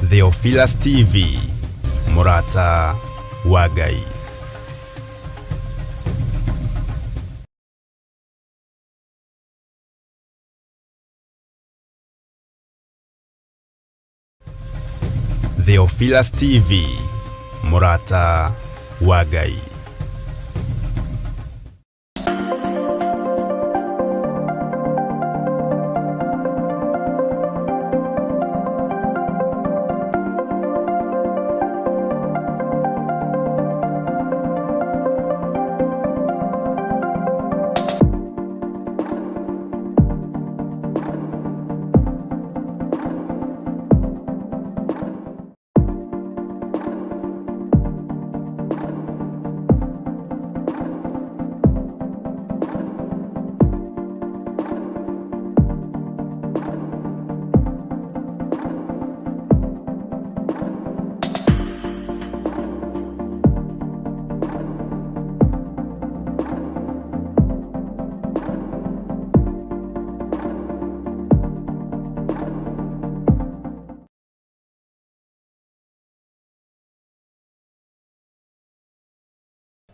Theophilus TV, mũrata wa Ngai. Theophilus TV, mũrata wa Ngai.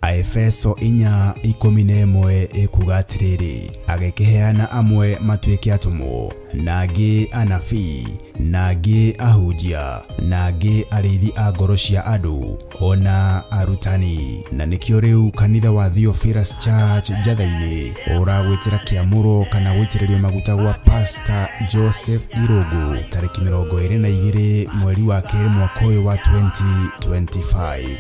Aefeso 4:11 ĩkuga atĩrĩrĩ, agĩkĩheana amwe matuĩke atũmwo, na angĩ anabii, na angĩ ahunjia, na angĩ arĩithi a ngoro cia andũ, o na arutani. Na nĩkĩo rĩu kanitha wa Theophilus Church Njatha-inĩ ũragwĩtĩra kĩamũro kana gũitĩrĩrio maguta gwa Pastor Joseph Irũngũ tarĩki 22 mweri wa kerĩ mwaka ũyũ wa 2025.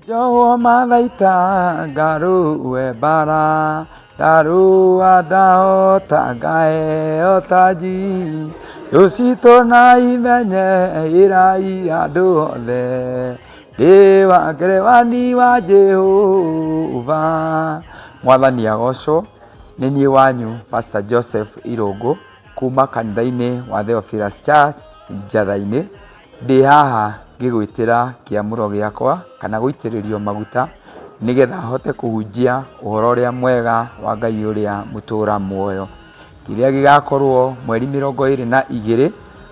Njohwo mathaita ngarũe mbara ndarũa ndahota ngaheo taji rũcitũ na imenye ĩrai andũ othe ndĩ wa ngerewani wa Jehova. Mwathani agocwo. Nĩ niĩ wanyu Pastor Joseph Irũngũ kuma kanitha-inĩ wa Theophilus Church Njatha-inĩ. Ndĩ haha ngĩgwĩtĩra kĩamũro gĩakwa kana gũitĩrĩrio maguta nĩgetha hote kũhunjia ũhoro ũrĩa mwega wa Ngai ũrĩa mũtũra muoyo. Kĩrĩa gĩgakorwo mweri 22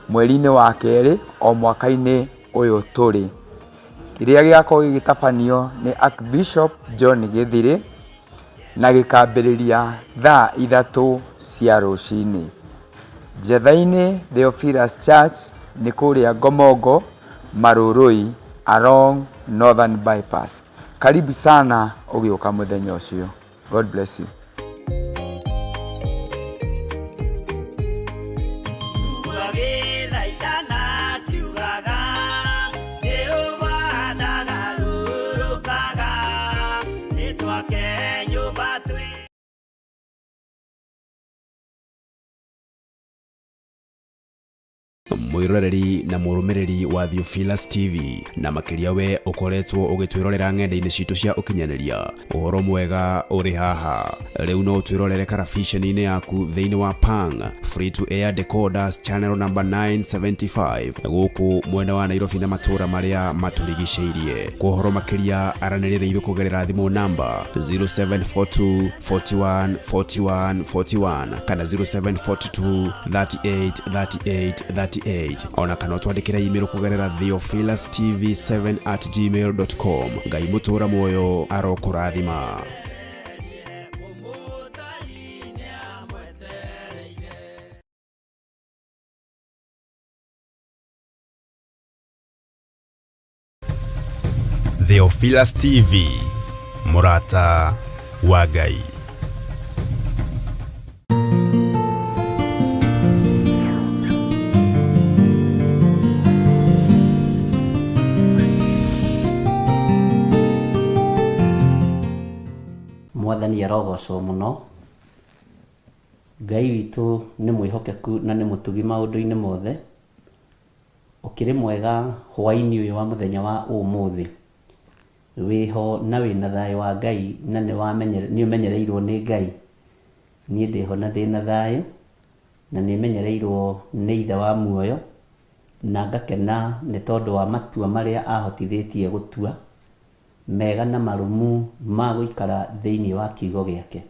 mweri-inĩ wa kerĩ o mwaka-inĩ ũyũ tũrĩ. Kĩrĩa gĩgakorwo gĩgĩtabanio nĩ Archbishop John Gĩthirĩ na gĩkambĩrĩria thaa 3 cia rũcinĩ. Njetha-inĩ Theophilus Church nĩ kũrĩa Ngomongo, Marurui along Northern Bypass. Karibu sana ũgĩũka mũthenya ũcio. God bless you. Mwiroreri na mũrũmĩrĩri wa Theophilus TV, na makĩria we ũkoretwo ũgĩtwĩrorera ng'enda-inĩ citũ cia ũkinyanĩria, ũhoro mwega ũrĩ haha. Rĩu no ũtwĩrorere karabiceni-inĩ yaku thĩinĩ wa Pang Free to Air Decoders channel number 975 gũkũ mwena wa Nairobi na matũũra marĩa matũrigicĩirie. Kwa ũhoro makĩria aranĩria na ithuĩ kũgerera thimũ namba 0742 41 41 41 kana 0742 38 38 38, ona kana ũtwandĩkĩre email kũgerera theophilustv7@gmail.com. Ngai mũtũra muoyo arokũrathima. Theophilus TV, mũrata wa Ngai. Mwathani arogocwo mũno. Ngai witũ nĩ mwĩhokeku na nĩ mũtugi maũndũ-inĩ mothe. Ũkĩrĩ mwega hwaĩ-inĩ ũyũ wa mũthenya wa ũmũthĩ. Wĩho na wĩna thayũ wa Ngai na nĩ ũmenyereirwo nĩ Ngai. Niĩ ndĩho na ndĩna thayũ na nĩ menyereirwo nĩ Ithe wa muoyo na ngakena nĩ tondũ wa matua marĩa ahotithĩtie gũtua mega na marũmu ma gũikara thĩinĩ wa kiugo gĩake.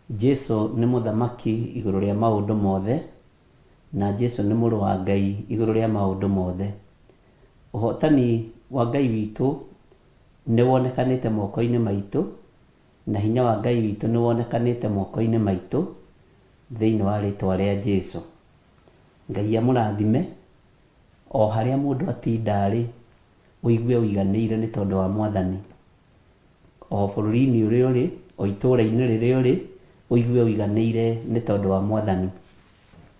Jesu nĩ mũthamaki igũrũ rĩa maũndũ mothe, na Jesu nĩ mũrũ wa Ngai igũrũ rĩa maũndũ mothe. Ũhotani wa Ngai witũ nĩ wonekanĩte moko-inĩ maitũ, na hinya wa Ngai witũ nĩ wonekanĩte moko-inĩ maitũ, thĩinĩ wa rĩtwa rĩa Jesu. Ngai amũrathime, o harĩa mũndũ atinda arĩ, ũigue ũiganĩire nĩ tondũ wa Mwathani. O bũrũri-inĩ ũrĩa ũrĩ, o itũũra-inĩ rĩrĩa ũrĩ, ũigue ũiganĩire nĩ tondũ wa Mwathani.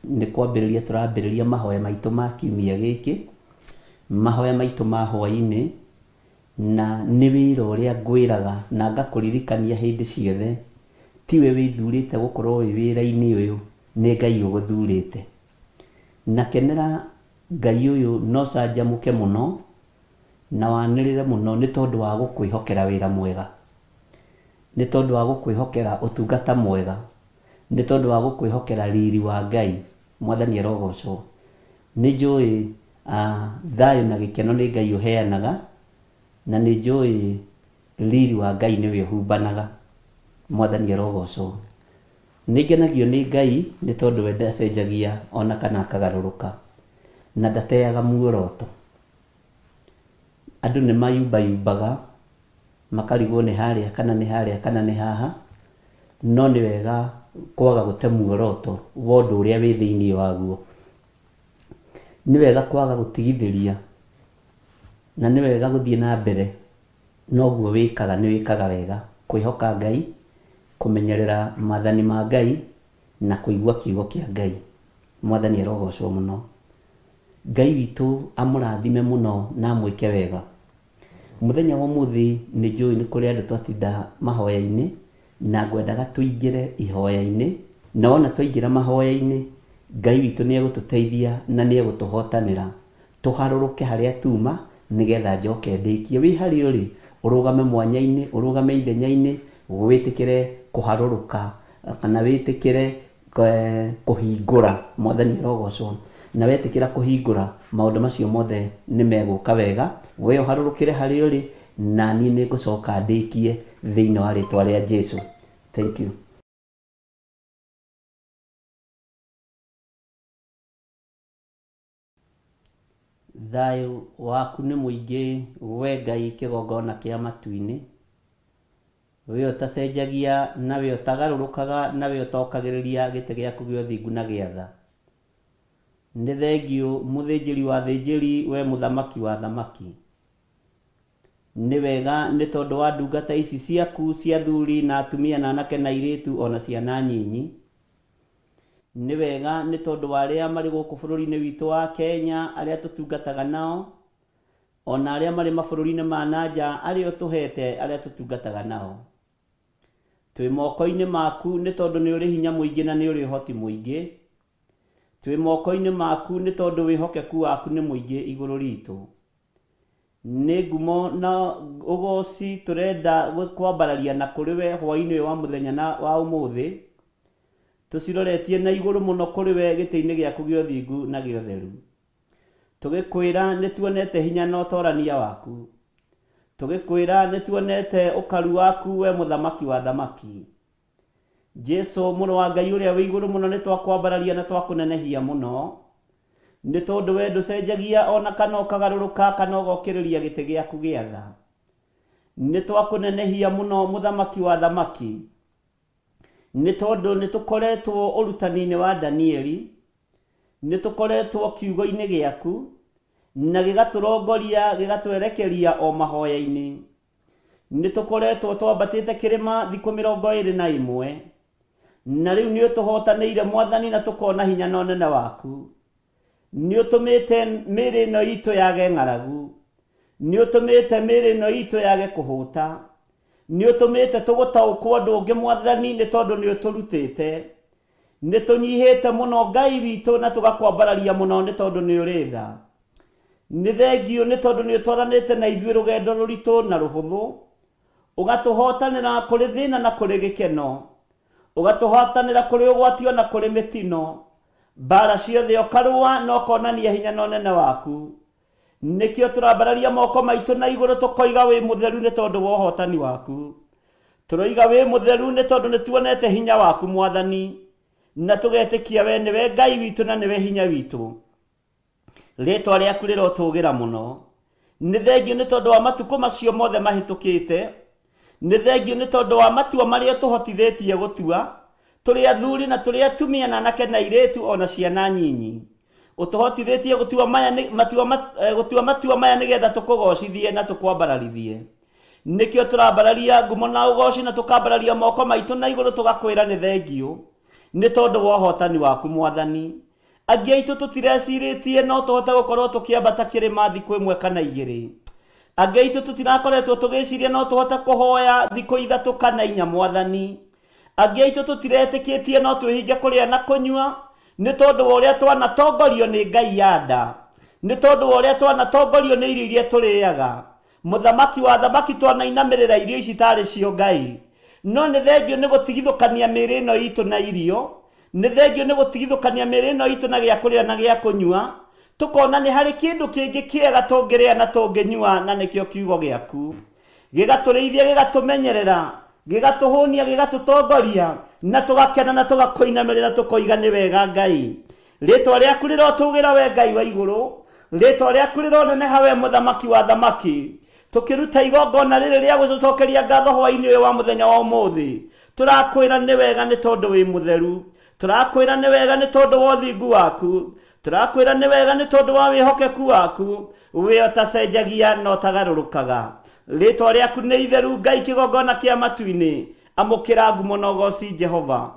Nĩ kwambĩrĩria tũrambĩrĩria mahoya maitũ ma kiumia gĩkĩ, mahoya maitũ ma hwaĩ-inĩ, na nĩ wĩra ũrĩa ngwĩraga na ngakũririkania hĩndĩ ciothe, tiwe wĩthurĩte gũkorwo wĩ wĩra-inĩ ũyũ, nĩ Ngai ũgũthurĩte. Na kenera Ngai ũyũ na ũcanjamũke mũno, na wanĩrĩre mũno nĩ tondũ wa gũkwĩhokera wĩra mwega, nĩ tondũ wa gũkwĩhokera ũtungata mwega, Nĩ tondũ wa gũkwĩhokera riri wa Ngai. Mwathani arogocwo. Nĩ njũĩ thayũ na gĩkeno nĩ Ngai ũheanaga, na nĩ njũĩ riri wa Ngai nĩwe ũhumbanaga. Mwathani arogocwo. Nĩ ngenagio nĩ Ngai nĩ tondũ we ndacenjagia ona kana akagarũrũka, na ndateaga muoroto. Andũ nĩ mayumbayumbaga makarigwo nĩ harĩa kana nĩ harĩa kana nĩ haha, no nĩ wega kwaga gũte muoroto wa ũndũ ũrĩa wĩ thĩiniĩ waguo. Nĩ wega kwaga gũtigithĩria na nĩ wega gũthiĩ na mbere na ũguo wĩkaga nĩ wĩkaga wega. Kwĩhoka Ngai, kũmenyerera maathani ma Ngai na kũigua kiugo kĩa Ngai. Mwathani arogocwo mũno. Ngai witũ amũrathime mũno na amwĩke wega. Mũthenya wa ũmũthĩ nĩ njũĩ nĩ kũrĩ andũ twatinda mahoya-inĩ na ngwendaga tũingĩre ihoya-inĩ, na wona twaingĩra mahoya-inĩ Ngai witũ nĩ egũtũteithia na nĩ egũtũhotanĩra tũharũrũke harĩa tuma nĩgetha njoke ndĩkie. Wĩ harĩa ũrĩ ũrũgame mwanya-inĩ, ũrũgame ithenya-inĩ, wĩtĩkĩre kũharũrũka kana wĩtĩkĩre kũhingũra, Mwathani arogocwo. Na wetĩkĩra kũhingũra, maũndũ macio mothe nĩ megũka wega. We ũharũrũkĩre harĩa ũrĩ, na niĩ nĩ ngũcoka ndĩkie thĩinĩ wa rĩtwa rĩa Jesu. Thank you. Thayũ waku nĩ mũingĩ we Ngai kĩgongona kĩa matu-inĩ, We ũtacenjagia na we ũtagarũrũkaga na we ũtokagĩrĩria gĩtĩ gĩaku gĩa ũthingu na gĩa tha. Nĩ thengiũ mũthĩnjĩri wa athĩnjĩri we mũthamaki wa athamaki. Nĩ wega nĩ tondũ wa ndungata ici ciaku cia athuri na atumia na anake na airĩtu o na ciana nyinyi. Nĩ wega nĩ tondũ wa arĩa marĩ gũkũ bũrũri-inĩ witũ wa Kenya, arĩa tũtungataga nao, o na arĩa marĩ mabũrũri-inĩ ma na nja, arĩa ũtũheete, arĩa tũtungataga nao. Twĩ moko-inĩ maku nĩ tondũ nĩ ũrĩ hinya mũingĩ na nĩ ũrĩ ũhoti mũingĩ. Twĩ moko-inĩ maku nĩ tondũ wĩhokeku waku nĩ mũingĩ igũrũ ritũ. Nĩ ngumo na ũgooci tũrenda kwambararia na kũrĩ we hwaĩ-inĩ ũyũ wa mũthenya na wa ũmũthĩ, tũciroretie na igũrũ mũno kũrĩ we gĩtĩ-inĩ gĩaku gĩa ũthingu na gĩa ũtheru. Tũgĩkwĩra nĩ tuonete hinya na ũtorania waku. Tũgĩkwĩra nĩ tuonete ũkaru waku we mũthamaki wa athamaki. Jesu mũrũ wa Ngai ũrĩa wĩ igũrũ mũno nĩ twakwambararia na twakũnenehia mũno. Nĩ tondũ we ndũcenjagia o na kana ũkagarũrũka kana ũgokĩrĩria gĩtĩ gĩaku gĩa tha. Nĩ twakũnenehia mũno mũthamaki wa athamaki. Nĩ tondũ nĩ tũkoretwo ũrutani-inĩ wa Danieli, nĩ tũkoretwo kiugo-inĩ gĩaku, na gĩgatũrongoria gĩgatwerekeria o mahoya-inĩ. Nĩ tũkoretwo twambatĩte kĩrĩma thikũ 21, na rĩu nĩ ũtũhotanĩire Mwathani na tũkona hinya na ũnene waku. Nĩ ũtũmĩte mĩĩrĩ ĩno itũ yage ng'aragu. Nĩ ũtũmĩte mĩĩrĩ ĩno itũ yage kũhũta. Nĩ ũtũmĩte tũgũtaũkwo ũndũ ũngĩ Mwathani nĩ tondũ nĩ ũtũrutĩte. Nĩ tũnyihĩte mũno Ngai witũ na tũgakwambararia mũno nĩ tondũ nĩ ũrĩ tha. Nĩ thengiũ nĩ tondũ nĩ ũtwaranĩte na ithuĩ rũgendo rũritũ na rũhũthũ. Ũgatũhotanĩra kũrĩ thĩna na kũrĩ gĩkeno. Ũgatũhotanĩra kũrĩ ũgwati o na kũrĩ mĩtino. Mbaara ciothe ũkarũa na ũkonania hinya na ũnene waku. Nĩkĩo tũrambararia moko maitũ na igũrũ tũkoiga wĩ mũtheru nĩ tondũ wa ũhotani waku. Tũroiga wĩ mũtheru nĩ tondũ nĩ tuonete hinya waku Mwathani, na tũgetĩkia we nĩwe Ngai witũ na nĩwe hinya witũ. Rĩtwa rĩaku rĩrotũgĩra mũno. Nĩ thengiũ nĩ tondũ wa matukũ macio mothe mahĩtũkĩte. Nĩ thengiũ nĩ tondũ wa matua marĩa ũtũhotithĩtie gũtua, tũrĩ athuri na tũrĩ atumia na anake na airĩtu o na ciana nyinyi. Ũtũhotithĩtie gũtua maya nĩ, matua, gũtua matua maya nĩgetha tũkũgocithie na tũkwambararithie. Nĩkĩo tũrambararia ngumo na ũgoci na tũkambararia moko maitũ na igũrũ tũgakwĩra nĩ thengiũ nĩ tondũ wa ũhotani waku Mwathani. Angĩ aitũ tũtirecirĩtie no tũhote gũkorwo tũkĩambata kĩrĩma thikũ ĩmwe kana igĩrĩ. Angĩ aitũ tũtirakoretwo tũgĩciria no tũhote kũhoya thikũ ithatũ kana inya Mwathani. Angĩ aitũ tũtiretĩkĩtie no twĩhinge kũrĩa na kũnyua nĩ tondũ wa ũrĩa twanatongorio nĩ ngai ya nda, nĩ tondũ wa ũrĩa twanatongorio nĩ irio iria tũrĩaga. Mũthamaki wa athamaki twanainamĩrĩra irio ici tarĩ cio ngai. No nĩ thengiũ nĩ gũtigithũkania mĩĩrĩ ĩno itũ na irio, Nĩ thengiũ nĩ gũtigithũkania mĩĩrĩ ĩno itũ na gĩa kũrĩa na gĩa kũnyua, tũkona nĩ harĩ kĩndũ kĩngĩ kĩega tũngĩrĩa na tũngĩnyua na nĩkĩo kiugo gĩaku. Gĩgatũrĩithia, gĩgatũmenyerera, gĩgatũhũnia, gĩgatũtongoria, na tũgakena na tũgakũinamĩrĩra tũkoiga nĩ wega Ngai. Rĩtwa rĩaku rĩrotũgĩra we Ngai wa igũrũ, rĩtwa rĩaku rĩroneneha we Mũthamaki wa athamaki. Tũkĩruta igongona rĩrĩ rĩa gũgũcokeria ngatho hwaĩ-inĩ ũyũ wa mũthenya wa ũmũthĩ, Tũrakwĩra nĩ wega nĩ tondũ wĩ mũtheru. Tũrakwĩra nĩ wega nĩ tondũ wa ũthingu waku. Tũrakwĩra nĩ wega nĩ tondũ wa wĩhokeku waku. We ũtacenjagia na ũtagarũrũkaga. Rĩtwa rĩaku nĩ itheru Ngai kĩgongona kĩa matu-inĩ. Amũkĩra ngumo na ũgooci Jehova.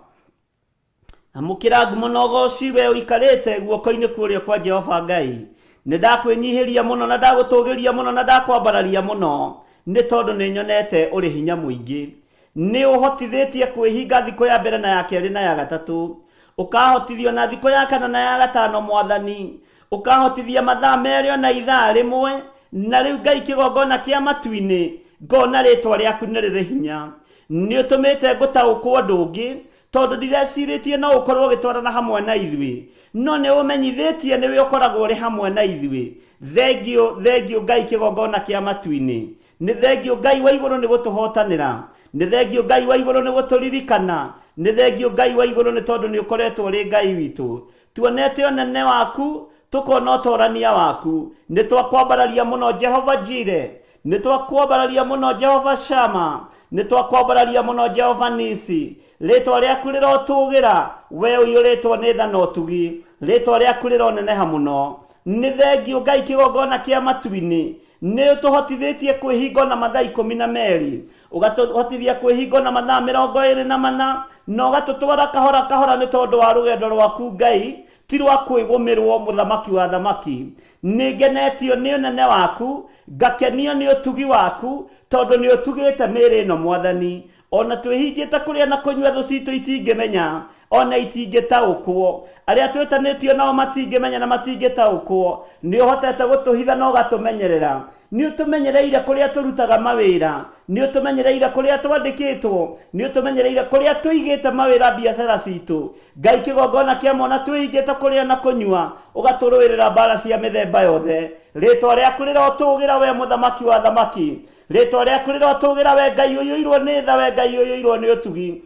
Amũkĩra ngumo na ũgooci we ũikarĩte guoko-inĩ kwa ũrĩo kwa Jehova Ngai. Nĩ ndakwĩnyihĩria mũno na ndagũtũgĩria mũno na ndakwambararia mũno, nĩ tondũ nĩ nyonete ũrĩ hinya mũingĩ. Nĩ ũhotithĩtie kwĩhinga thikũ ya mbere na ya kerĩ na ya gatatũ. Ũkahotithio na thikũ ya kana na ya gatano Mwathani. Ũkahotithia mathaa merĩ ona ithaa rĩmwe. Na rĩu Ngai kĩgongona kĩa matu-inĩ, ngona rĩtwa rĩaku nĩ rĩrĩ hinya. Nĩ ũtũmĩte ngũtaũkwo ũndũ ũngĩ, tondũ ndirecirĩtie no ũkorwo ũgĩtwarana hamwe na ithuĩ, no nĩ ũmenyithĩtie nĩwe ũkoragwo ũrĩ hamwe na ithuĩ. Thengiũ, thengiũ Ngai kĩgongona kĩa matu-inĩ. Nĩ thengiũ Ngai wa igũrũ nĩ gũtũhotanĩra. Nĩ thengiũ Ngai wa igũrũ nĩ gũtũririkana. Nĩ thengiũ Ngai wa igũrũ nĩ tondũ nĩ ũkoretwo ũrĩ Ngai witũ. Tuonete ũnene waku, tũkona ũtorania waku. Nĩ twakwambararia mũno Jehova Jire. Nĩ twakwambararia mũno Jehova Shama. Nĩ twakwambararia mũno Jehova Nisi. Rĩtwa rĩaku rĩrotũgĩra, we ũiyũrĩtwo nĩ tha na ũtugi. Rĩtwa rĩaku rĩroneneha mũno. Nĩ thengiũ Ngai kĩgongona kĩa matu-inĩ. Nĩ ũtũhotithĩtie kwĩhinga ona mathaa 12. Ũgatũhotithia kwĩhinga ona mathaa 24 na ũgatũtwara kahora kahora nĩ tondũ wa rũgendo rwaku Ngai ti rwa kwĩgũmĩrwo mũthamaki wa athamaki. Nĩ ngenetio nĩ ũnene waku, ngakenio nĩ ũtugi waku, tondũ nĩ ũtugĩte mĩĩrĩ ĩno Mwathani. Ona twĩhingĩte kũrĩa na kũnyua thũ citũ itingĩmenya, ona itingĩtaũkwo. Arĩa twĩtanĩtio nao matingĩmenya na matingĩtaũkwo. Nĩ ũhotete gũtũhitha na ũgatũmenyerera. Nĩ ũtũmenyereire kũrĩa tũrutaga mawĩra. Nĩ ũtũmenyereire kũrĩa twandĩkĩtwo. Nĩ ũtũmenyereire kũrĩa tũigĩte mawĩra biacara citũ. Ngai kĩgongona kĩa mwana twĩhingĩte kũrĩa na kũnyua, ũgatũrũĩrĩra mbara cia mĩthemba yothe. Rĩtwa rĩaku rĩrotũgĩra we mũthamaki wa athamaki. Rĩtwa rĩaku rĩrotũgĩra we Ngai ũiyũirwo nĩ tha, we Ngai ũiyũirwo nĩ ũtugi.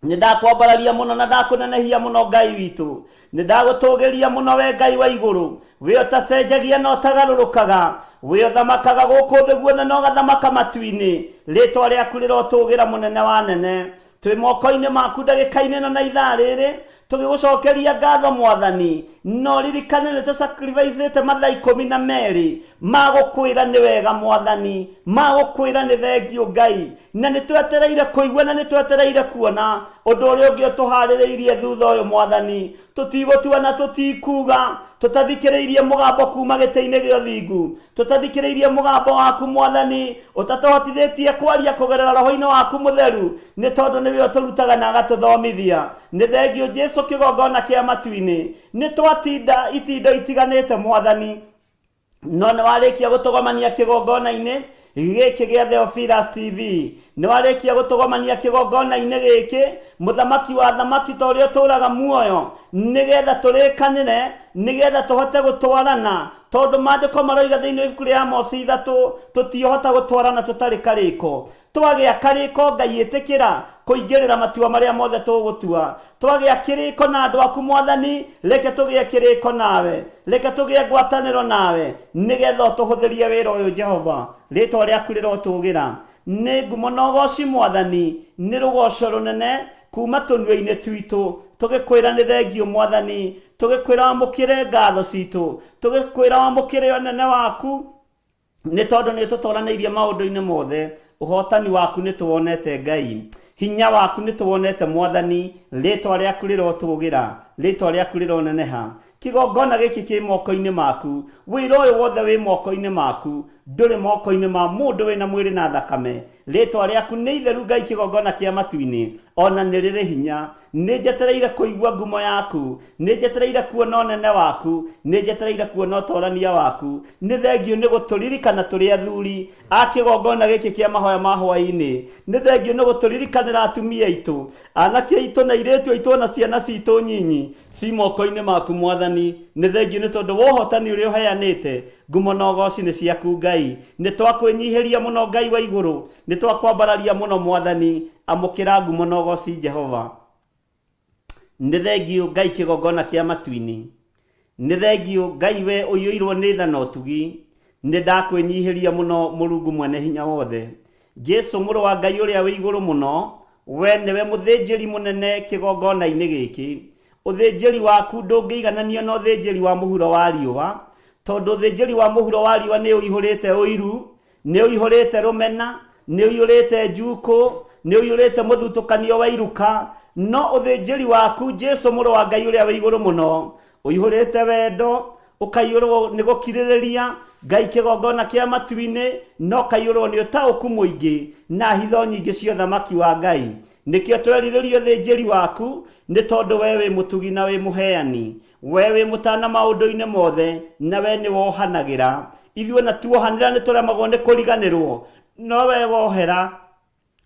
Nĩ ndakwambararia mũno na ndakũnenehia mũno Ngai witũ. Nĩ ndagũtũgĩria mũno we Ngai wa igũrũ. We ũtacenjagia na ũtagarũrũkaga. We ũthamakaga gũkũ thĩ guothe na ũgathamaka matu-inĩ. Rĩtwa rĩaku rĩrotũgĩra mũnene wa anene. Twĩ moko-inĩ maku ndagĩka-inĩ ĩno na ithaa rĩrĩ, tũgĩgũcokeria ngatho Mwathani. Na ũririkane nĩ tũsacrificĩte mathaa 12 ma gũkwĩra nĩ wega Mwathani, ma gũkwĩra nĩ thengiũ Ngai. Na nĩ twetereire kũigua na nĩ twetereire kuona ũndũ ũrĩa ũngĩ ũtũharĩrĩirie thutha ũyũ Mwathani. Tũtigũtua na tũtikuga tũtathikĩrĩirie mũgambo kuma gĩtĩ-inĩ gĩa ũthingu, tũtathikĩrĩirie mũgambo waku Mwathani, ũtatũhotithĩtie kwaria kũgerera roho-inĩ waku mũtheru, nĩ tondũ nĩwe ũtũrutaga na agatũthomithia. Nĩ thengiũ Jesu kĩgongona kĩa matu-inĩ. Nĩ twatinda itindo itiganĩte Mwathani, no nĩ warĩkia gũtũgomania kĩgongona-inĩ gĩkĩ gĩa Theophilus TV. Nĩ warĩkia gũtũgomania kĩgongona-inĩ gĩkĩ, mũthamaki wa athamaki ta ũrĩa ũtũũraga muoyo, nĩgetha tũrĩkanĩre, nĩgetha tũhote gũtwarana, tondũ maandĩko maroiga thĩinĩ wa ibuku rĩa Amosi 3, tũtiũhota gũtwarana tũtarĩ karĩko. Twagĩa karĩko Ngai ĩtĩkĩra, Kũingĩrĩra matua marĩa mothe tũgũtua. Twagĩa kĩrĩko na andũ aku Mwathani, reke tũgĩe kĩrĩko nawe, reke tũgĩe ngwatanĩro nawe, nĩgetha ũtũhũthĩrie wĩra ũyũ Jehova. Rĩtwa rĩaku rĩrotũgĩra. Nĩ ngumo na ũgoci Mwathani, nĩ rũgoco rũnene kuma tũnua-inĩ twitũ, tũgĩkwĩra nĩ thengiũ Mwathani, tũgĩkwĩra wamũkĩre ngatho citũ, tũgĩkwĩra wamũkĩre ũnene waku, nĩ tondũ nĩ ũtũtoranĩirie maũndũ-inĩ mothe. Ũhotani waku nĩ tũwonete Ngai, hinya waku nĩ tũwonete Mwathani. Rĩtwa rĩaku rĩrotũgĩra, rĩtwa rĩaku rĩroneneha. Kĩgongona gĩkĩ kĩ moko-inĩ maku, wĩra ũyũ wothe wĩ moko-inĩ maku, ndũrĩ moko-inĩ ma mũndũ wĩna mwĩrĩ na thakame. Rĩtwa rĩaku nĩ itheru Ngai, kĩgongona kĩa matu-inĩ, ona nĩ rĩrĩ hinya. Nĩ njetereire kũigua ngumo yaku, nĩ njetereire kuona ũnene waku, nĩ njetereire kuona ũtorania waku. Nĩ thengiũ nĩ gũtũririkana tũrĩ athuri a kĩgongona gĩkĩ kĩa mahoya ma hwaĩ-inĩ. Nĩ thengiũ nĩ gũtũririkanĩra atumia aitũ, anake aitũ na airĩtu aitũ ona ciana citũ nyinyi ci moko-inĩ maku Mwathani. Nĩ thengiũ nĩ tondũ wa ũhotani ũrĩa ũheanĩte. Ngumo na ũgoci nĩ ciaku Ngai. Nĩ twakwĩnyihĩria mũno Ngai wa igũrũ, nĩ twakwambararia mũno Mwathani. Amũkĩra ngumo na ũgoci Jehova. Nĩ thengiũ Ngai kĩgongona kĩa matu-inĩ. Nĩ thengiũ Ngai we ũiyũirwo nĩ tha na ũtugi. Nĩ ndakwĩnyihĩria mũno Mũrungu mwene hinya wothe. Jesu mũrũ wa Ngai ũrĩa wĩ igũrũ mũno, we nĩwe mũthĩnjĩri mũnene kĩgongona-inĩ gĩkĩ. Ũthĩnjĩri waku ndũngĩigananio na ũthĩnjĩri wa mũhuro wa riũa, tondũ ũthĩnjĩri wa mũhuro wa riũa nĩ ũihũrĩte ũiru, nĩ ũihũrĩte rũmena, nĩ ũiyũrĩte njukũ, nĩ ũiyũrĩte mũthutũkanio wa iruka. No ũthĩnjĩri waku Jesu mũrũ wa Ngai ũrĩa wĩ igũrũ mũno, ũihũrĩte wendo, ũkaiyũrwo nĩ gũkirĩrĩria Ngai kĩgongona kĩa matu-inĩ, na ũkaiyũrwo nĩ ũtaũku mũingĩ na hitho nyingĩ cia ũthamaki wa Ngai. Nĩkĩo twerirĩria ũthĩnjĩri waku, nĩ tondũ we wĩ mũtugi na wĩ mũheani. We wĩ mũtana maũndũ-inĩ mothe, na we nĩ wohanagĩra. Ithuĩ ona tuohanĩra nĩ tũremagwo nĩ kũriganĩrwo, no we wohera,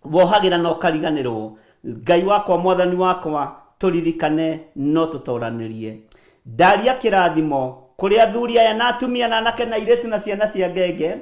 wohagĩra na ũkariganĩrwo. Ngai wakwa, Mwathani wakwa, tũririkane no tũtoranĩrie. Ndaria kĩrathimo kũrĩ athuri aya na atumia na anake na airĩtu na ciana cia ngenge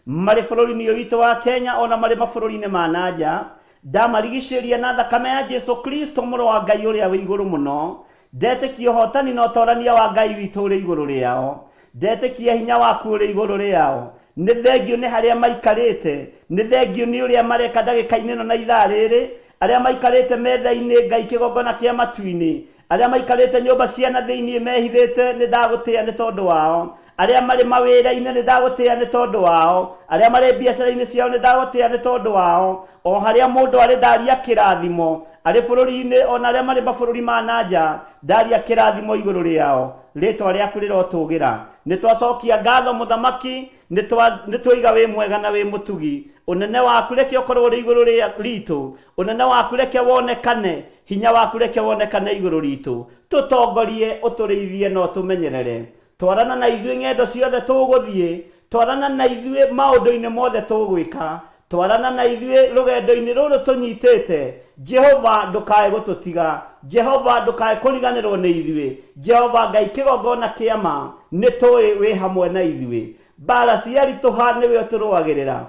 marĩ bũrũri-inĩ ũyũ witũ wa Kenya ona marĩ mabũrũri-inĩ ma na nja. Ndamarigicĩria na thakame ya Jesu Kristo mũrũ wa Ngai ũrĩa wĩ igũrũ mũno. Ndetĩkia ũhotani na ũtorania wa Ngai witũ ũrĩ igũrũ rĩao. Ndetĩkia hinya waku ũrĩ igũrũ rĩao. Nĩ thengiũ nĩ harĩa maikarĩte, nĩ thengiũ nĩ ũrĩa mareka ndagĩka-inĩ ĩno na ithaa rĩrĩ, arĩa maikarĩte metha-inĩ Ngai kĩgongona kĩa matu-inĩ, arĩa maikarĩte nyũmba cia na thĩinĩ mehithĩte, nĩ ndagũtĩa nĩ tondũ wao. Arĩa marĩ mawĩra-inĩ, nĩ ndagũtĩa nĩ tondũ wao. Arĩa marĩ biacara-inĩ ciao, nĩ ndagũtĩa nĩ tondũ wao. O harĩa mũndũ arĩ, ndaria kĩrathimo, arĩ bũrũri-inĩ ona arĩa marĩ mabũrũri ma na nja, ndaria kĩrathimo igũrũ rĩao. Rĩtwa rĩaku rĩrotũgĩra. Nĩ twacokia ngatho Mũthamaki, nĩ twoiga wĩ mwega na wĩ mũtugi. Ũnene waku reke ũkorwo ũrĩ igũrũ ritũ. Ũnene waku reke wonekane. Hinya waku reke wonekane igũrũ ritũ. Tũtongorie, ũtũrĩithie na ũtũmenyerere. Twarana na ithuĩ ng'endo ciothe tũgũthiĩ, twarana na ithuĩ maũndũ-inĩ mothe tũgwĩka, twarana na ithuĩ rũgendo-inĩ rũrũ tũnyitĩte. Jehova ndũkae gũtũtiga, Jehova ndũkae kũriganĩrwo nĩ ithuĩ. Jehova Ngai kĩgongona kĩa ma, nĩ tũĩ wĩ hamwe na ithuĩ. Mbara ciaritũha nĩwe ũtũrũagĩrĩra,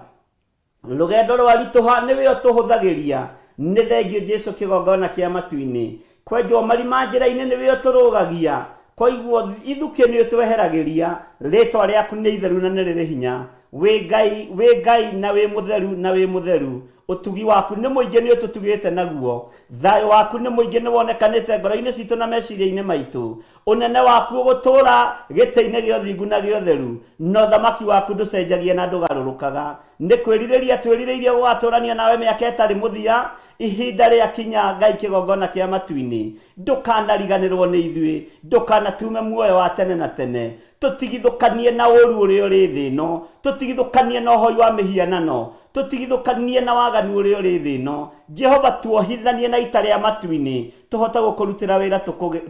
Rũgendo rwaritũha nĩwe ũtũhũthagĩria. Nĩ thengiũ Jesu kĩgongona kĩa matu-inĩ. Kwenjwo marima njĩra-inĩ nĩwe ũtũrũgagia. Kwaigwo ithukĩ nĩ ũtweheragĩria. Rĩtwa rĩaku nĩ itheru na nĩ rĩrĩ hinya. Wĩ Ngai, wĩ Ngai na wĩ mũtheru na wĩ mũtheru. Ũtugi waku nĩ mũingĩ nĩ ũtũtugĩte naguo. Thayũ waku nĩ mũingĩ nĩ wonekanĩte ngoro-inĩ citũ na meciria-inĩ maitũ. Ũnene waku ũgũtũũra gĩtĩ-inĩ gĩa ũthingu na gĩa ũtheru, na ũthamaki waku ndũcenjagia na ndũgarũrũkaga. Nĩ kwĩrirĩria twĩrirĩirie gũgatũũrania nawe mĩaka ĩtarĩ mũthia, ihinda rĩakinya, Ngai kĩgongona kĩa matu-inĩ. Ndũkanariganĩrwo nĩ ithuĩ, ndũkanatume muoyo wa tene na tene. Tũtigithũkanie na ũũru ũrĩa ũrĩ thĩ ĩno, tũtigithũkanie na ũhoi wa mĩhianano, tũtigithũkanie na waganu ũrĩa ũrĩ thĩ ĩno. Jehova, tuohithanie na ita rĩa matu-inĩ, tũhote gũkũrutĩra wĩra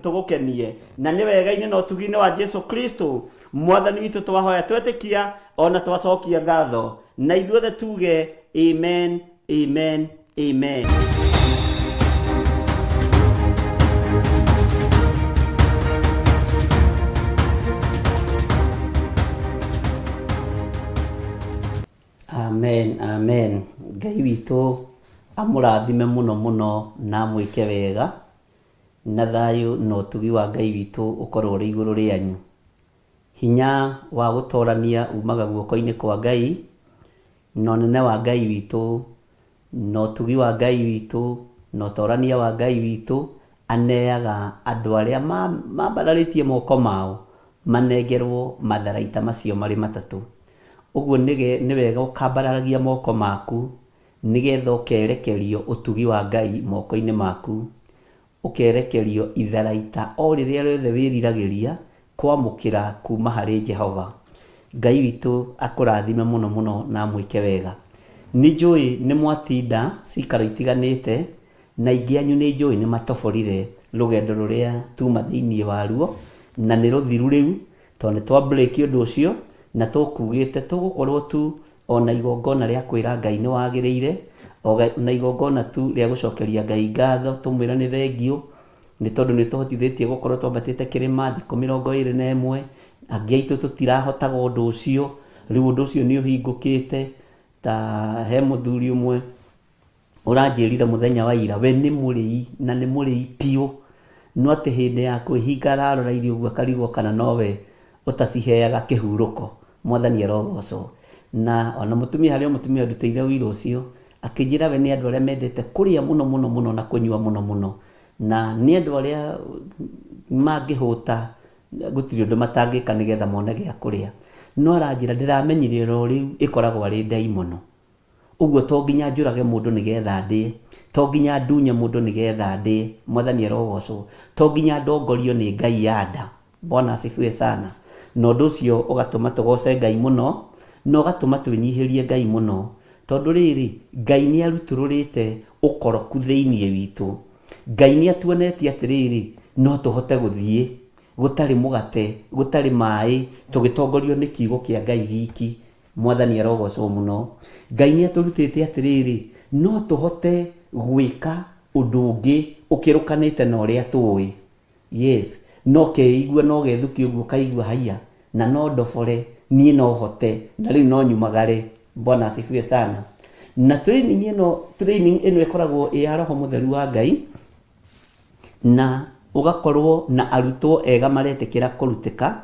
tũgũkenie. Na nĩ wega-inĩ na ũtugi-inĩ wa Jesu Kristo Mwathani witũ twahoya twetĩkia ona twacokia ngatho, na ithuothe tuge amen, amen, amen. Amen, amen. Ngai witũ Amũrathime mũno mũno na amwĩke wega, na thayũ na ũtugi wa Ngai witũ ũkorwo ũrĩ igũrũ rĩanyu. Hinya wa gũtorania umaga guoko-inĩ kwa Ngai, na ũnene wa Ngai witũ, na ũtugi wa Ngai witũ, na ũtorania wa Ngai witũ, aneaga andũ arĩa mambararĩtie moko mao, manengerwo matharaita macio marĩ matatũ. Ũguo nĩ wega ũkambararagia moko maku, nĩgetha ũkerekerio ũtugi wa Ngai moko-inĩ maku, ũkerekerio itharaita o rĩrĩa rĩothe wĩriragĩria kwamũkĩra kuma harĩ Jehova. Ngai witũ akũrathime mũno mũno na amwĩke wega. Nĩ njũĩ nĩ mwatinda cikaro itiganĩte, na aingĩ anyu nĩ njũĩ nĩ matoborire rũgendo rũrĩa tuma thĩinĩ waruo, na nĩ rũthiru rĩu, tondũ nĩ twa break ũndũ ũcio, na tũkugĩte tũgũkorwo tu o na igongona rĩa kwĩra Ngai nĩ wagĩrĩire, o na igongona tu rĩa gũcokeria Ngai ngatho tũmwĩre nĩ thengiũ, nĩ tondũ nĩ ũtũhotithĩtie gũkorwo twambatĩte kĩrĩma thikũ 21, angĩ aitũ tũtirahotaga ũndũ ũcio, rĩu ũndũ ũcio nĩ ũhingũkĩte, ta he mũthuri ũmwe ũranjĩrire mũthenya wa ira, we nĩ mũrĩi na nĩ mũrĩi biũ, no atĩ hĩndĩ ya kwĩhinga ararora irio ũguo akarigwo kana nowe ũtaciheaga kĩhurũko. Mwathani arogocwo. Na ona mũtumia harĩ o mũtumia ũndutĩire ũira ũcio, akĩnjĩra we nĩ andũ arĩa mendete kũrĩa mũno mũno mũno na kũnyua mũno mũno, na nĩ andũ arĩa mangĩhũta gũtirĩ ũndũ matangĩka nĩgetha mone gĩa kũrĩa. No aranjĩra ndĩramenyire oro rĩu ĩkoragwo arĩ ndaimono. Ũguo to nginya njũrage mũndũ nĩgetha ndĩe, to nginya ndunye mũndũ nĩgetha ndĩe, Mwathani arogocwo, to nginya ndongorio nĩ ngai ya nda, Bwana asifiwe sana. Na ũndũ ũcio ũgatũma tũgoce Ngai mũno, na ũgatũma twĩnyihĩrie Ngai mũno, tondũ rĩrĩ, Ngai nĩ arutũrũrĩte ũkoroku thĩinĩ witũ. Ngai nĩ atuonetie atĩrĩrĩ, no tũhote gũthiĩ gũtarĩ mũgate, gũtarĩ maĩ, tũgĩtongorio nĩ kiugo kĩa Ngai giki. Mwathani arogocwo mũno. Ngai nĩ atũrutĩte atĩrĩrĩ, no tũhote gwĩka ũndũ ũngĩ ũkĩrũkanĩte na ũrĩa tũĩ. Yes, no ũkeigua na ũgethukia ũguo ũkaigua haiya, na no ndobore, niĩ no hote, na rĩu no nyumagare. Bwana asifiwe sana. Na training ĩno, training ĩno ĩkoragwo ĩ ya Roho Mũtheru wa Ngai, na ũgakorwo na arutwo ega maretĩkĩra kũrutĩka,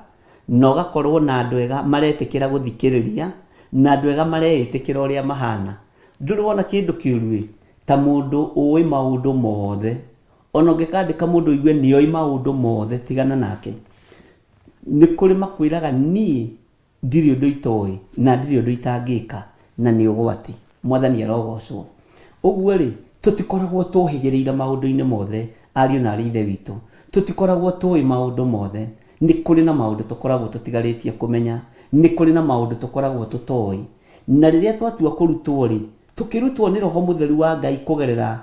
na ũgakorwo na andũ ega maretĩkĩra gũthikĩrĩria, na andũ ega mareĩtĩkĩra ũrĩa mahana. Ndũrĩ wona kĩndũ kĩũru ĩ, ta mũndũ ũĩ maũndũ mothe. Ona ũngĩkandĩka mũndũ ũigue nĩoĩ maũndũ mothe tigana nake. Nĩ kũrĩ makwĩraga niĩ Ndirĩ ũndũ itoĩ, na ndirĩ ũndũ itangĩka, na nĩ ũgwati. Mwathani arogocwo. Ũguo-rĩ, tũtikoragwo tũhĩgĩrĩire maũndũ-inĩ mothe, ariũ na aarĩ a Ithe witũ. Tũtikoragwo tũĩ maũndũ mothe. Nĩ kũrĩ na maũndũ tũkoragwo tũtigarĩtie kũmenya. Nĩ kũrĩ na maũndũ tũkoragwo tũtoĩ. Na rĩrĩa twatua kũrutwo-rĩ, Tũkĩrutwo nĩ Roho Mũtheru wa Ngai kũgerera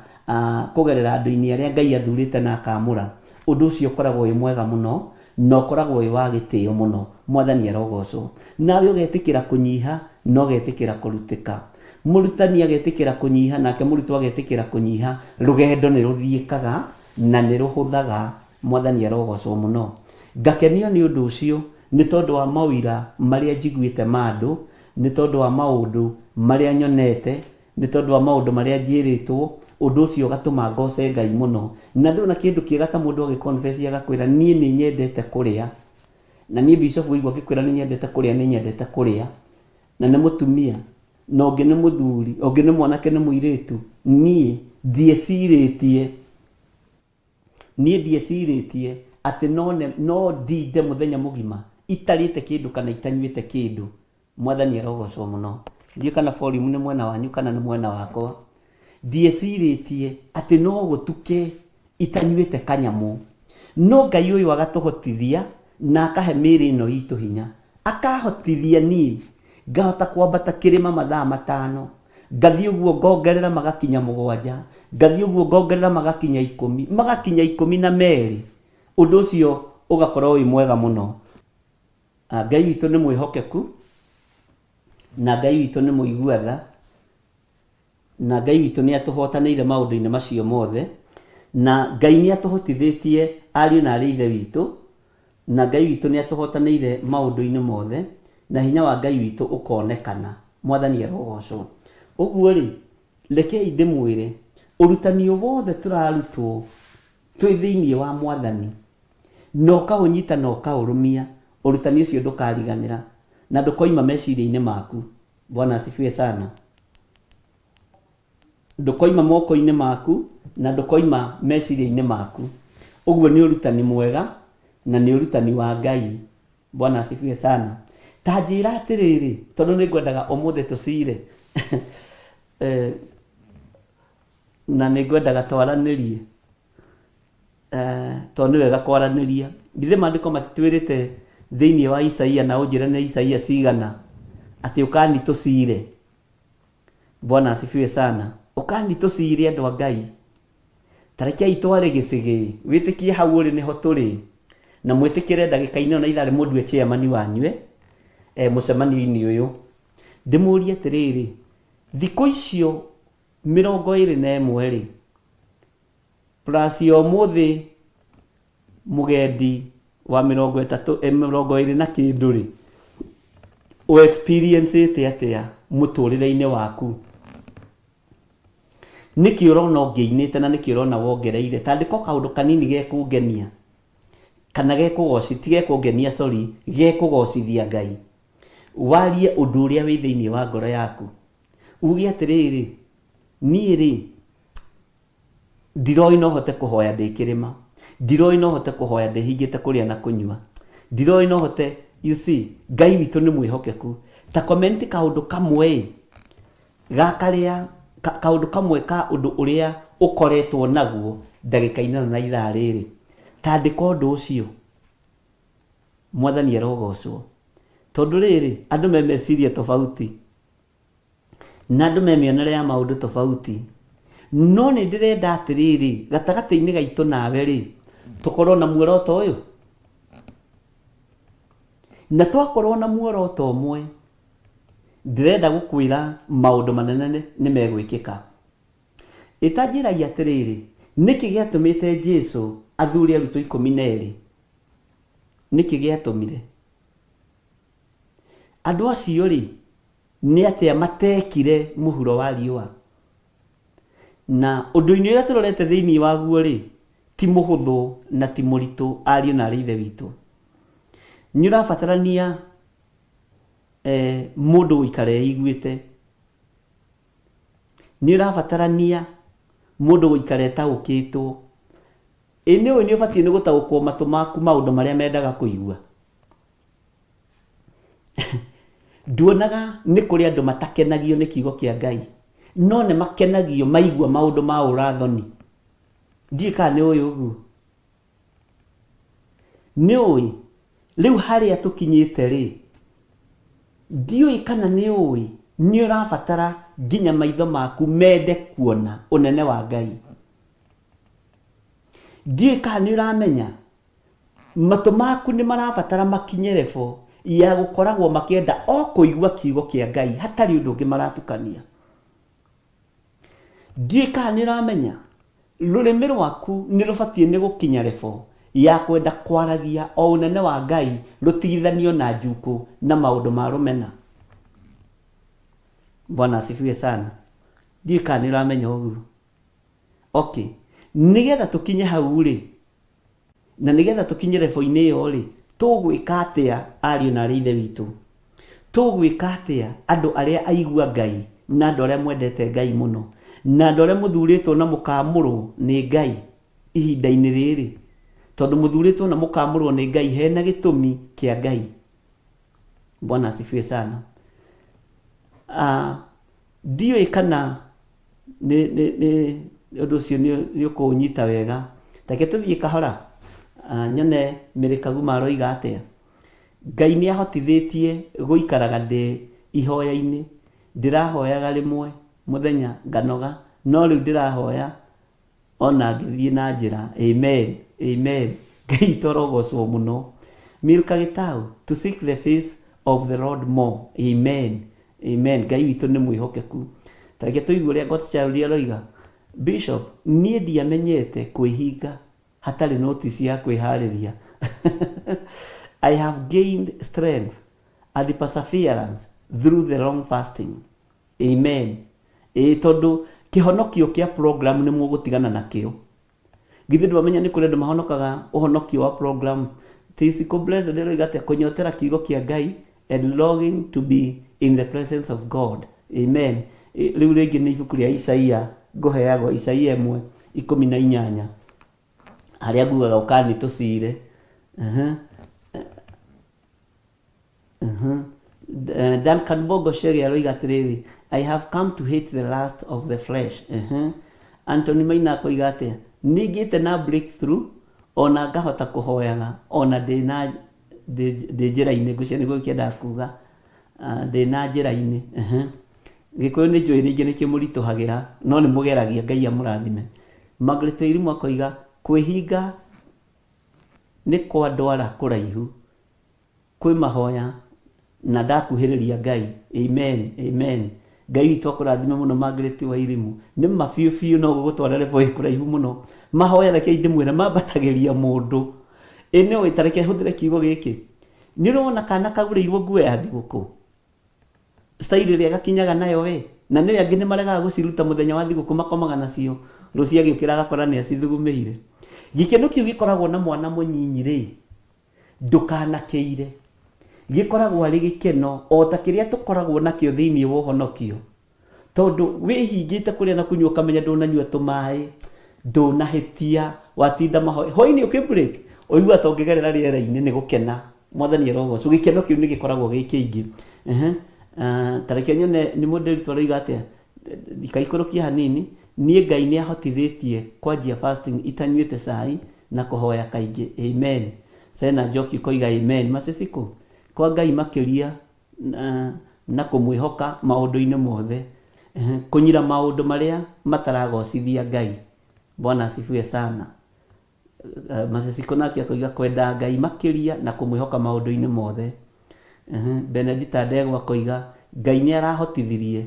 kũgerera andũ-inĩ arĩa Ngai athurĩte na akaamũra, ũndũ ũcio ũkoragwo wĩ mwega mũno na ũkoragwo wĩ wa gĩtĩo mũno. Mwathani arogocwo. Nawe ũgetĩkĩra kũnyiha na ũgetĩkĩra kũrutĩka. Mũrutani agetĩkĩra kũnyiha nake mũrutwo agetĩkĩra kũnyiha, rũgendo nĩ rũthiĩkaga na nĩ rũhũthaga. Mwathani arogocwo mũno. Ngakenio nĩ ũndũ ũcio nĩ tondũ wa maũira marĩa njiguĩte ma andũ Nĩ tondũ wa maũndũ marĩa nyonete, nĩ tondũ wa maũndũ marĩa njĩrĩtwo, ũndũ ũcio ũgatũma ngoce Ngai mũno. Na ndũrĩ na kĩndũ kĩega ta mũndũ agĩ confess agakwĩra niĩ nĩ nyendete kũrĩa. Na niĩ bishop waigua ngĩkwĩra nĩ nyendete kũrĩa nĩ nyendete kũrĩa. Na nĩ mũtumia, na ũngĩ nĩ mũthuri, ũngĩ nĩ mwanake nĩ mũirĩtu, niĩ ndiĩcirĩtie. Niĩ ndiecirĩtie atĩ no no ndinde mũthenya mũgima itarĩte kĩndũ kana itanyuĩte kĩndũ. Mwathani arogocwo mũno. Ndiũĩ kana volume nĩ mwena wanyu kana nĩ mwena wakwa. Ndiecirĩtie atĩ no gũtuke itanyuĩte kanyamũ. No Ngai ũyũ agatũhotithia na akahe mĩĩrĩ ĩno itũ hinya. Akahotithia niĩ ngahota kwambata kĩrĩma mathaa matano Ngathiĩ ũguo ngongerera magakinya mũgwanja, ngathiĩ ũguo ngongerera magakinya ikũmi, magakinya 12. Ũndũ ũcio ũgakorwo wĩ mwega mũno. Ngai witũ nĩ mwĩhokeku, na Ngai witũ nĩ mũigua tha, na Ngai witũ nĩ atũhotanĩire maũndũ-inĩ macio mothe, na Ngai nĩ atũhotithĩtie ariũ na aarĩ a Ithe witũ, Na Ngai witũ nĩatũhotanĩire maũndũ-inĩ mothe, na hinya wa Ngai witũ ũkonekana. Mwathani arogocwo. Ũguo-rĩ, Rekei ndĩmwĩre, ũrutani o wothe tũrarutwo twĩ thĩinĩ wa Mwathani, na ũkaũnyita na ũkaũrũmia, ũrutani ũcio ndũkariganĩra na ndũkoima meciria-inĩ maku. Bwana asifiwe sana. Ndũkoima moko-inĩ maku na ndũkoima meciria-inĩ maku. Ũguo nĩ ũrutani mwega na nĩ ũrutani wa Ngai. Bwana asifiwe sana. Ta njĩra atĩrĩrĩ, tondũ nĩ ngwendaga ũmũthĩ tũcire eh, na nĩ ngwendaga twaranĩrie eh, tondũ nĩ wega kwaranĩria. Githĩ maandĩko matitwĩrĩte thĩinĩ wa Isaia, na ũnjĩre nĩ Isaia cigana, atĩ ũkani tũcire. Bwana asifiwe sana. Ũkani tũcire andũ a Ngai. Ta rekei tware gĩcĩgĩ, wĩtĩkie hau ũrĩ nĩho tũrĩ, na mwĩtĩkĩre ndagĩka-inĩ ĩno na ithaa rĩmwe ndue chairman wanyu eh, mũcemanio-inĩ ũyũ. Ndĩmũrie atĩrĩrĩ, thikũ icio 21 rĩ, plus ya ũmũthĩ mũgendi wa 30 eh, 20 na kĩndũ rĩ, ũ experience ĩte atĩa mũtũrĩre-inĩ waku? Nĩkĩ ũrona ũngĩinĩte na nĩkĩ ũrona wongereire? Ta andĩka o kaũndũ kanini gekũngenia kana gekũgoci ti gekũngenia sorry, gekũgocithia Ngai. Warie ũndũ ũrĩa wĩ thĩinĩ wa ngoro yaku. Uge atĩrĩrĩ, niĩ rĩ, Ndiroĩ no hote kũhoya ndĩ kĩrĩma. Ndiroĩ no hote kũhoya ndĩhingĩte kũrĩa na kũnyua. Ndiroĩ no hote, you see, Ngai witũ nĩ mwĩhokeku. Ta comment kaũndũ kamwe ĩ, ga karĩa, kaũndũ kamwe ka ũndũ ũrĩa ũkoretwo naguo ndagĩka-inĩ ĩno na ithaa rĩrĩ. Ta andĩka ũndũ ũcio. Mwathani arogocwo. Tondũ rĩrĩ, andũ me meciria tofauti. Na andũ me mĩonere ya maũndũ tofauti. No nĩ ndĩrenda atĩrĩrĩ, gatagatĩ-inĩ gaitũ nawe rĩ, tũkorwo na muoroto ũyũ. Na twakorwo na muoroto ũmwe, ndĩrenda gũkwĩra maũndũ manene nĩ megwĩkĩka. Ĩ ta njĩrai atĩrĩrĩ, nĩkĩ gĩatũmĩte Jesu athure arutwo 12? Nĩkĩ gĩatũmire? Andũ acio-rĩ, nĩ atĩa matekire mũhuro wa riũa? Na ũndũ-inĩ ũrĩa tũrorete thĩinĩ waguo-rĩ, ti mũhũthũ na ti mũritũ ariũ na aarĩ a Ithe witũ. Nĩ ũrabatarania eh, mũndũ gũikara eiguĩte. Nĩ ũrabatarania mũndũ gũikara etaũkĩtwo. Ĩ nĩ ũĩ nĩ ũbatiĩ nĩ gũtaũkwo matũ maku maũndũ marĩa mendaga kũigua? Nduonaga nĩ kũrĩ andũ matakenagio nĩ kiugo kĩa Ngai, no nĩ makenagio maigua maũndũ ma ũra-thoni. Ndiũĩ kana nĩ ũĩ ũguo. Nĩ ũĩ, rĩu harĩa tũkinyĩte rĩ, ndiũĩ kana nĩ ũĩ nĩ ũrabatara nginya maitho maku mende kuona ũnene wa Ngai. Ndiũĩ kana nĩ ũramenya Matũ maku nĩ marabatara makinye level ya gũkoragwo makĩenda o kũigua kiugo kĩa Ngai hatarĩ ũndũ ũngĩ maratukania. Ndiũĩ kana nĩ ũramenya, rũrĩmĩ rwaku nĩ rũbatiĩ nĩ gũkinya level ya kwenda kwaragia o ũnene wa Ngai rũtigithanio na njukũ na maũndũ ma rũmena. Bwana asifiwe sana. Ndiũĩ kana nĩ ũramenya ũguo. Okay, nĩgetha tũkinye hau rĩ, Na nĩgetha tũkinye level-inĩ ĩyo-rĩ, tũgwĩka atĩa ariũ na aarĩ a Ithe witũ? Tũgwĩka atĩa andũ arĩa aigua Ngai na andũ arĩa mwendete Ngai mũno, na andũ arĩa mũthurĩtwo na mũkaamũrwo nĩ Ngai ihinda-inĩ rĩrĩ? Tondũ mũthurĩtwo na mũkaamũrwo nĩ Ngai hena gĩtũmi kĩa Ngai. Bwana asifiwe sana. Ah, ndiũĩ kana nĩ nĩ nĩ ũndũ ũcio nĩ nĩ ũkũũnyita wega. Reke tũthiĩ kahora ah, nyone Mary Kaguma aroiga atĩa. Ngai nĩ ahotithĩtie gũikaraga ndĩ ihoya-inĩ. Ndĩrahoyaga rĩmwe mũthenya nganoga, no rĩu ndĩrahoya ona ngĩthiĩ na njĩra. Amen, amen. Ngai witũ arogocwo mũno. Milka Gĩtaũ, to seek the face of the Lord more. Amen, amen. Ngai witũ nĩ mwĩhokeku. Ta reke tũigue ũrĩa God's Child aroiga. Bishop, niĩ ndiamenyete kwĩhinga hatarĩ notice ya kwĩharĩria. I have gained strength and perseverance through the long fasting. Amen. Ĩĩ tondũ Kĩhonokio kĩa program nĩ mũgũtigana nakĩo. Githĩ ndwamenya nĩ kũrĩ andũ mahonokaga ũhonokio wa program? Tisiko Blessed ĩroiga atĩa? Kũnyotera kiugo kĩa Ngai and longing to be in the presence of God. Amen. Rĩu rĩngĩ nĩ ibuku rĩa Isaia ngũheagwo, Isaia 1:18 harĩa ngugaga ũkani tũcire. Duncan Bongo Chege aroiga atĩrĩrĩ, I have come to hate the lust of the flesh. Anthony Maina akoiga atĩa? Nĩ ngĩte na breakthrough ona ngahota kũhoyaga ona ndĩ na ndĩ njĩra-inĩ, ngwĩciria nĩguo kĩendaga kuga ndĩ na njĩra-inĩ. Gĩkũyũ nĩ njũĩ rĩngĩ nĩ kĩmũritũhagĩra no nĩ mũgeragia, Ngai amũrathime. Margaret Wairimu akoiga kwĩhinga nĩ kwa ndwara kũraihu. Kwĩ mahoya na ndakuhĩrĩria Ngai. Amen amen Ngai witũ akũrathime mũno Margaret Wairimu. Nĩ ma biũ biũ no gũgũtwara level ĩ kũraihu mũno. Mahoya rekei ndĩmwĩre mambatagĩria mũndũ. Ĩ nĩũĩ ta reke hũthĩre kiugo gĩkĩ. Nĩ ũrĩ wona kana kagũrĩirwo nguo ya thigũkũ? Style ĩrĩa gakinyaga nayo ĩ, na nĩũĩ angĩ nĩ maregaga gũciruta mũthenya wa thigũkũ makomaga nacio, rũciũ agĩũkĩra agakora nĩ acithugumĩire. Gĩkeno kĩu gĩkoragwo na mwana mũnyinyi rĩ, Ndũkanakĩire. Gĩkoragwo arĩ gĩkeno o ta kĩrĩa tũkoragwo nakĩo thĩinĩ wa ũhonokio. Tondũ wĩhingĩte kũrĩa na kũnyua ũkamenya ndũnanyua tũmaĩ, ndũnahĩtia, watinda mahoya. Hwainĩ ũkĩ break, ũiguaga ta ũngĩgerera rĩera-inĩ nĩ gũkena. Mwathani arogocwo. Gĩkeno kĩu nĩ gĩkoragwo gĩ kĩingĩ. Ta reke nyone nĩ mũndũ aroiga atĩa. Ikaikũrũkia hanini, niĩ Ngai nĩ ahotithĩtie kwanjia fasting itanyuĩte cai na kũhoya kaingĩ. Amen. Sena Njoki ũkoiga amen. Macicikũ, kwa Ngai makĩria na kũmwĩhoka maũndũ-inĩ mothe. Kũnyira maũndũ marĩa mataragocithia Ngai. Bwana asifiwe sana. Maciciko nake akoiga kwenda Ngai makĩria na kũmwĩhoka maũndũ-inĩ mothe. Benedita Ndegwa akoiga Ngai nĩ arahotithirie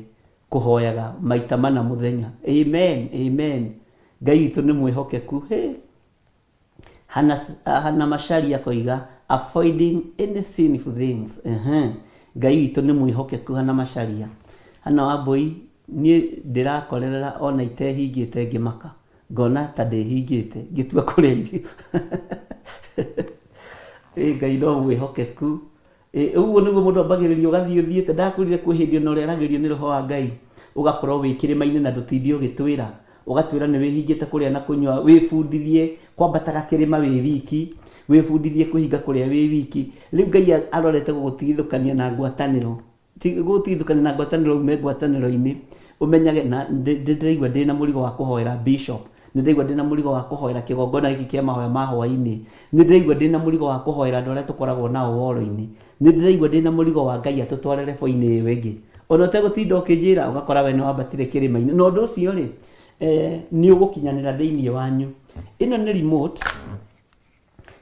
kũhoyaga maita mana mũthenya. Amen, amen. Ngai witũ nĩ mwĩhokeku. Hey. Hana, Hana Macharia akoiga avoiding any sinful things. Ngai witũ nĩ mwĩhokeku Hana Macharia. Hana Wambũi, niĩ ndĩrakorerera ona itehingĩte ngĩmaka. Ngona ta ndĩhingĩte ngĩtua kũrĩa irio. Ĩ Ngai no mwĩhokeku. Ĩ ũguo nĩguo mũndũ ambagĩrĩria ũgathiĩ ũthiĩte. Ndakwĩrire kwĩ hĩndĩ ona ũrĩaragĩrio nĩ roho wa Ngai ũgakorwo wĩ kĩrĩma-inĩ na ndũtinde ũgĩtwĩra. Ũgatwĩra nĩ wĩhingĩte kũrĩa na kũnyua, wĩbundithie kwambataga kĩrĩma wĩ wiki, wĩbundithie kwĩhinga kũrĩa wĩ wiki. Rĩu Ngai arorete gũgũtigithũkania na ngwatanĩro. Ti gũtigithũkania na ngwatanĩro ume ngwatanĩro-inĩ ũmenyage na ndĩraigua ndĩna mũrigo wa kũhoera bishop, nĩ ndĩraigua ndĩna mũrigo wa kũhoera kĩgongona gĩkĩ kĩa mahoya ma hwainĩ, nĩ ndĩraigua ndĩna mũrigo wa kũhoera andũ arĩa tũkoragwo nao woro-inĩ, nĩ ndĩraigua ndĩna mũrigo wa Ngai atũtware level-inĩ ĩyo ĩngĩ. Ona ũtegũtinda ũkĩnjĩra ũgakora we nĩ wambatire kĩrĩma-inĩ. Na ũndũ ũcio rĩ, nĩ ũgũkinyanĩra thĩinĩ wanyu. Ĩno nĩ remote.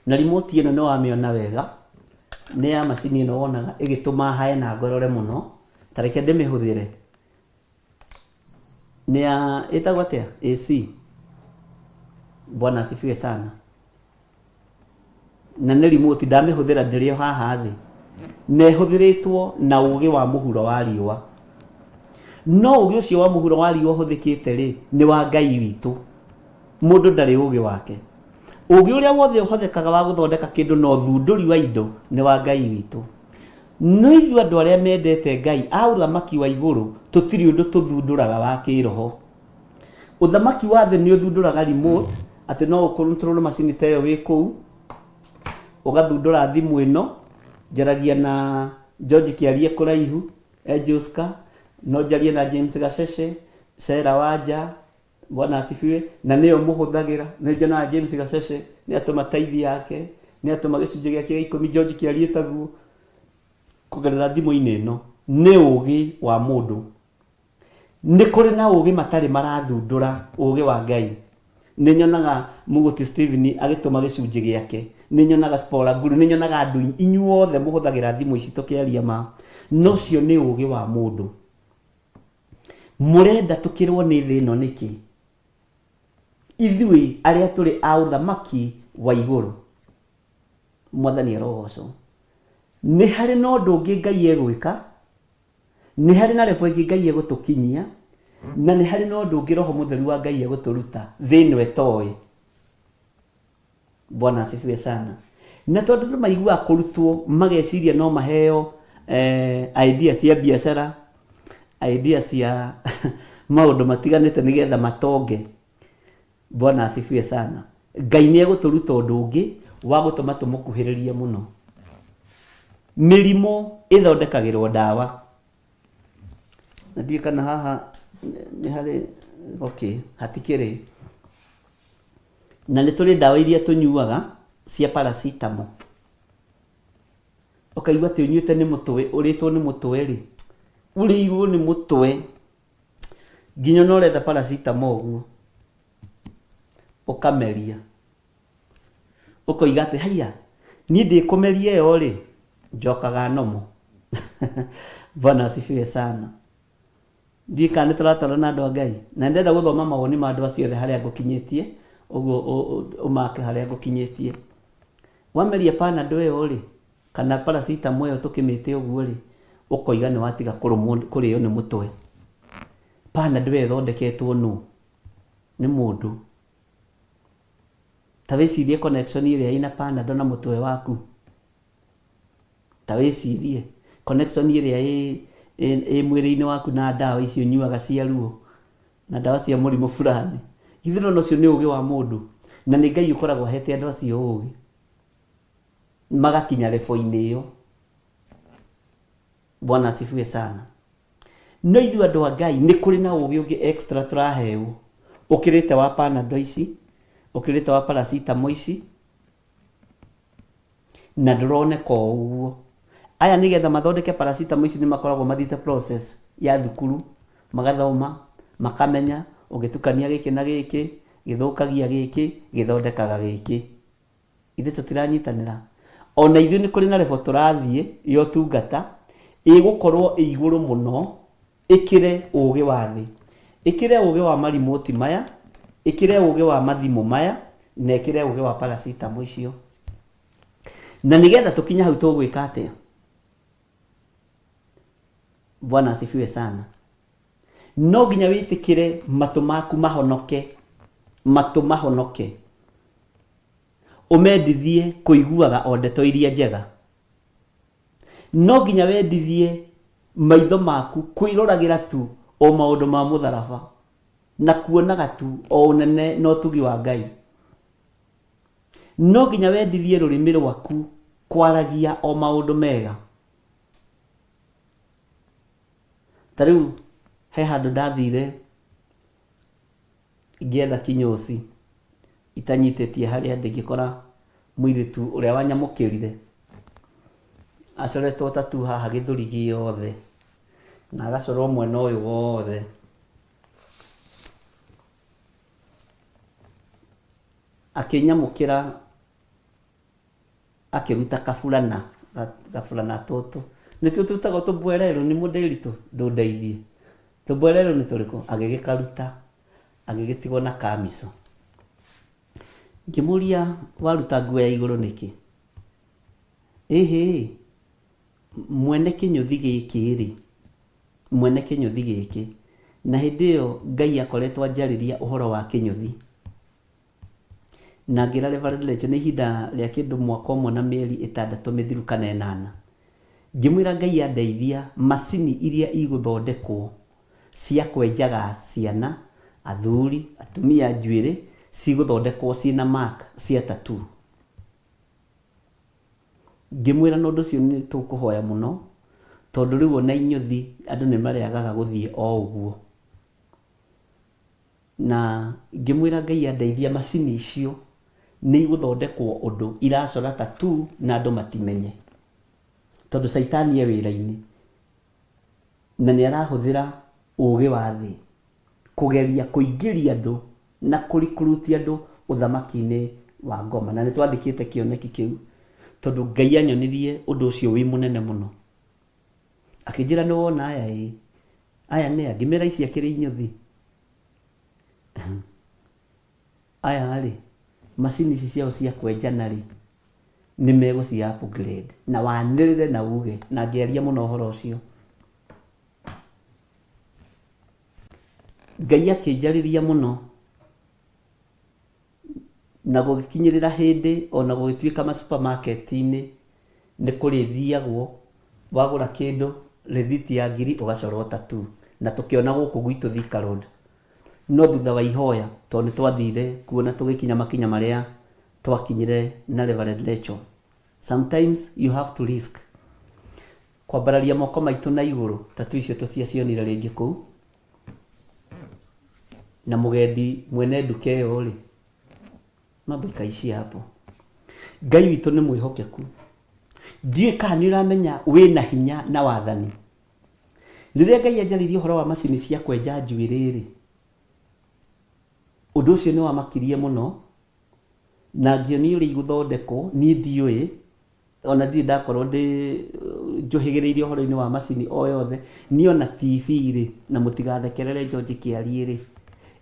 Na remote ĩno nĩ wamĩona wega, nĩ ya macini ĩno wonaga ĩgĩtũma hae na ngorore mũno, ta reke ndĩmĩhũthĩre. Nĩ ya, ĩtagwo atĩa? AC. Bwana asifiwe sana. Na nĩ remote ndamĩhũthĩra ndĩrĩ o haha thĩ. Na ĩhũthĩrĩtwo na ũgĩ wa mũhuro wa riũa. No ũgĩ ũcio wa mũhuro wa riũa ũhũthĩkĩte rĩ, nĩ wa Ngai witũ. Mũndũ ndarĩ ũgĩ wake. Ũgĩ ũrĩa wothe ũhothekaga wa gũthondeka kĩndũ na ũthundũri wa indo nĩ wa Ngai witũ. No ithuĩ andũ arĩa mendete Ngai a ũthamaki wa igũrũ tũtirĩ ũndũ tũthundũraga wa kĩroho. Ũthamaki wa thĩ nĩ ũthundũraga remote atĩ no ũ control macini ta ĩyo wĩ kũu, ũgathundũra thimũ ĩno, njaragia na George Kĩarie kũraihu, e Joska, no njarie na James Gacece, Sarah Wanja, Bwana asifiwe, na nĩyo mũhũthagĩra. Nĩ njonaga James Gacece nĩ atũma taithi yake, nĩ atũma gĩcunjĩ gĩake gĩa ikũmi, George Kĩarie taguo, kũgerera thimũ-inĩ ĩno. Nĩ ũgĩ wa mũndũ. Nĩ kũrĩ na ũgĩ matarĩ marathundũra, ũgĩ wa Ngai. Nĩ nyonaga Mũgũti Stephen agĩtũma gĩcunjĩ gĩake, nĩ nyonaga Spora Guru, nĩ nyonaga andũ inyuothe mũhũthagĩra thimũ ici tũkĩaria ma, no ũcio nĩ ũgĩ wa mũndũ. Mũrenda tũkĩrwo nĩ thĩ ĩno nĩkĩ? Ithuĩ arĩa tũrĩ a ũthamaki wa igũrũ. Mwathani arogocwo. Nĩ harĩ na ũndũ ũngĩ Ngai egwĩka, Nĩ harĩ na level ĩngĩ Ngai egũtũkinyia. Na nĩ harĩ na ũndũ ũngĩ Roho Mũtheru wa Ngai egũtũruta thĩ ĩno ĩtoĩ. Bwana asifiwe sana. Na tondũ andũ maiguaga kũrutwo mageciria no maheo eh, idea cia biacara, idea cia maũndũ matiganĩte nĩgetha matonge. Bwana asifiwe sana. Ngai nĩ egũtũruta ũndũ ũngĩ wa gũtũma tũmũkuhĩrĩrie mũno. Mĩrimũ ĩthondekagĩrwo ndawa. Na ndiũĩ kana haha nĩ harĩ okay, hatikĩrĩ. Na nĩ tũrĩ ndawa iria tũnyuaga cia paracetamol. Ũkaigua atĩ ũnyuĩte nĩ mũtwe, ũrĩtwo nĩ mũtwe rĩ, ũrĩirwo nĩ mũtwe nginya ona ũretha paracetamol ũguo ũkameria. Ũkoiga atĩ haiya niĩ ndĩkũmeria ĩyo rĩ, njokaga normal. Bwana asifiwe sana. Ndiũĩ kana nĩ tũratwarana andũ a Ngai. Na nĩ ndĩrenda gũthoma mawoni ma andũ acio othe harĩa ngũkinyĩtie, ũguo ũmake harĩa ngũkinyĩtie. Wameria Panadol ĩyo rĩ, kana paracetamol ĩyo tũkĩmĩte ũguo rĩ, ũkoiga nĩ watiga kũrũmwo kũrĩo nĩ mũtwe. Panadol ĩyo ĩthondeketwo nũ? Nĩ mũndũ. Ta wĩcirie connection ĩrĩa ĩna Panadol na mũtwe waku. Ta wĩcirie connection ĩrĩa ĩ mwĩrĩ-inĩ waku na ndawa icio ũnyuaga cia ruo na ndawa cia mũrimũ fulani. Githĩ ndũrona ũcio nĩ ũgĩ wa mũndũ? Na nĩ Ngai ũkoragwo ahete andũ acio ũgĩ magakinya level-inĩ ĩyo. Bwana asifiwe sana. No ithuĩ andũ a Ngai nĩ kũrĩ na ũgĩ ũngĩ extra tũraheo ũkĩrĩte wa Panadol ici, ũkĩrĩte wa paracetamol ici, na ndũroneka o ũguo. Aya nĩgetha mathondeke paracetamol ici nĩ makoragwo mathiĩte process ya thukuru, magathoma, makamenya ũngĩtukania gĩkĩ na gĩkĩ, gĩthũkagia gĩkĩ, gĩthondekaga gĩkĩ. Ithuĩ tũtiranyitanĩra. Ona ithuĩ nĩ kũrĩ na level tũrathiĩ ya ũtungata, ĩgũkorwo ĩ igũrũ mũno Ĩkĩre ũũgĩ wa thĩ. Ĩkĩre ũũgĩ wa marimũti maya, ĩkĩre ũũgĩ wa mathimũ maya, na ĩkĩre ũũgĩ wa paracetamol icio. Na nĩgetha tũkinye hau tũgwĩka atĩa? Bwana asifiwe sana. No nginya wĩtĩkĩre matũ maku mahonoke, matũ mahonoke. Ũmendithie kũiguaga o ndeto iria njega. No nginya wendithie maitho maku kwĩroragĩra tu o maũndũ ma mũtharaba na kuonaga tu o ũnene na ũtugi wa Ngai. No nginya wendithie rũrĩmĩ rwaku kwaragia o maũndũ mega. Ta rĩu he handũ ndathire ngĩetha kinyozi itanyitĩtie harĩa ndĩ ngĩkora mũirĩtu ũrĩa wanyamũkĩrire acoretwo tattoo haha gĩthũri gĩothe na agacorwo mwena ũyũ wothe. Akĩnyamũkĩra akĩruta kaburana gaburana tũtũ nĩtuo twĩtagwo tũmbwererũ nĩ mũndĩritũ ndũndeithie tũmbwererũ nĩ tũrĩkũ agĩgĩkaruta agĩgĩtigwo na kamico ngĩmũria waruta nguo ya igũrũ nĩkĩ ĩhĩ mwene kĩnyũthi gĩkĩ rĩ mwene kĩnyũthi gĩkĩ na hĩndĩ ĩyo Ngai akoretwo anjarĩria ũhoro wa kĩnyũthi Na ngĩra Reverend Rachel nĩ ihinda rĩa kĩndũ mwaka ũmwe na mĩeri ĩtandatũ mĩthiru kana ĩnana. Ngĩmwĩra Ngai andeithia macini iria igũthondekwo cia kwenjaga ciana, athuri, atumia njuĩrĩ cigũthondekwo ciĩna mark cia tattoo. Ngĩmwĩra na ũndũ ũcio nĩ tũkũhoya mũno tondũ rĩu ona inyũthi andũ nĩ marĩagaga gũthiĩ o ũguo. Na ngĩmwĩra Ngai andeithia macini icio nĩ igũthondekwo ũndũ iracora tattoo na andũ matimenye. Tondũ caitani e wĩra-inĩ na nĩ arahũthĩra ũgĩ wa thĩ kũgeria kũingĩria andũ na kũ recruit andũ ũthamaki-inĩ wa ngoma. Na nĩ twandĩkĩte kĩoneki kĩu tondũ Ngai anyonirie ũndũ ũcio wĩ mũnene mũno. Akĩnjĩra nĩ wona aya ĩĩ. Aya nĩ a? Ngĩmera ici akĩrĩ inyũthi. Aya rĩ, macini ici ciao cia kwenjana rĩ, nĩ megũci upgrade na wanĩrĩre na uge, na ngĩaria mũno ũhoro ũcio. Ngai akĩnjarĩria mũno na gũgĩkinyĩrĩra hĩndĩ ona gũgĩtuĩka ma supermarket-inĩ nĩ kũrĩthiagwo wagũra kĩndũ rĩthiti ya ngiri ũgacorwo tattoo na tũkĩona gũkũ gwitũ Thika Road. No thutha wa ihoya tondũ nĩ twathire kuo na tũgĩkinya makinya marĩa twakinyire na Reverend Rachel. Sometimes you have to risk. Kwambararia moko maitũ na igũrũ tattoo icio tũtiacionire rĩngĩ kũu. Na mũgendi mwene nduka ĩyo rĩ, mambo ikaishia hapo. Ngai witũ nĩ mwĩhokeku. Ndiũĩ kana nĩ ũramenya wĩna hinya na wathani. Rĩrĩa Ngai anjarĩirie ũhoro wa macini cia kwenja njuĩrĩ rĩ, ũndũ ũcio nĩ wamakirie mũno na ngĩonio ũrĩa igũthondekwo, niĩ ndiũĩ ona ndirĩ ndakorwo ndĩ njũhĩgĩrĩire ũhoro-inĩ wa macini o yothe, niĩ ona TV rĩ, na mũtigathekerere George Kĩariĩ rĩ,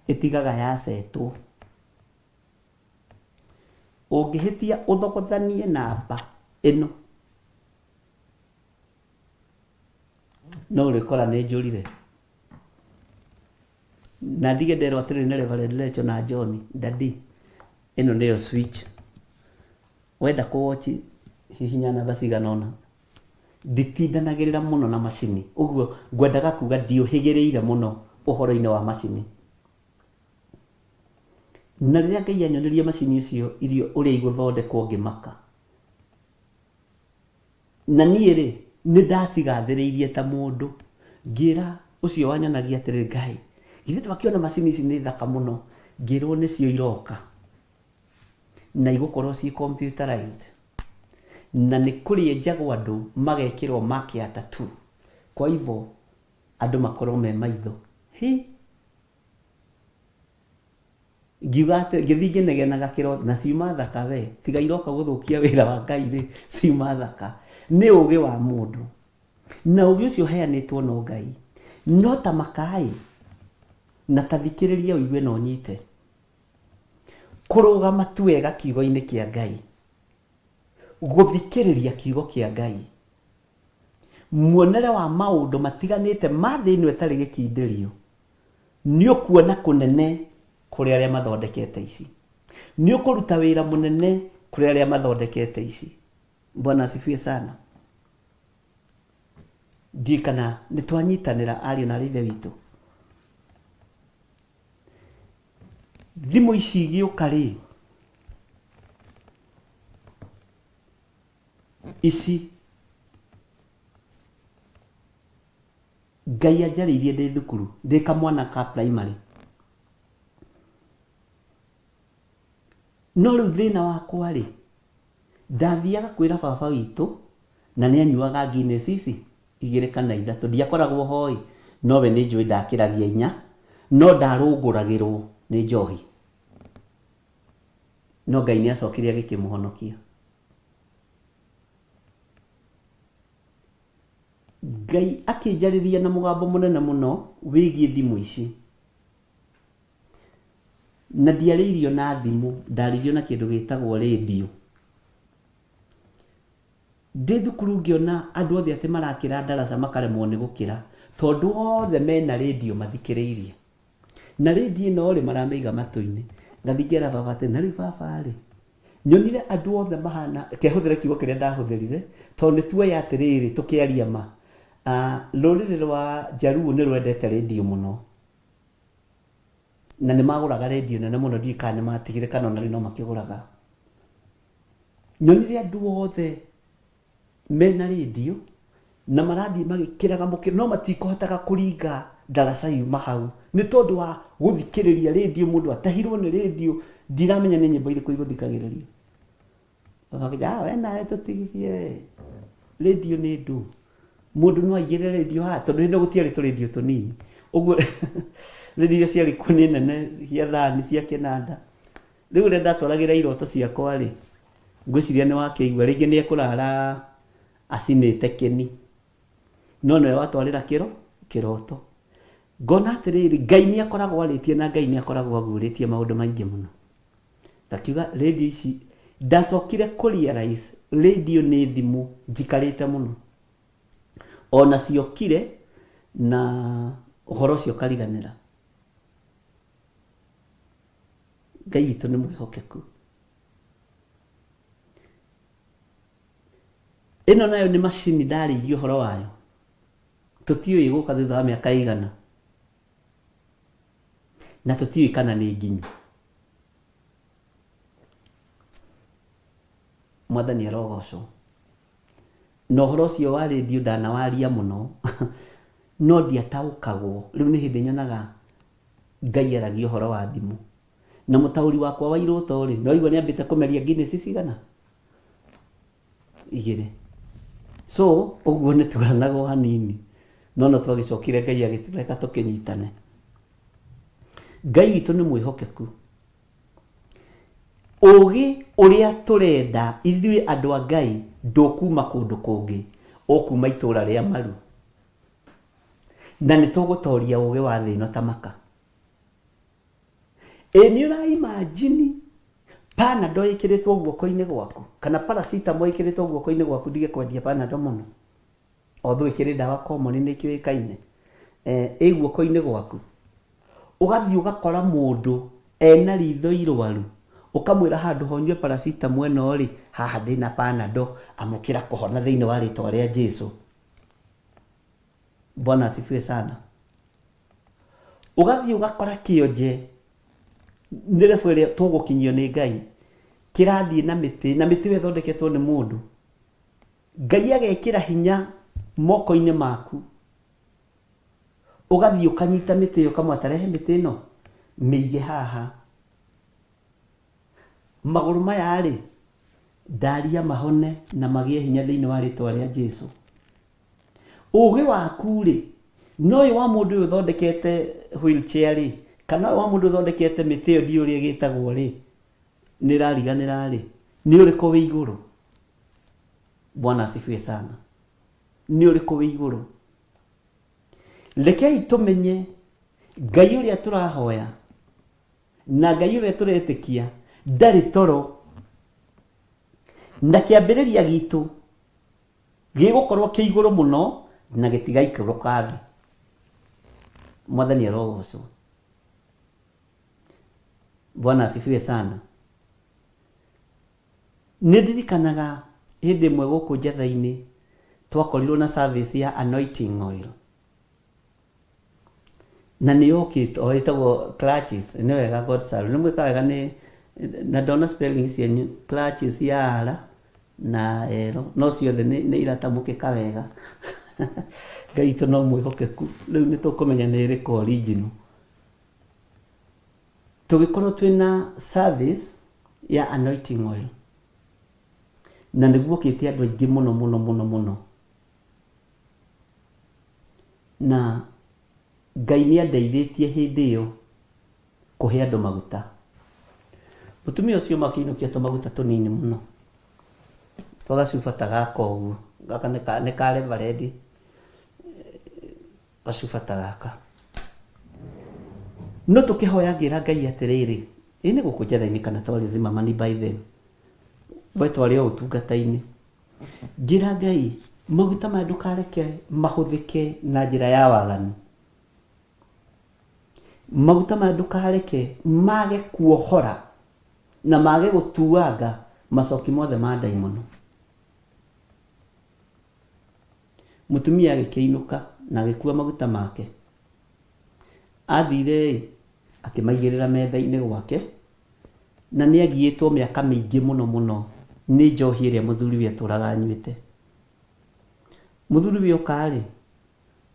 ĩtigaga yacetwo. Ũngĩhĩtia ũthogothanie namba ĩno, no ũrĩkora nĩ njũrire. Na ndige nderwo atĩrĩrĩ nĩ Reverend Rachel na John, daddy, ĩno nĩyo switch. Wenda kũ watch hihinya namba cigana ũna. Nditindanagĩrĩra mũno na macini, ũguo ngwendaga kuga ndiũhĩgĩrĩire mũno ũhoro-inĩ wa macini. Na rĩrĩa Ngai anyonirie macini icio iria ũrĩa igũthondekwo ngĩmaka. Na niĩ-rĩ, nĩndacigathĩrĩirie ta mũndũ, ngĩĩra ũcio wanyonagia atĩrĩ, Ngai, githĩ ndwakĩona macini ici nĩ thaka mũno? Ngĩĩrwo nĩcio iroka, na igũkorwo ciĩ computerized, na nĩ kũrĩenjagwo andũ magekĩrwo mark ya tattoo, kwa hivyo andũ makorwo me maitho. Hi! Ngiuga atĩ, ngĩthiĩ ngĩnegenaga kĩroto, na ciuma thaka we, tiga iroka gũthũkia wĩra wa Ngai rĩ, ciuma thaka. Nĩ ũgĩ wa mũndũ. Na ũgĩ ũcio ũheanĩtwo no Ngai. No ta makaĩ, na ta thikĩrĩria ũigue na ũnyite. Kũrũgama tu wega kiugo-inĩ kĩa Ngai, gũthikĩrĩria kiugo kĩa Ngai, muonere wa maũndũ matiganĩte ma thĩ ĩno ĩtarĩ gĩkindĩrio, Nĩ ũkuona kũnene kũrĩ arĩa mathondekete ici. Nĩ ũkũruta wĩra mũnene kũrĩ arĩa mathondekete ici. Bwana asifiwe sana. Ndiũĩ kana nĩ twanyitanĩra ariũ na aarĩ a Ithe witũ. Thimũ ici igĩũka rĩ, ici Ngai anjarĩirie ndĩ thukuru, ndĩ kamwana ka primary. No rĩu thĩna wakwa rĩ, ndathiaga kwĩra baba witũ, na nĩ anyuaga Guinness ici igĩrĩ kana ithatũ. Ndiakoragwo ho ĩ, no we nĩ njũĩ ndakĩragia inya, no ndarũngũragĩrwo nĩ njohi. No Ngai nĩ acokire agĩkĩmũhonokia. Ngai akĩnjarĩria na mũgambo mũnene mũno wĩgiĩ thimũ ici. Na ndiarĩirio na thimũ, ndarĩirio na kĩndũ gĩtagwo rĩndiũ. Ndĩ thukuru ngĩona andũ othe atĩ marakĩra ndaraca makaremwo nĩ gũkĩra, tondũ othe mena rĩndiũ mathikĩrĩirie. Na rĩndiũ ĩno rĩ, maramĩiga matũ-inĩ. Ngathiĩ ngera baba atĩrĩ, na rĩu baba rĩ, Nyonire andũ othe mahana, reke hũthĩre kiugo kĩrĩa ndahũthĩrire, tondũ nĩ tuoĩ atĩrĩrĩ, tũkĩaria ma, rũrĩrĩ rwa Jaluo nĩ rwendete rĩndiũ mũno. Na nĩ magũraga rĩndiũ nene mũno, ndiũĩ kana nĩ matigire kana ona rĩu no makĩgũraga. Nyonire andũ othe mena rĩndiũ na marathiĩ magĩkĩraga mũkĩra no matikũhotaga kũringa ndaraca yuma hau nĩ tondũ wa gũthikĩrĩria rĩndiũ mũndũ atahirwo nĩ rĩndiũ ndiramenya nĩ nyĩmbo irĩkũ igũthikagĩrĩrio. Ũgakĩnja, "Ah, we nawe tũtigithie we rĩndiũ nĩ ndũ mũndũ no aigĩrĩre rĩndiũ haha tondũ hĩndĩ ĩyo gũtiarĩ tũrĩndiũ tũnini ũguo rĩndiũ iria ciarĩ kuo nĩ nene cia thani cia kĩnanda. Rĩu ũrĩa ndatwaragĩra iroto ciakwa rĩ, ngwĩciria nĩ wakĩigua, rĩngĩ nĩ ekũrara acinĩte kĩni, no nĩwe watwarĩra kĩro, kĩroto. Ngona atĩrĩrĩ, Ngai nĩ akoragwo arĩtie na Ngai nĩ akoragwo aguũrĩtie maũndũ maingĩ mũno. Ngakiuga rĩndiũ ici, ndacokire kũ realize rĩndiũ nĩ thimũ njikarĩte mũno. Ona ciokire na ũhoro ũcio ũkariganĩra. Ngai witũ nĩ mwĩhokeku. Ĩno nayo nĩ macini ndarĩirie ũhoro wayo. Tũtiũĩ ĩgũka thutha wa mĩaka ĩigana. Na tũtiũĩ kana nĩ nginyu. Mwathani arogocwo. Na ũhoro ũcio wa rĩndiũ ndanawaria mũno, no ndiataũkagwo. Rĩu nĩ hĩndĩ nyonaga Ngai aragia ũhoro wa thimũ. Na mũtaũri wakwa wa iroto-rĩ, nĩ waigua nĩ ambĩte kũmeria Guinness cigana? Igĩrĩ. So, ũguo nĩ turanagwo hanini. No no twagĩcokire Ngai agĩtũreka tũkĩnyitane. Ngai witũ nĩ mwĩhokeku. Ũũgĩ ũrĩa tũrenda ithuĩ andũ a Ngai ndũkuma kũndũ kũngĩ, ũkuma itũũra rĩa maru. Na nĩ tũgũtoria ũũgĩ wa thĩ ĩno ta maka. Ĩ nĩ ũra imagine Panadol ĩkĩrĩtwo guoko-inĩ gwaku kana paracetamol ĩkĩrĩtwo guoko-inĩ gwaku ndige kwendia Panadol mũno. Although ĩkĩrĩ ndawa common nĩ ĩkĩũĩkaine. Ĩ guoko-inĩ gwaku. Ũgathiĩ ũgakora mũndũ ena ritho irwaru, ũkamwĩra handũ ha ũnyue paracetamol ĩno rĩ, haha ndĩna Panadol, amũkĩra kũhona thĩinĩ wa rĩtwa rĩa Jesu. Bwana asifiwe sana. Ũgathiĩ ũgakora kĩonje nĩ level ĩrĩa tũgũkinyio nĩ Ngai, kĩrathiĩ na mĩtĩ, na mĩtĩ ĩyo ĩthondeketwo nĩ mũndũ. Ngai agekĩra hinya moko-inĩ maku. Ũgathiĩ ũkanyita mĩtĩ ĩyo ũkamwĩra ta rehe mĩtĩ ĩno, mĩige haha. Magũrũ maya rĩ, ndaria mahone na magĩe hinya thĩinĩ wa rĩtwa rĩa Jesu. Ũgĩ waku rĩ, na ũyũ wa mũndũ ũyũ ũthondekete wheelchair rĩ, kana ũyũ wa mũndũ ũthondekete mĩtĩ ĩyo ndiũĩ ũrĩa ĩgĩtagwo rĩ, nĩ ĩrariganĩra rĩ, nĩ ũrĩkũ wĩ igũrũ? Bwana asifiwe sana. Nĩ ũrĩkũ wĩ igũrũ? Rekei tũmenye Ngai ũrĩa tũrahoya na Ngai ũrĩa tũretĩkia ndarĩ toro, na kĩambĩrĩria gitũ gĩgũkorwo kĩ igũrũ mũno na gĩtigaikũrũka thĩ. Mwathani arogocwo. Bwana asifiwe sana. Nĩ ndirikanaga hĩndĩ ĩmwe gũkũ Njatha-inĩ twakorirwo na service ya anointing oil. Na nĩ yokĩte, o ĩtagwo clutches, nĩ wega God serve. Nĩ mwĩkaga wega nĩ, na ndona spelling cianyu, clutches ya R na L, no ciothe nĩ nĩ iratamũkĩka wega. Ngai witũ no mwĩhokeku, rĩu nĩ tũkũmenya nĩ ĩrĩkũ original. Tũgĩkorwo twĩna service ya anointing oil na nĩ guokĩte andũ aingĩ mũno mũno mũno mũno na Ngai nĩ andeithĩtie hĩndĩ ĩyo kũhe andũ maguta. Mũtumia ũcio makĩinũkia tũmaguta tũnini mũno twa gacuba ta gaka ũguo, gaka nĩ ka reverend. Gacuba ta gaka. No tũkĩhoya ngĩra Ngai atĩrĩrĩ, ĩ nĩ gũkũ Njatha-inĩ kana twarĩ Zimmerman by then, we twarĩ o ũtungata-inĩ. Ngĩra Ngai, maguta maya ndũkareke mahũthĩke na njĩra ya waganu. Maguta maya ndũkareke mage kuohora na mage gũtuanga macoki mothe ma ndaimono. Mũtumia agĩkĩinũka na agĩkua maguta make. Aathiire-ĩ, akĩmaigĩrĩra metha-inĩ gwake, na nĩ agiĩtwo mĩaka mĩingĩ mũno mũno nĩ njohi ĩrĩa mũthuriwe atũraga anyuĩte. Mũthuriwe oka-rĩ,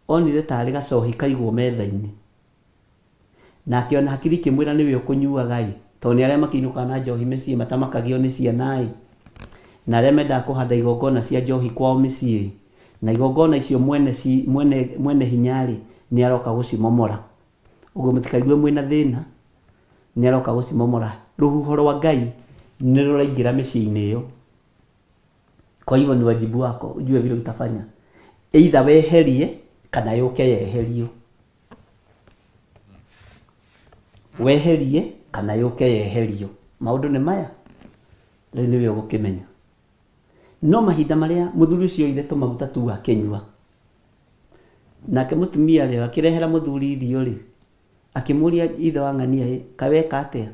onire tarĩ gacohi kaigwo metha-inĩ. Na akĩona hakiri ikĩmwĩra nĩwe ũkũnyuaga-ĩ, tondũ nĩ arĩa makĩinũkaga na njohi mĩciĩ matamakagio nĩ ciana-ĩ, na arĩa mendaga kũhanda igongona cia njohi kwao mĩciĩ-ĩ, na igongona icio mwene ci, mwene, mwene hinya-rĩ, nĩ aroka gũcimomora. Ũguo mũtikaigue mwĩna thĩna, nĩ aroka gũcimomora. Rũhuho rwa Ngai nĩ rũraingĩra mĩciĩ-inĩ ĩyo. Kwa hivyo ni wajibu wako ujue vile utafanya, either weherie kana yũke yeherio. Weherie kana yũke yeherio. Maũndũ nĩ maya, rĩu nĩwe ũgũkĩmenya. No mahinda marĩa mũthuri ũcio oire tũmaguta tu akĩnyua, nake mũtumia rĩ, akĩrehera mũthuri irio rĩ, akĩmũria ithe wa ng'ania ĩ, kaĩ weka atĩa?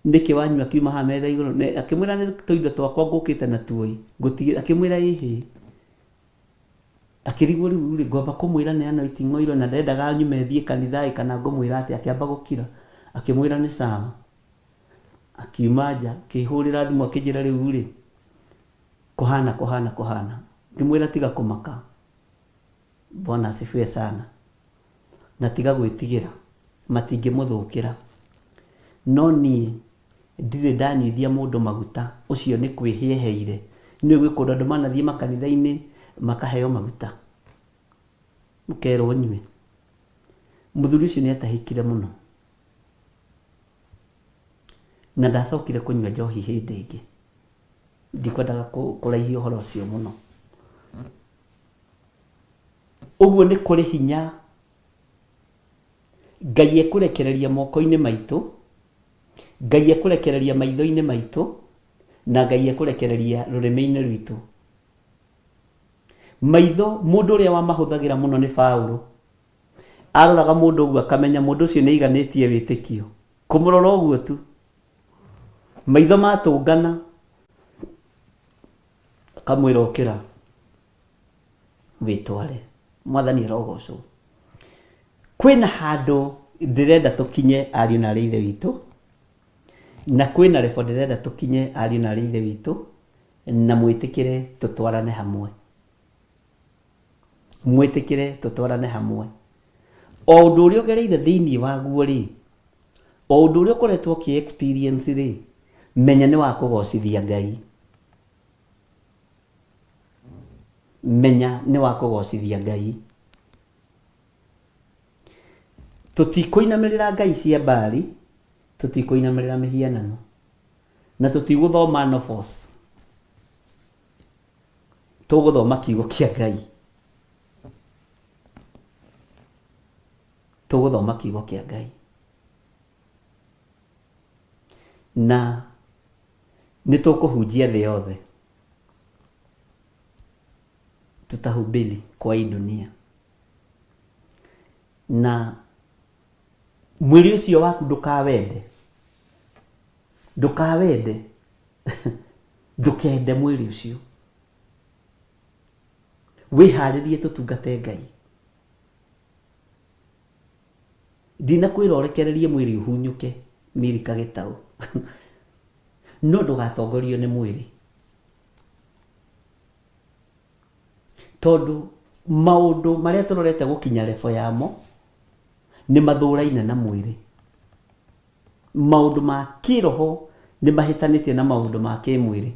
Nĩkĩ wanyua kiuma haha metha igũrũ? Akĩmwĩra nĩ tũindo twakwa ngũkĩte natuo ĩ, ngũtigĩra. Akĩmwĩra ĩhĩ. Akĩrigwo rĩu rĩ, ngwamba kũmwĩra nĩ anointing oil na ndendaga nyume thiĩ kanitha ĩ kana ngũmwĩra atĩa? Akĩamba gũkira. Akĩmwĩra nĩ sawa. Akiuma nja, akĩhũrĩra thimũ akĩnjĩra rĩu rĩ, kũhana kũhana kũhana. Ngĩmwĩra tiga kũmaka. Bwana asifiwe sana. Na tiga gwĩtigĩra, matingĩmũthũkĩra. No niĩ ndirĩ ndanyuithia mũndũ maguta, ũcio nĩ kwĩhĩa eheire. Nĩũĩ gwĩ kũndũ andũ manathiĩ makanitha-inĩ makaheo maguta, ũkerwo ũnyue. Mũthuri ũcio nĩ atahĩkire mũno, na ndacokire kũnyua njohi hĩndĩ ĩngĩ. Ndikwendaga kũraihia ũhoro ũcio mũno. Ũguo nĩ kũrĩ hinya Ngai ekũrekereria moko-inĩ maitũ, Ngai ekũrekereria maitho-inĩ maitũ, na Ngai ekũrekereria rũrĩmĩ-inĩ rwitũ. Maitho, mũndũ ũrĩa wamahũthagĩra mũno nĩ Paulo. Aroraga mũndũ ũguo akamenya mũndũ ũcio nĩ aiganĩtie wĩtĩkio. Kũmũrora ũguo tu. Maitho matũngana, akamwĩra ũkĩra. Wĩtware. Mwathani arogocwo. Kwĩna handũ ndĩrenda tũkinye ariũ na arĩ ithe witũ, na kwĩna level ndĩrenda tũkinye ariũ na arĩ ithe witũ, na mwĩtĩkĩre tũtwarane hamwe. Mwĩtĩkĩre tũtwarane hamwe. O ũndũ ũrĩa ũgereire thĩinĩ waguo rĩ, o ũndũ ũrĩa ũkoretwo ũkĩ experience rĩ, menya nĩ wa kũgocithia Ngai. Menya nĩ wa kũgocithia Ngai. Tũtikũinamĩrĩra ngai cia Baali, tũtikũinamĩrĩra mĩhianano, na tũtigũthoma novels. Tũgũthoma kiugo kĩa Ngai. Tũgũthoma kiugo kĩa Ngai. Na Nĩ tũkũhunjia thĩ yothe. Tutahubiri kwa hii dunia. Na mwĩrĩ ũcio waku ndũkawende. Ndũkawende. Ndũkende mwĩrĩ ũcio. Wĩharĩrie tũtungate Ngai. Ndinakwĩra ũrekererie mwĩrĩ ũhunyũke Milka Gĩtaũ. No ndũgatongorio nĩ mwĩrĩ. Tondũ maũndũ marĩa tũrorete gũkinya level yamo nĩ mathũraine na mwĩrĩ. Maũndũ ma kĩroho nĩ mahĩtanĩtie na maũndũ ma kĩmwĩrĩ.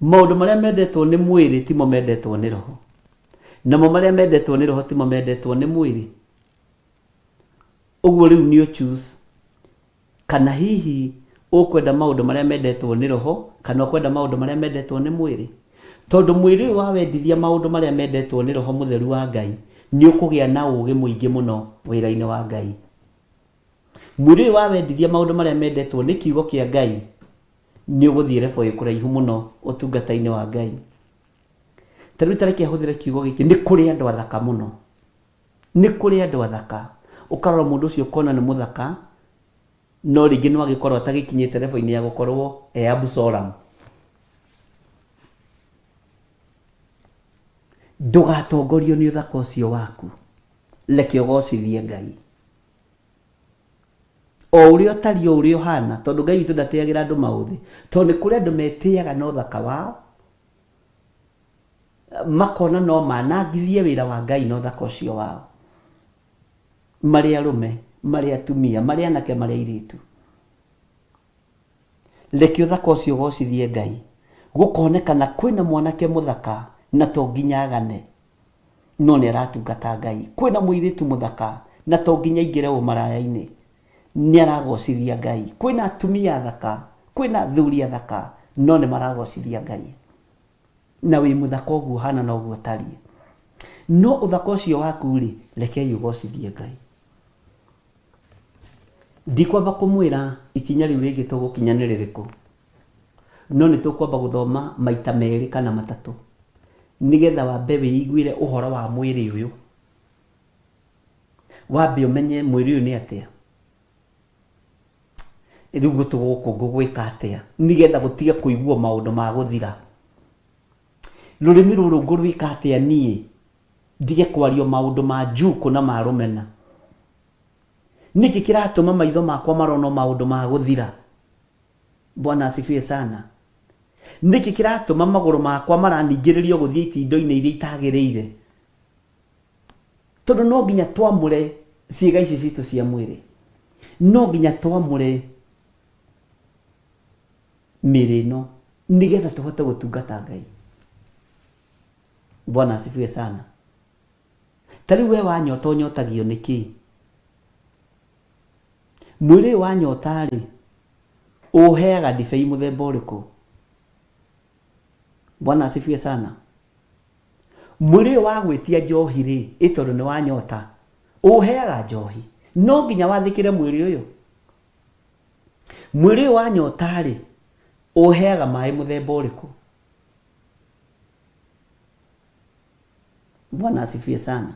Maũndũ marĩa mendetwo nĩ mwĩrĩ timo mendetwo nĩ roho, namo marĩa mendetwo nĩ roho timo mendetwo nĩ mwĩrĩ. Ũguo rĩu nĩ ũ choose kana hihi ũkwenda maũndũ marĩa mendetwo nĩ roho kana ũkwenda maũndũ marĩa mendetwo nĩ mwĩrĩ. Tondũ mwĩrĩ ũyũ wawendithia maũndũ marĩa mendetwo nĩ roho mũtheru wa Ngai, nĩ ũkũgĩa na ũgĩ mũingĩ mũno wĩra-inĩ wa Ngai. Mwĩrĩ ũyũ wawendithia maũndũ marĩa mendetwo nĩ kiugo kĩa Ngai, nĩ ũgũthiĩ level ĩ kũraihu mũno ũtungata-inĩ wa Ngai. Ta rĩu ta reke hũthĩre kiugo gĩkĩ, nĩ kũrĩ andũ athaka mũno. Nĩ kũrĩ andũ athaka. Ũkarora mũndũ ũcio ũkona nĩ mũthaka, no rĩngĩ no agĩkorwo atagĩkinyĩte level-inĩ ya gũkorwo e Absalom. Ndũgatongorio nĩ ũthaka ũcio waku. Reke ũgocithie Ngai. O ũrĩa ũtariĩ, o ũrĩa ũhana, tondũ Ngai witũ ndatĩagĩra andũ maũthĩ. Tondũ nĩ kũrĩ andũ metĩaga na ũthaka wao, makona no manangithie wĩra wa Ngai na ũthaka ũcio wao. Marĩ arũme, marĩ atumia, marĩ anake, marĩ airĩtu. Reke ũthaka ũcio ũgocithie Ngai. Gũkonekana kwĩna mwanake mũthaka na to nginya agane, no nĩ aratungata Ngai. Kwĩna mũirĩtu mũthaka na to nginya aingĩre ũmaraya-inĩ, nĩ aragocithia Ngai. Kwĩna atumia athaka, kwĩna athuri athaka, no nĩ maragocithia Ngai. Na wĩ mũthaka ũguo ũhana na ũguo ũtariĩ. No ũthaka ũcio waku-rĩ, rekei ũgocithie Ngai. Ndikwamba kũmwĩra ikinya rĩu rĩngĩ tũgũkinya nĩ rĩrĩkũ, no nĩ tũkwamba gũthoma maita merĩ kana matatũ, nĩgetha wambe wĩiguĩre ũhoro wa mwĩrĩ ũyũ. Wambe ũmenye mwĩrĩ ũyũ nĩ atĩa. Rĩu gũtũ gũkũ ngũgwĩka atĩa nĩgetha gũtige kũiguo maũndũ ma gũthira? Rũrĩmĩ rũrũ ngũrwĩka atĩa niĩ ndige kwario maũndũ ma njukũ na ma rũmena? Nĩkĩ kĩratũma maitho makwa maronwo maũndũ ma gũthira? Bwana asifiwe sana. Nĩkĩ kĩratũma magũrũ makwa maraningĩrĩrio gũthiĩ itindo-inĩ iria itagĩrĩire? Tondũ no nginya twamũre ciĩga ici citũ cia mwĩrĩ. No nginya twamũre mĩĩrĩ ĩno nĩgetha tũhote gũtungata Ngai. Bwana asifiwe sana. Ta rĩu we wanyota ũnyotagio nĩ kĩĩ? Mwĩrĩ ũyũ wanyota-rĩ, ũũheaga ndibei mũthemba ũrĩkũ? Bwana asifiwe sana. Mwĩrĩ ũyũ wagwĩtia njohi-rĩ, ĩ tondũ nĩ wanyota, ũũheaga njohi. No nginya wathĩkĩre mwĩrĩ ũyũ. Mwĩrĩ ũyũ wanyota-rĩ, ũũheaga maĩ mũthemba ũrĩkũ? Bwana asifiwe sana.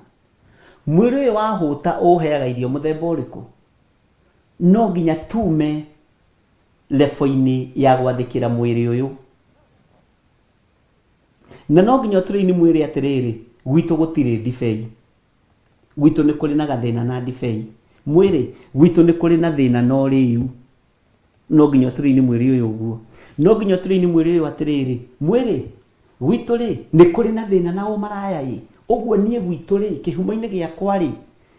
Mwĩrĩ ũyũ wahũta ũũheaga irio mũthemba ũrĩkũ? No nginya tume level-inĩ ya gwathĩkĩra mwĩrĩ ũyũ. Na no nginya ũtũrĩini mwĩrĩ atĩrĩrĩ, gwitũ gũtirĩ ndibei. Gwitũ nĩ kũrĩ na gathĩna na ndibei. Mwĩrĩ, gwitũ nĩ kũrĩ na thĩna na ũrĩu. No nginya ũtũrĩini mwĩrĩ ũyũ ũguo. No nginya ũtũrĩini mwĩrĩ ũyũ atĩrĩrĩ, mwĩrĩ, gwitũ rĩ, nĩ kũrĩ na thĩna na ũmaraya ĩ. Ũguo niĩ gwitũ rĩ, kĩhumo-inĩ gĩakwa rĩ,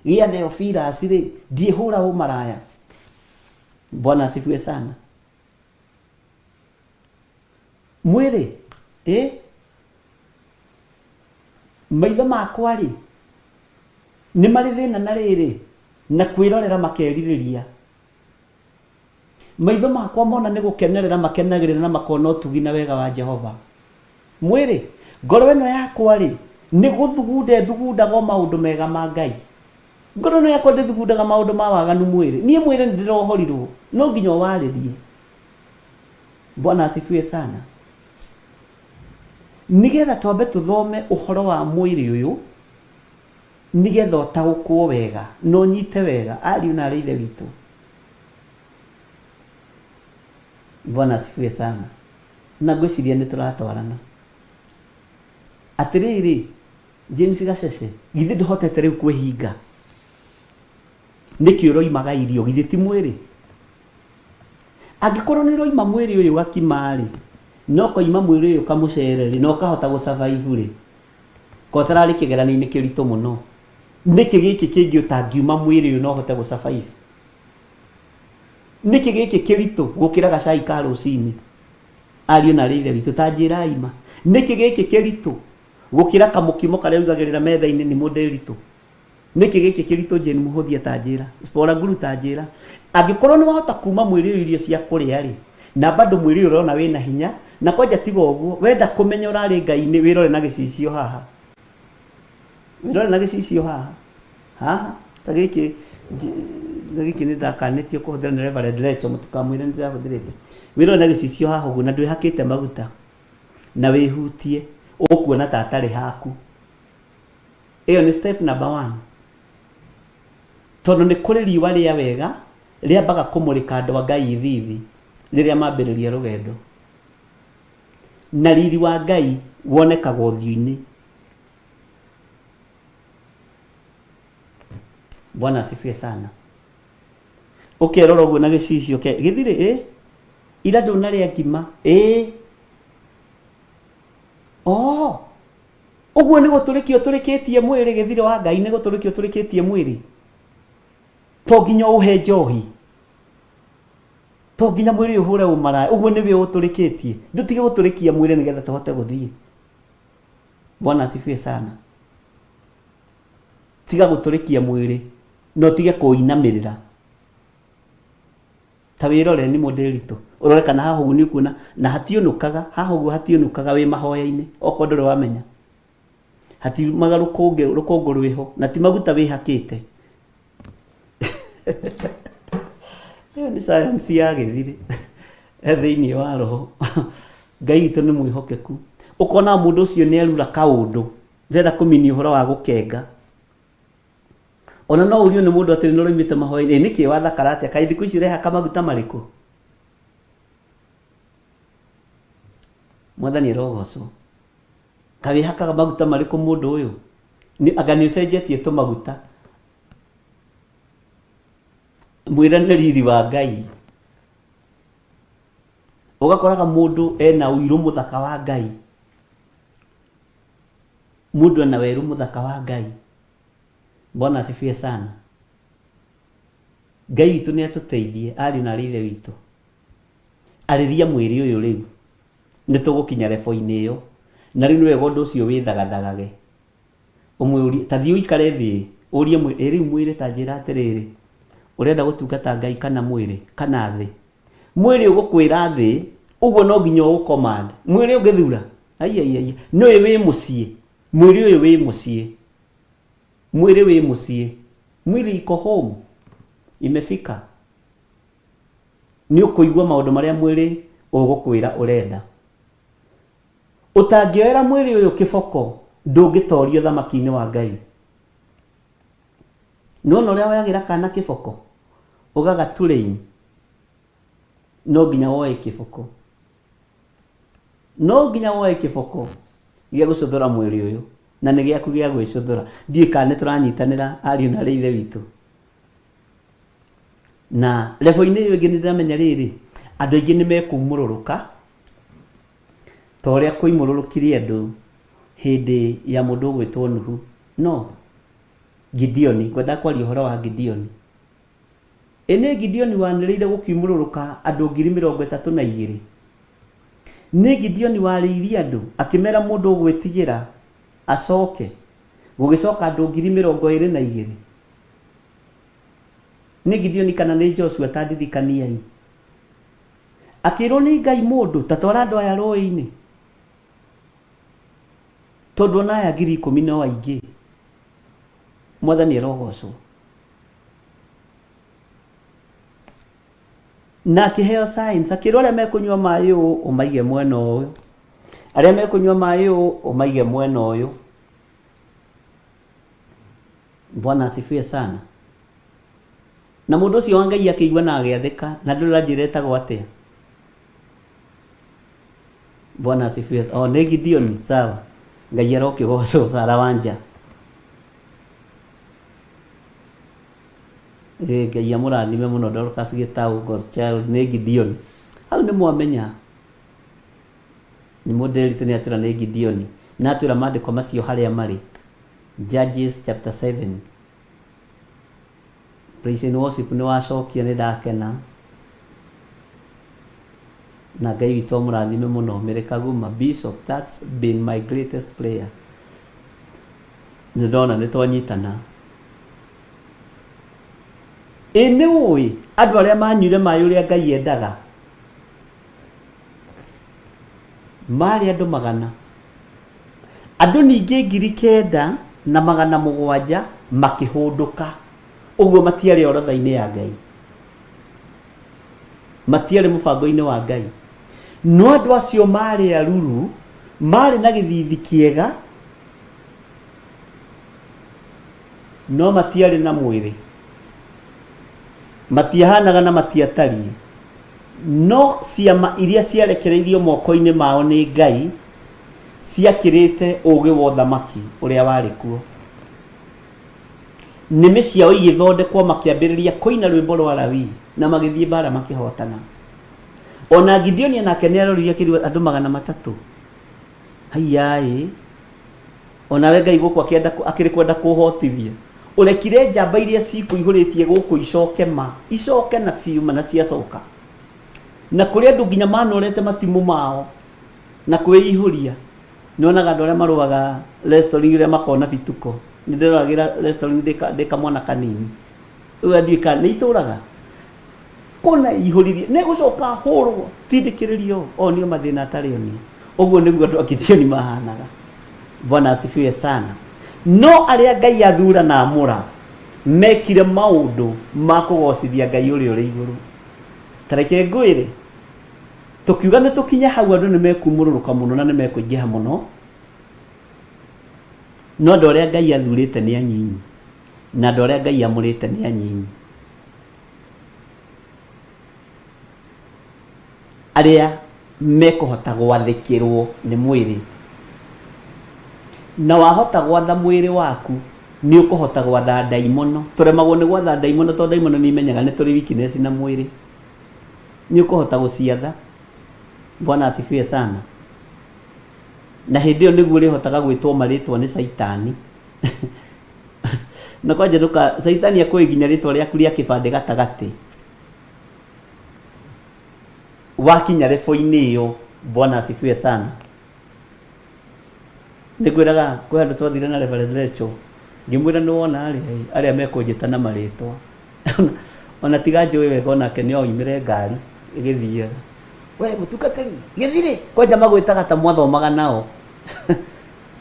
gĩa Theophilus rĩ, ndiĩhũra ũmaraya. Bwana asifiwe sana. Mwĩrĩ, ĩ maitho makwa-rĩ, nĩ marĩ thĩna na rĩrĩ, na kwĩrorera makerirĩria. Maitho makwa mona nĩ gũkenerera makenagĩrĩra na makona ũtugi na wega wa Jehova. Mwĩrĩ, ngoro ĩno yakwa-rĩ, nĩ gũthugunda ĩthugundaga o maũndũ mega ma Ngai. Ngoro ĩno yakwa ndĩthugundaga maũndũ ma waganu mwĩrĩ. Niĩ mwĩrĩ nĩ ndĩrohorirwo, no nginya ũwarĩrie. Bwana asifiwe sana. Nĩgetha twambe tũthome ũhoro wa mwĩrĩ ũyũ, nĩgetha ũtaũkwo wega na ũnyite wega, ariũ na aarĩ a Ithe witũ. Bwana asifiwe sana. Na ngwĩciria nĩ tũratwarana. Atĩrĩrĩ, James Gacece, githĩ ndũhotete rĩu kwĩhinga? Nĩkĩ ũroimaga irio? Githĩ ti mwĩrĩ? Angĩkorwo nĩ ũroima mwĩrĩ ũyũ gakima-rĩ, na ũkoima mwĩrĩ ũyũ kamũcere-rĩ, na ũkahota gũ survive rĩ, ko ũtararĩ kĩgeranio-inĩ kĩritũ mũno, nĩkĩ gĩkĩ kĩngĩ ũtangiuma mwĩrĩ ũyũ na ũhote gũ survive? Nĩkĩ gĩkĩ kĩritũ gũkĩra gacai ka rũcinĩ? Ariũ na aarĩ a Ithe witũ, ta njĩrai ma, nĩkĩ gĩkĩ kĩritũ gũkĩra kamũkimo karĩa ũigagĩrĩra metha-inĩ nĩ mũndĩritũ? Nĩkĩ gĩkĩ kĩritũ Jane Mũhũthia ta njĩra? Spora Guru ta njĩra. Angĩkorwo nĩ wahota kuma mwĩrĩ ũyũ irio cia kũrĩa rĩ, na bado mwĩrĩ ũyũ ũrona wĩna hinya, na kwanja tiga ũguo, wenda kũmenya ũrarĩ Ngai-inĩ wĩrore na gĩcicio haha. Wĩrore na gĩcicio haha. Haha, ta gĩkĩ, na gĩkĩ nĩ ndakanĩtio kũhũthĩra nĩ Reverend Rachel, mũtikamwĩre nĩ ndĩrahũthĩrĩte. Wĩrore na gĩcicio haha ũguo na ndwĩhakĩte maguta, na wĩhutie, ũkuona ta atarĩ haku. Ĩyo nĩ step number one. Tondũ nĩ kũrĩ riũa rĩa wega rĩambaga kũmũrĩka andũ a Ngai ithithi rĩrĩa mambĩrĩria rũgendo. Na riri wa Ngai wonekaga ũthiũ-inĩ. Bwana asifiwe sana. Ũkerora ũguo na gĩcicio ke gĩthirĩ ĩ ira ndũnarĩa ngima ĩ oh Ũguo nĩ gũtũrĩkia ũtũrĩkĩtie mwĩrĩ gĩthirĩ wa Ngai nĩ gũtũrĩkia ũtũrĩkĩtie mwĩrĩ. To nginya ũhe njohi. To nginya mwĩrĩ ũhũre ũmaraya. Ũguo nĩwe ũtũrĩkĩtie. Ndũtige gũtũrĩkia mwĩrĩ nĩgetha tũhote gũthiĩ. Bwana asifiwe sana. Tiga gũtũrĩkia mwĩrĩ na ũtige kũinamĩrĩra. Ta wĩrore nĩ mũndĩritũ ũrore kana haha ũguo nĩ ũkuona na hatiũnũkaga haha ũguo hatiũnũkaga wĩ mahoya-inĩ okorwo ndũrĩ wamenya hatiumaga rũkũngĩ rũkũngũ rwĩho na ti maguta wĩhakĩte ĩyo nĩ science ya gĩthirĩ thĩinĩ wa roho Ngai witũ nĩ mwĩhokeku ũkona mũndũ ũcio nĩ erura kaũndũ ndĩrenda kũminia ũhoro wa gũkenga Ona no ũrio nĩ mũndũ atĩrĩ nĩ ũroimĩte mahoya-inĩ, nĩkĩ wathakara atĩa? Kaĩ thikũ ici ũrehaka maguta marĩkũ? Mwathani arogocwo. Kaĩ wĩhakaga maguta marĩkũ mũndũ ũyũ? Anga nĩ ũcenjetie tũmaguta? Mwĩre nĩ riri wa Ngai. Ũgakoraga mũndũ ena ũirũ mũthaka wa Ngai. Mũndũ ena werũ mũthaka wa Ngai. Bwana asifiwe sana. Ngai witũ nĩ atũteithie ariũ na arĩ ithe witũ. Arĩria mwĩrĩ ũyũ rĩu. Nĩ tũgũkinya rebo-inĩ ĩyo. Na rĩu nĩ wega ũndũ ũcio wĩthagathagage. Ũmwĩũrie, ta thiĩ ũikare thĩ ũrie mwĩrĩ, ĩ rĩu mwĩrĩ ta njĩra atĩrĩrĩ, ũrenda gũtungata Ngai kana mwĩrĩ, kana thĩ? Mwĩrĩ ũgũkwĩra thĩ, ũguo no nginya ũũ command. Mwĩrĩ ũngĩthura, aiaiaia, nĩ ũyũ wĩ mũciĩ, mwĩrĩ ũyũ wĩ mũciĩ, mwĩrĩ wĩ mũciĩ, mwili iko home, imefika. Nĩ ũkũigua maũndũ marĩa mwĩrĩ ũgũkwĩra ũrenda. Ũtangĩoera mwĩrĩ ũyũ kĩboko, ndũngĩtoria ũthamaki-inĩ wa Ngai. Nĩwona ũrĩa woyagĩra kana kĩboko, ũgaga train, no nginya woe kĩboko. No nginya woe kĩboko gĩa gũcũthũra mwĩrĩ ũyũ, na nĩ gĩaku gĩa gwĩcũthũra. Ndiũĩ kana nĩ tũranyitanĩra ariũ na arĩ ithe witũ. Na level-inĩ ĩyo ĩngĩ nĩ ndĩramenya rĩrĩ, andũ aingĩ nĩ mekumũrũrũka, ta ũrĩa kwoimũrũrũkire andũ hĩndĩ ya mũndũ ũgwĩtwo Nuhu. No Gideoni, ngwendaga kwaria ũhoro wa Gideoni. Ĩ nĩ Gideoni wanĩrĩire gũkiumũrũrũka andũ 32,000? Nĩ Gideoni warĩirie andũ akĩmera mũndũ ũgwĩtigĩra acoke, gũgĩcoka andũ 22,000? Nĩ Gideoni kana nĩ Joshua ta ndirikaniai. Akĩrwo nĩ Ngai mũndũ ta twara andũ aya rũĩ-inĩ tondũ ona aya 10,000 no aingĩ. Mwathani arogocwo. Na akĩheo signs, akĩrwo arĩa mekũnyua maĩ ũũ ũmaige mwena ũyũ, arĩa mekũnyua maĩ ũũ ũmaige mwena ũyũ. Bwana asifiwe sana. Na mũndũ ũcio wa Ngai akĩigua na agĩathĩka, na ndũrĩ ũranjĩra etagwo atĩa? Bwana asifiwe. Oh, nĩ Gideoni, sawa. Ngai arokĩgocwo Sara Wanja. Ĩ Ngai amũrathime mũno Dorcas Gĩtaũ, God's child, nĩ Gideoni. Hau nĩ mwamenya. Nĩ mũndĩrĩritũ nĩ atwĩra nĩ Gideoni. Na atwĩra maandĩko macio harĩa marĩ. Judges chapter 7. Praise and worship nĩ wacokia nĩ ndakena. Na Ngai witũ amũrathime mũno. Mary Kaguma, Bishop, that's been my greatest prayer. Nĩ ndona nĩ twanyitana. Ĩ nĩ ũĩ andũ arĩa manyuire maĩ ũrĩa Ngai endaga marĩ andũ magana andũ ningĩ 9700 makĩhũndũka ũguo matiarĩ orodha-inĩ ya Ngai matiarĩ mũbango-inĩ wa Ngai no andũ acio marĩ aruru marĩ na gĩthithi kĩega no matiarĩ na mwĩrĩ matiahanaga na matiatariĩ no ciama iria ciarekereirio moko-inĩ mao nĩ Ngai ciakĩrĩte ũũgĩ wa ũthamaki ũrĩa warĩ kuo. Nĩmĩ ciao igĩthondekwo makĩambĩrĩria kũina rwĩmbo rwa Lawii na magĩthiĩ mbaara makĩhootana. O na Gideoni nake nĩ aroririe akĩrwo andũ 300. Haiyaĩ! O nawe Ngai gũkũ akĩenda akĩrĩ kwenda kũhotithia. Ũrekire njamba iria cikũihũrĩtie gũkũ icoke ma. Icoke na biũ ma na ciacoka. Na kũrĩ andũ nginya manorete matimũ mao na kwĩihũria. Nyonaga andũ arĩa marũaga wrestling ũrĩa makoragwo na bituko. Nĩ ndĩroragĩra wrestling ndĩ kamwana kanini. Rĩu ndiũĩ kana nĩ itũraga. Kũna ihũririe nĩ gũcoka hũrwo tindĩkĩrĩrio onio mathĩna atarĩ onia. Ũguo nĩguo andũ a Gideoni mahanaga. Bwana asifiwe sana. No arĩa Ngai athura na amũra mekire maũndũ ma kũgocithia Ngai ũrĩa ũrĩ igũrũ. Ta reke ngwĩre, tũkiuga nĩ tũkinye hau andũ nĩ mekumũrũrũka mũno na nĩ mekũingĩha mũno, no andũ arĩa Ngai athurĩte nĩ anyinyi na andũ arĩa Ngai amũrĩte nĩ anyinyi. Arĩa mekũhota gwathĩkĩrwo nĩ mwĩrĩ. Na wahota gwatha mwĩrĩ waku, nĩ ũkũhota gwatha ndaimono. Tũremagwo nĩ gwatha ndaimono tondũ ndaimono nĩ imenyaga nĩ tũrĩ weakness na mwĩrĩ. Nĩ ũkũhota gũciatha. Bwana asifiwe sana. Na hĩndĩ ĩyo nĩguo ũrĩhotaga gwĩtwo marĩtwa nĩ Caitani. Na kwanja ndũka, Caitani akũĩ nginya rĩtwa rĩaku rĩa kĩbandĩ gatagatĩ. Wakinya level-inĩ ĩyo, Bwana asifiwe sana. Nĩ ngwĩraga kwĩ handũ twathire na Reverend Rachel, ngĩmwĩra nĩ wona arĩa ĩ, arĩa mekũnjĩta na marĩtwa. Ona tiga njũĩ wega onake nĩ oimire ngari ĩgĩthiaga. We mũtungatĩri, gĩthirĩ, kwanja magwĩtaga ta mwathomaga nao.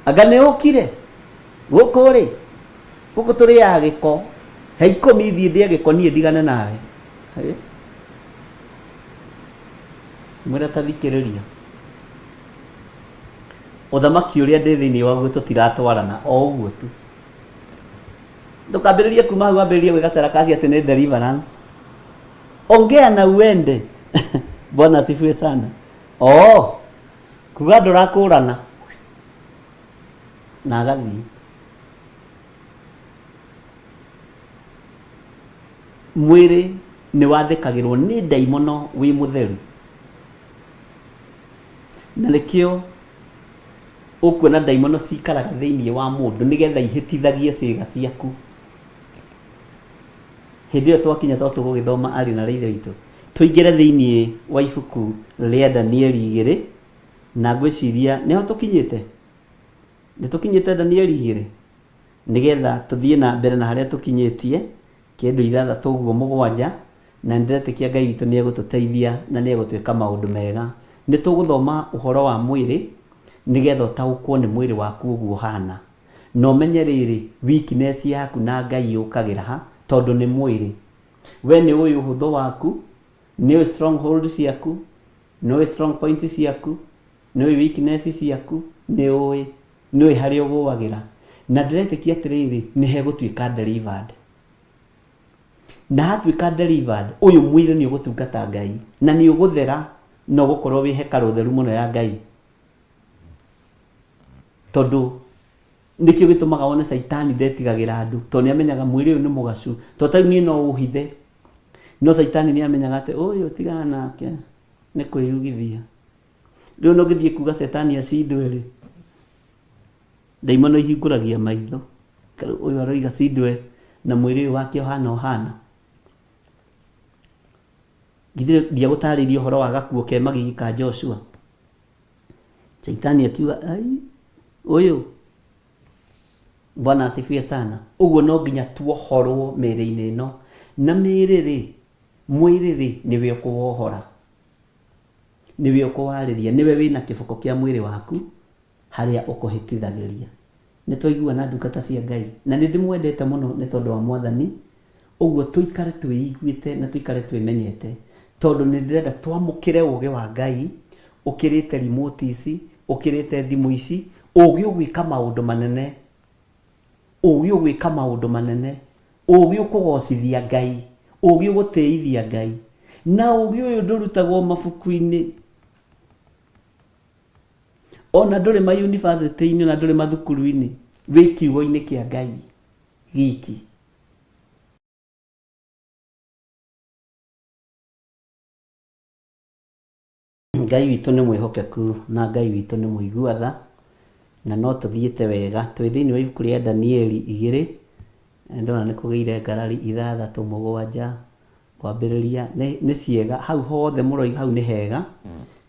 Anga nĩ ũkire? Gũkũ rĩ, gũkũ tũrĩaga gĩko, he ikũmi thiĩ ndĩe gĩko niĩ ndigane nawe. Mwĩra ta thikĩrĩria. Ũthamaki ũrĩa ndĩ thĩinĩ waguo tũtiratwarana o ũguo tu. Ndũkambĩrĩrie kuma hau wambĩrĩrie gwĩka sarakasi atĩ nĩ deliverance. Ongea na uende. Bwana asifiwe sana. Oh, kuga ndũrakũrana na agathiĩ. Mwĩrĩ nĩ wathĩkagĩrwo nĩ ndaimono wĩ mũtheru. Na nĩkĩo ũkuona ndaimono cikaraga thĩinĩ wa mũndũ nĩgetha ihĩtithagie ciĩga ciaku. Hĩndĩ ĩyo twakinya to tũgũgĩthoma ariũ na aarĩ a Ithe witũ, tũingĩre thĩinĩ wa ibuku rĩa Danieli igĩrĩ, na ngwĩciria nĩho tũkinyĩte? Nĩ tũkinyĩte Danieli igĩrĩ? Nĩgetha tũthiĩ na mbere na harĩa tũkinyĩtie, kĩndũ ithathatũ ũguo mũgwanja, na nĩ ndĩretĩkia Ngai witũ nĩ egũtũteithia na nĩ egũtwĩka maũndũ mega. Nĩ tũgũthoma ũhoro wa mwĩrĩ, nĩgetha ũtaũkwo nĩ mwĩrĩ waku ũguo ũhana. Na ũmenye rĩrĩ, weakness yaku na Ngai yũkagĩra ha, tondũ nĩ mwĩrĩ. We nĩ ũĩ ũhũthũ waku, nĩ ũĩ stronghold ciaku, nĩ ũĩ strong point ciaku, nĩ ũĩ weakness ciaku, nĩ ũĩ, nĩ ũĩ harĩa ũgũagĩra. Na ndĩretĩkia atĩrĩrĩ, nĩ hegũtuĩka delivered. Na hatuĩka delivered, ũyũ mwĩrĩ nĩ ũgũtungata Ngai, na nĩ ũgũthera, na ũgũkorwo wĩ hekarũ theru mũno ya Ngai. Tondũ nĩkĩo gĩtũmaga wone Caitani ndetigagĩra andũ, tondũ nĩ amenyaga mwĩrĩ ũyũ nĩ mũgacu. Tondũ ta rĩu niĩ no ũhithe, no Caitani nĩ amenyaga atĩ ũyũ tigana nake, nĩ kwĩyugithia. Rĩu ona ũngĩthiĩ kuga Cetani acindwe rĩ, ndaimono ihingũragia maitho. Ũyũ aroiga cindwe na mwĩrĩ ũyũ wake ũhana ũhana. Githĩ ndiagũtarĩirie ũhoro wa gakuo ke magigi ka Joshua? Shaitani akiuga ai ũyũ Bwana asifiwe sana. Ũguo no nginya tuohorwo mĩĩrĩ-inĩ ĩno. Na mĩĩrĩ rĩ, mwĩrĩ rĩ, nĩwe ũkũwohora. Nĩwe ũkũwarĩria, nĩwe wĩna kĩboko kĩa mwĩrĩ waku harĩa ũkũhĩtithagĩria. Nĩ twaiguana ndungata cia Ngai? Na nĩ ndĩmwendete mũno nĩ tondũ wa Mwathani, ũguo tũikare twĩiguĩte na tũikare twĩmenyete, tondũ nĩ ndĩrenda twamũkĩre ũgĩ wa Ngai ũkĩrĩte remote ici, ũkĩrĩte thimũ ici, ũgĩ ũgwĩka maũndũ manene, ũgĩ ũgwĩka maũndũ manene, ũgĩ ũkũgocithia Ngai, ũgĩ ũgũtĩithia Ngai. Na ũgĩ ũyũ ndũrutagwo mabuku-inĩ. Ona ndũrĩ ma university-inĩ ona ndũrĩ mathukuru-inĩ, wĩ kiugo-inĩ kĩa Ngai giki. Ngai witũ nĩ mwĩhokeku na Ngai witũ nĩ mũigua tha, na no tũthiĩte wega. Twĩ thĩinĩ wa ibuku rĩa Danieli igĩrĩ, ndona nĩ kũgĩire ngarari ithathatũ mũgwanja Kwambĩrĩria nĩ nĩ ciega hau hothe mũroiga hau nĩ hega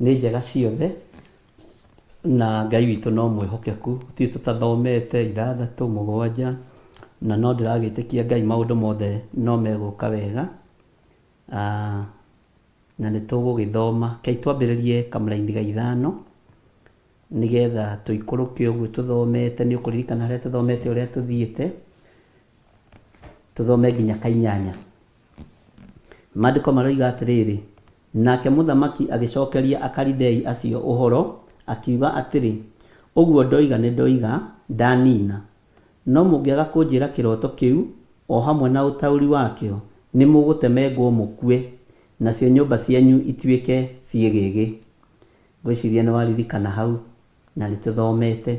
nĩ njega ciothe na Ngai witũ no mwĩhokeku gũtirĩ tũtathomete ithathatũ mũgwanja na no ndĩragĩtĩkia Ngai maũndũ mothe no megũka wega ah, na nĩ tũgũgĩthoma kei twambĩrĩrie kamũraini ga ithano nĩgetha tũikũrũke ũguo tũthomete nĩ ũkũririkana harĩa tũthomete ũrĩa tũthiĩte Tũthome nginya kainyanya. Maandĩko maroiga atĩrĩrĩ, Nake mũthamaki agĩcokeria Akalidei acio ũhoro, akiuga atĩrĩ, Ũguo ndoiga nĩndoiga, ndanina. No mũngĩaga kũnjĩra kĩroto kĩu, o hamwe na ũtaũri wakĩo, nĩmũgũtemengwo mũkue, nacio nyũmba cianyu ituĩke ciĩgĩgĩ. Ngwĩciria nĩ waririkana hau na nĩ tũthomete.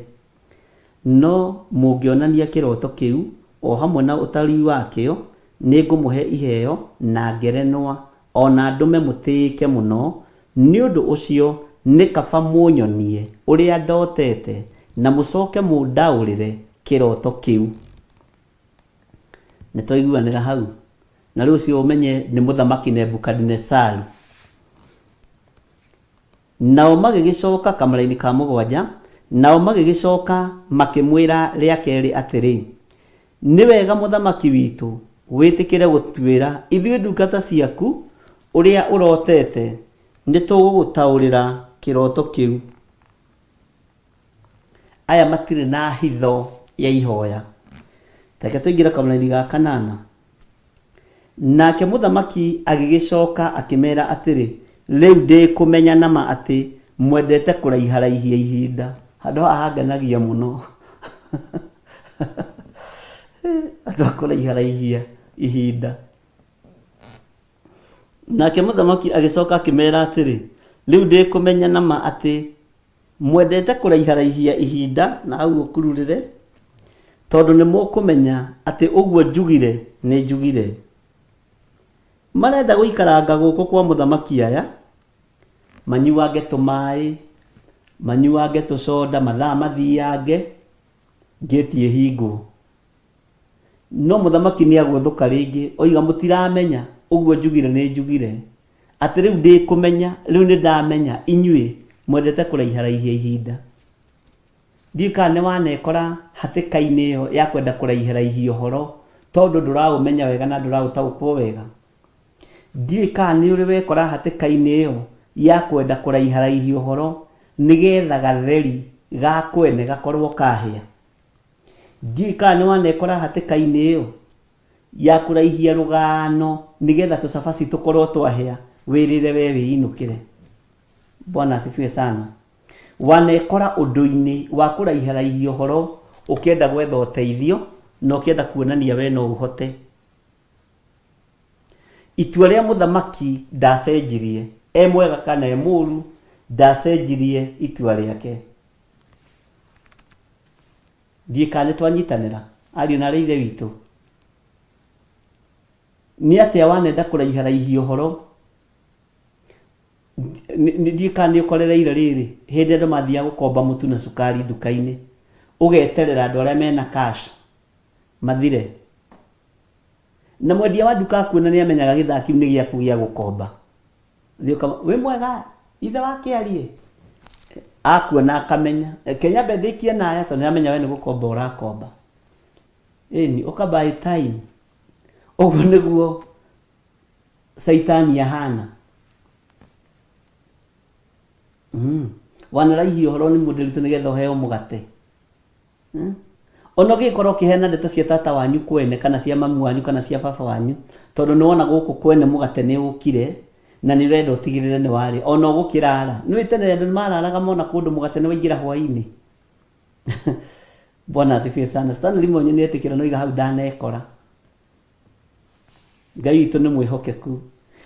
No mũngĩonania kĩroto kĩu o hamwe na ũtaũri wakĩo, nĩ ngũmũhe iheo na ngerenwa o na ndũme mũtĩĩke mũno. Nĩ ũndũ ũcio nĩ kaba mũnyonie ũrĩa ndotete na mũcoke mũndaũrĩre kĩroto kĩu. Nĩ twaiguanĩra hau? Na rĩu ũcio ũmenye nĩ Mũthamaki Nebukadinezaru. Nao magĩgĩcoka, kamũraini ka mũgwanja, nao magĩgĩcoka makĩmwĩra rĩa kerĩ atĩrĩ, Nĩ wega mũthamaki witũ wĩtĩkĩre gũtuĩra ithuĩ ndungata ciaku ũrĩa ũrotete, nĩtũgũgũtaũrĩra kĩroto kĩu. Aya matirĩ na hitho ya ihoya. Ta reke tũingĩre kamũraini ga kanana. Nake mũthamaki agĩgĩcoka akĩmera atĩrĩ, Rĩu ndĩ kũmenya na ma atĩ mwendete kũraiharaihia ihinda. Handũ haha hangenagia mũno. Andũ a kũraiharaihia ihinda. Nake mũthamaki agĩcoka akĩmera atĩrĩ, Rĩu ndĩ kũmenya na ma atĩ Mwendete kũraiharaihia ihinda na hau ũkururĩre, tondũ nĩ mũkũmenya atĩ ũguo njugire nĩ njugire. Marenda gũikaranga gũkũ kwa mũthamaki aya, manyuange tũmaĩ, manyuange tũcoda, mathaa mathiange, ngĩti ĩhingwo. No mũthamaki nĩ agũthũka rĩngĩ, oiga mũtiramenya, ũguo njugire nĩ njugire. Atĩ rĩu ndĩ kũmenya, rĩu nĩ ndamenya inyuĩ mwendete kũraiharaihia ihinda. Ndiũĩ kana nĩ wanekora hatĩka-inĩ ĩyo ya kwenda kũraiharaihia ũhoro tondũ ndũraũmenya wega na ndũraũtaũkwo wega. Ndiũĩ kana nĩ ũrĩ wekora hatĩka-inĩ ĩyo ya kwenda kũraiharaihia ũhoro nĩgetha gatheri ga kwene gakorwo kahĩa. Ndiũĩ kana nĩ wanekora hatĩka-inĩ ĩyo ya kũraihia rũgano nĩgetha tũcabaci tũkorwo twahĩa wĩrĩre we wĩinũkĩre. Bwana asifiwe sana. Wanekora ũndũ-inĩ wa kũraiharaihia ũhoro ũkĩenda gwetha ũteithio na ũkĩenda kuonania we no ũhote. Itua rĩa mũthamaki ndacenjirie, e mwega kana e mũru, ndacenjirie itua rĩake. Ndiũĩ kana nĩ twanyitanĩra, ariũ na aarĩ a Ithe witũ. Nĩ atĩa wanenda kũraiharaihia ũhoro? Ndiũĩ kana nĩ ũkorereire rĩrĩ, hĩndĩ andũ mathiaga gũkomba mũtu na cukari nduka-inĩ, ũgeterera andũ arĩa mena cash mathire. Na mwendia wa nduka akuona nĩ amenyaga gĩthaa kĩu nĩ gĩaku gĩa gũkomba. Thiĩ ũkama wĩ mwega ithe wa kĩarie akuona akamenya reke nyambe ndĩkie na aya tondũ nĩamenya we nĩ gũkomba ũrakomba ĩni ũka buy time ũguo nĩguo caitani ahana wanaraihia ũhoro nĩ mũndĩritũ nĩgetha ũheo mũgate Hmm? Ona ũngĩkorwo ũkĩheana ndeto cia tata wanyu kwene kana cia mamu wanyu kana cia baba wanyu tondũ nĩ wona gũkũ kwene mũgate nĩ ũkire na nĩ ũrenda ũtigĩrĩre nĩ warĩa ona ũgũkĩrara nĩ tene andũ nĩ mararaga mona kũndũ mũgate nĩ waingĩra hwainĩ bwana asifiwe sana Stanley Monye nĩ etĩkĩra noiga hau ndanekora Ngai witũ nĩ mwĩhokeku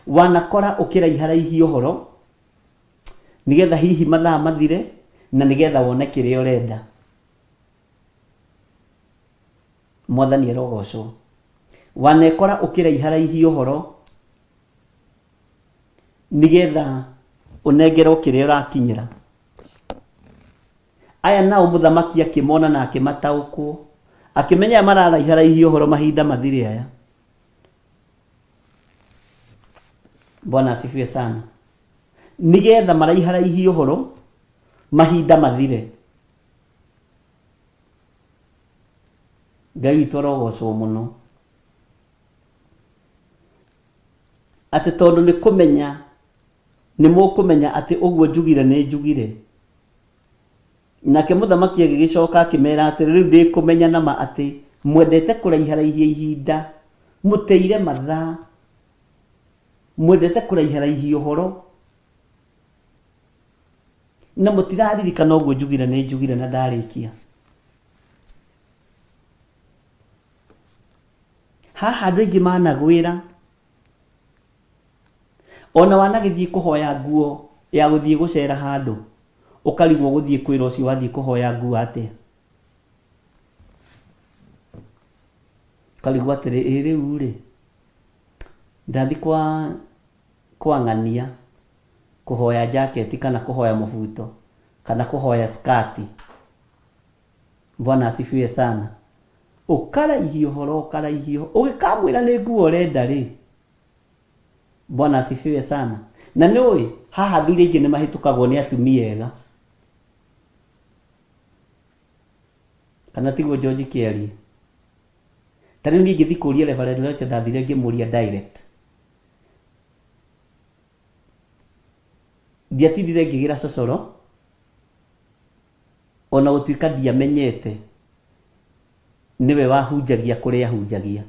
wanakora ũkĩraiharaihia ũhoro nĩgetha hihi mathaa mathire na nĩgetha wone kĩrĩa ũrenda mwathani arogocwo wanekora ũkĩraiharaihia ũhoro nĩgetha ũnengerwo kĩrĩa ũrakinyĩra aya nao mũthamaki akĩmona na akĩmataũkwo akĩmenya aya mararaiharaihia ũhoro mahinda mathire aya bwana asifiwe sana nĩgetha maraiharaihie ũhoro mahinda mathire ngai witũ arogocwo mũno atĩ tondũ nĩ kũmenya nĩ mũkũmenya atĩ ũguo njugire nĩ njugire nake mũthamaki agĩgĩcoka akĩmera atĩrĩ rĩu ndĩ kũmenya na ma atĩ mwendete kũraiharaihia ihinda mũteire mathaa mwendete kũraiharaihia ũhoro na mũtiraririkana ũguo njugire nĩ njugire na ndarĩkia haha andũ aingĩ managwĩra ona wanagĩthiĩ kũhoya nguo ya gũthiĩ gũcera handũ Ũkarigwo ũgũthiĩ kwĩra ũcio wathiĩ kũhoya nguo atĩa. Ũkarigwo atĩrĩ, ĩ rĩu rĩ, ndathiĩ kwa kwa ng'ania kũhoya jacket kana kũhoya mũbuto kana kũhoya skirt. Bwana asifiwe sana. Ũkaraihia ũhoro, ũkaraihia ũhoro. Ũgĩkamwĩra nĩ nguo ũrenda rĩ, Bwana asifiwe sana. Na nĩ ũĩ, haha athuri aingĩ nĩ mahĩtũkagwo nĩ atumia ega. Kana tiguo George Kĩarie? Ta rĩu niĩ ingĩthiĩ kũria Reverend Rocha ndathire ngĩmũria direct. Ndiatindire ngĩgĩra cocoro, ona gũtuĩka ndiamenyete nĩwe wahunjagia kũrĩa ahunjagia.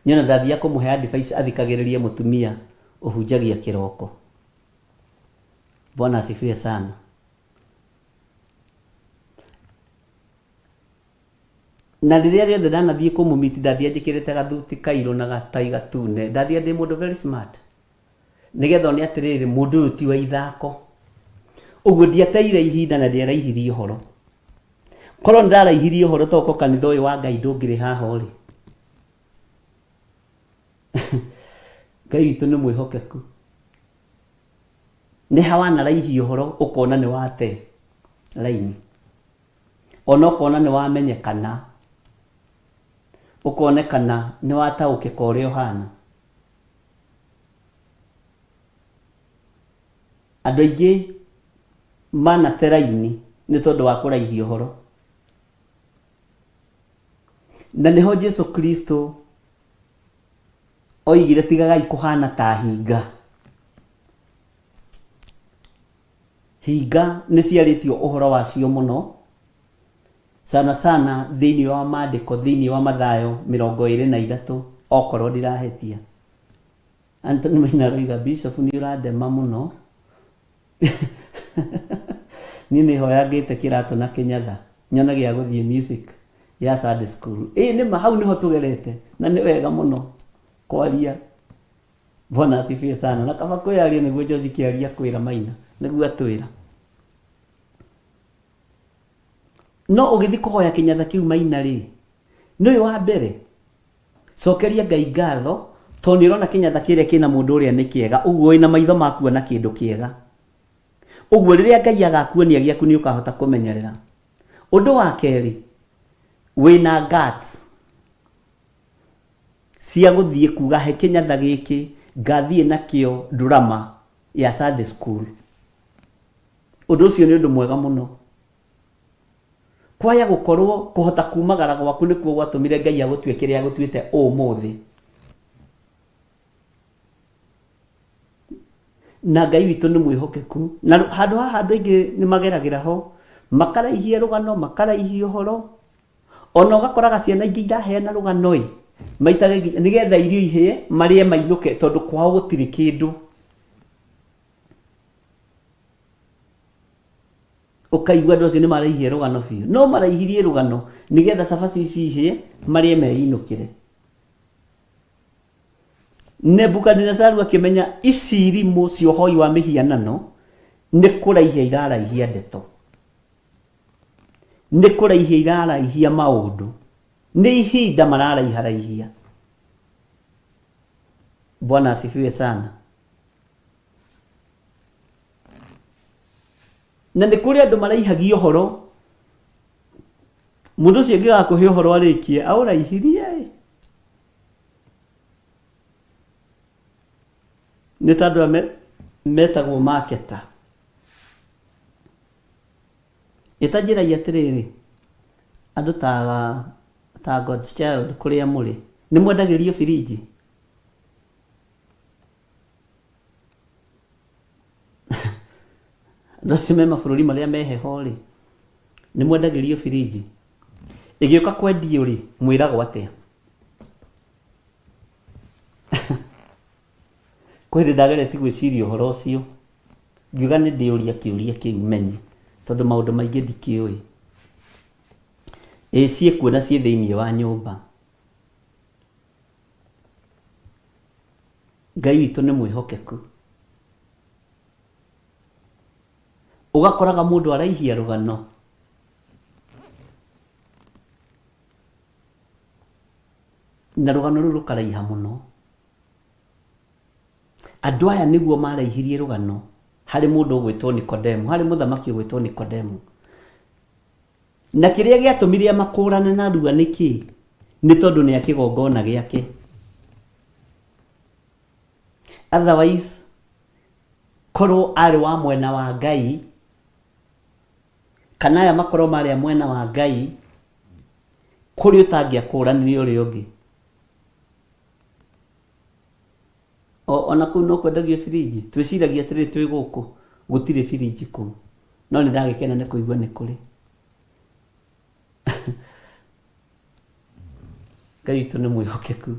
Niĩ ona ndathiaga kũmũhe advice athikagĩrĩrie mũtumia ũhunjagia kĩroko. Bwana asifiwe sana. Na rĩrĩa rĩothe ndanathiĩ kũmũmiti ndathiaga njĩkĩrĩte gathuti kairũ na gatai gatune. Ndathiaga ndĩ mũndũ very smart. Nĩgetha one atĩrĩrĩ, mũndũ ũyũ ti wa ithako. Ũguo ndiateire ihinda na ndiaraihirie ũhoro. Korwo nĩ ndaraihirie ũhoro tokorwo kanitha ũyũ wa Ngai ndũngĩrĩ haha ũrĩ. Ngai witũ nĩ mwĩhokeku. Nĩ ha wanaraihia ũhoro ũkona nĩ wate raini. Ona ũkona nĩ wamenyekana. Ũkonekana nĩ wataũkĩka ũrĩa ũhana. Andũ aingĩ manate raini nĩ tondũ wa kũraihia ũhoro. Na nĩho Jesu Kristo oigire tigagai kũhana ta hinga. Hinga nĩ ciarĩtio ũhoro wacio mũno, sana sana thĩinĩ wa maandĩko thĩinĩ wa Mathayo 23 okorwo ndirahĩtia. Anthony Maina aroiga Bishop nĩ ũrandema mũno. Niĩ nĩ hoyangĩte kĩratũ na kĩnyatha nyone gĩa gũthiĩ music ya Sunday school. Ĩĩ nĩma hau nĩho tũgerete na nĩ wega mũno kwaria. Bwana asifiwe sana. Na kaba kwĩyaria nĩguo George Kĩaria kwĩra Maina nĩguo atwĩra. No ũgĩthiĩ kũhoya kĩnyatha kĩu Maina rĩ, nĩ ũyũ wa mbere Cokeria Ngai ngatho tondũ nĩ ũrona kĩnyatha kĩrĩa kĩna mũndũ ũrĩa nĩ kĩega, ũguo wĩna maitho ma kuona kĩndũ kĩega. Ũguo rĩrĩa Ngai agakuonia gĩaku nĩ ũkahota kũmenyerera. Ũndũ wa kerĩ, wĩna guts cia gũthiĩ kuga he kĩnyatha gĩkĩ ngathiĩ nakĩo drama ya Sunday school. Ũndũ ũcio nĩ ũndũ mwega mũno. Kwaya gũkorwo kũhota kumagara gwaku nĩkuo gwatũmire Ngai agũtue kĩrĩa agũtuĩte ũmũthĩ. Na Ngai witũ nĩ mwĩhokeku. Na handũ haha andũ aingĩ nĩ mageragĩra ho, makaraihia rũgano, makaraihia ũhoro. Ona ũgakoraga ciana ingĩ iraheana rũgano ĩ, maita nĩgetha irio ihĩe, marĩe mainũke tondũ kwao gũtirĩ kĩndũ. Ũkaigua andũ acio nĩ maraihia rũgano biũ. No maraihirie rũgano nĩgetha cabaci ici ihĩe, marĩe meinũkĩre. Nebukadinezaru akĩmenya ici irimũ cia ũhoi wa mĩhianano nĩ kũraihia iraraihia ndeto. Nĩ kũraihia iraraihia maũndũ. Nĩ ihinda mararaiharaihia. Bwana asifiwe sana. Na nĩ kũrĩ andũ maraihagia ũhoro, mũndũ ũcio angĩgakũhe ũhoro arĩkie aũraihirie ĩ. Nĩ ta andũ aya metagwo marketer. Ĩ ta njĩrai atĩrĩrĩ, andũ ta ta God's Child kũrĩa mũrĩ, nĩ mwendagĩrio birinji? Andũ acio me mabũrũri marĩa me heho rĩ, nĩ mwendagĩrio birinji? Ĩgĩũka kwendio rĩ, mwĩragwo atĩa? Kwĩ hĩndĩ ndageretie gwĩciria ũhoro ũcio, ngiuga nĩ ndĩũria kĩũria kĩu menye, tondũ maũndũ maingĩ ndikĩũĩ. Ĩ ciĩkuo na ciĩ thĩiniĩ wa nyũmba. Ngai witũ nĩ mwĩhokeku. Ũgakoraga mũndũ araihia rũgano na rũgano rũu rũkaraiha mũno. Andũ aya nĩguo maraihirie rũgano harĩ mũndũ ũgwĩtwo Nikodemu, harĩ mũthamaki ũgwĩtwo Nikodemu. Na kĩrĩa gĩatũmire amakũrane narua nĩ kĩĩ? Nĩ tondũ nĩ a kĩgongona gĩake. Otherwise, korwo arĩ wa mwena wa Ngai, kana aya makorwo marĩ a mwena wa Ngai, kũrĩ ũtangĩakũranire ũrĩa ũngĩ. O, ona kũu no kwendagio birinji? Twĩciragia atĩrĩrĩ twĩ gũkũ, gũtirĩ birinji kũu. No nĩ ndagĩkena nĩ kũigua nĩ kũrĩ. Ngai witũ nĩ mwĩhokeku.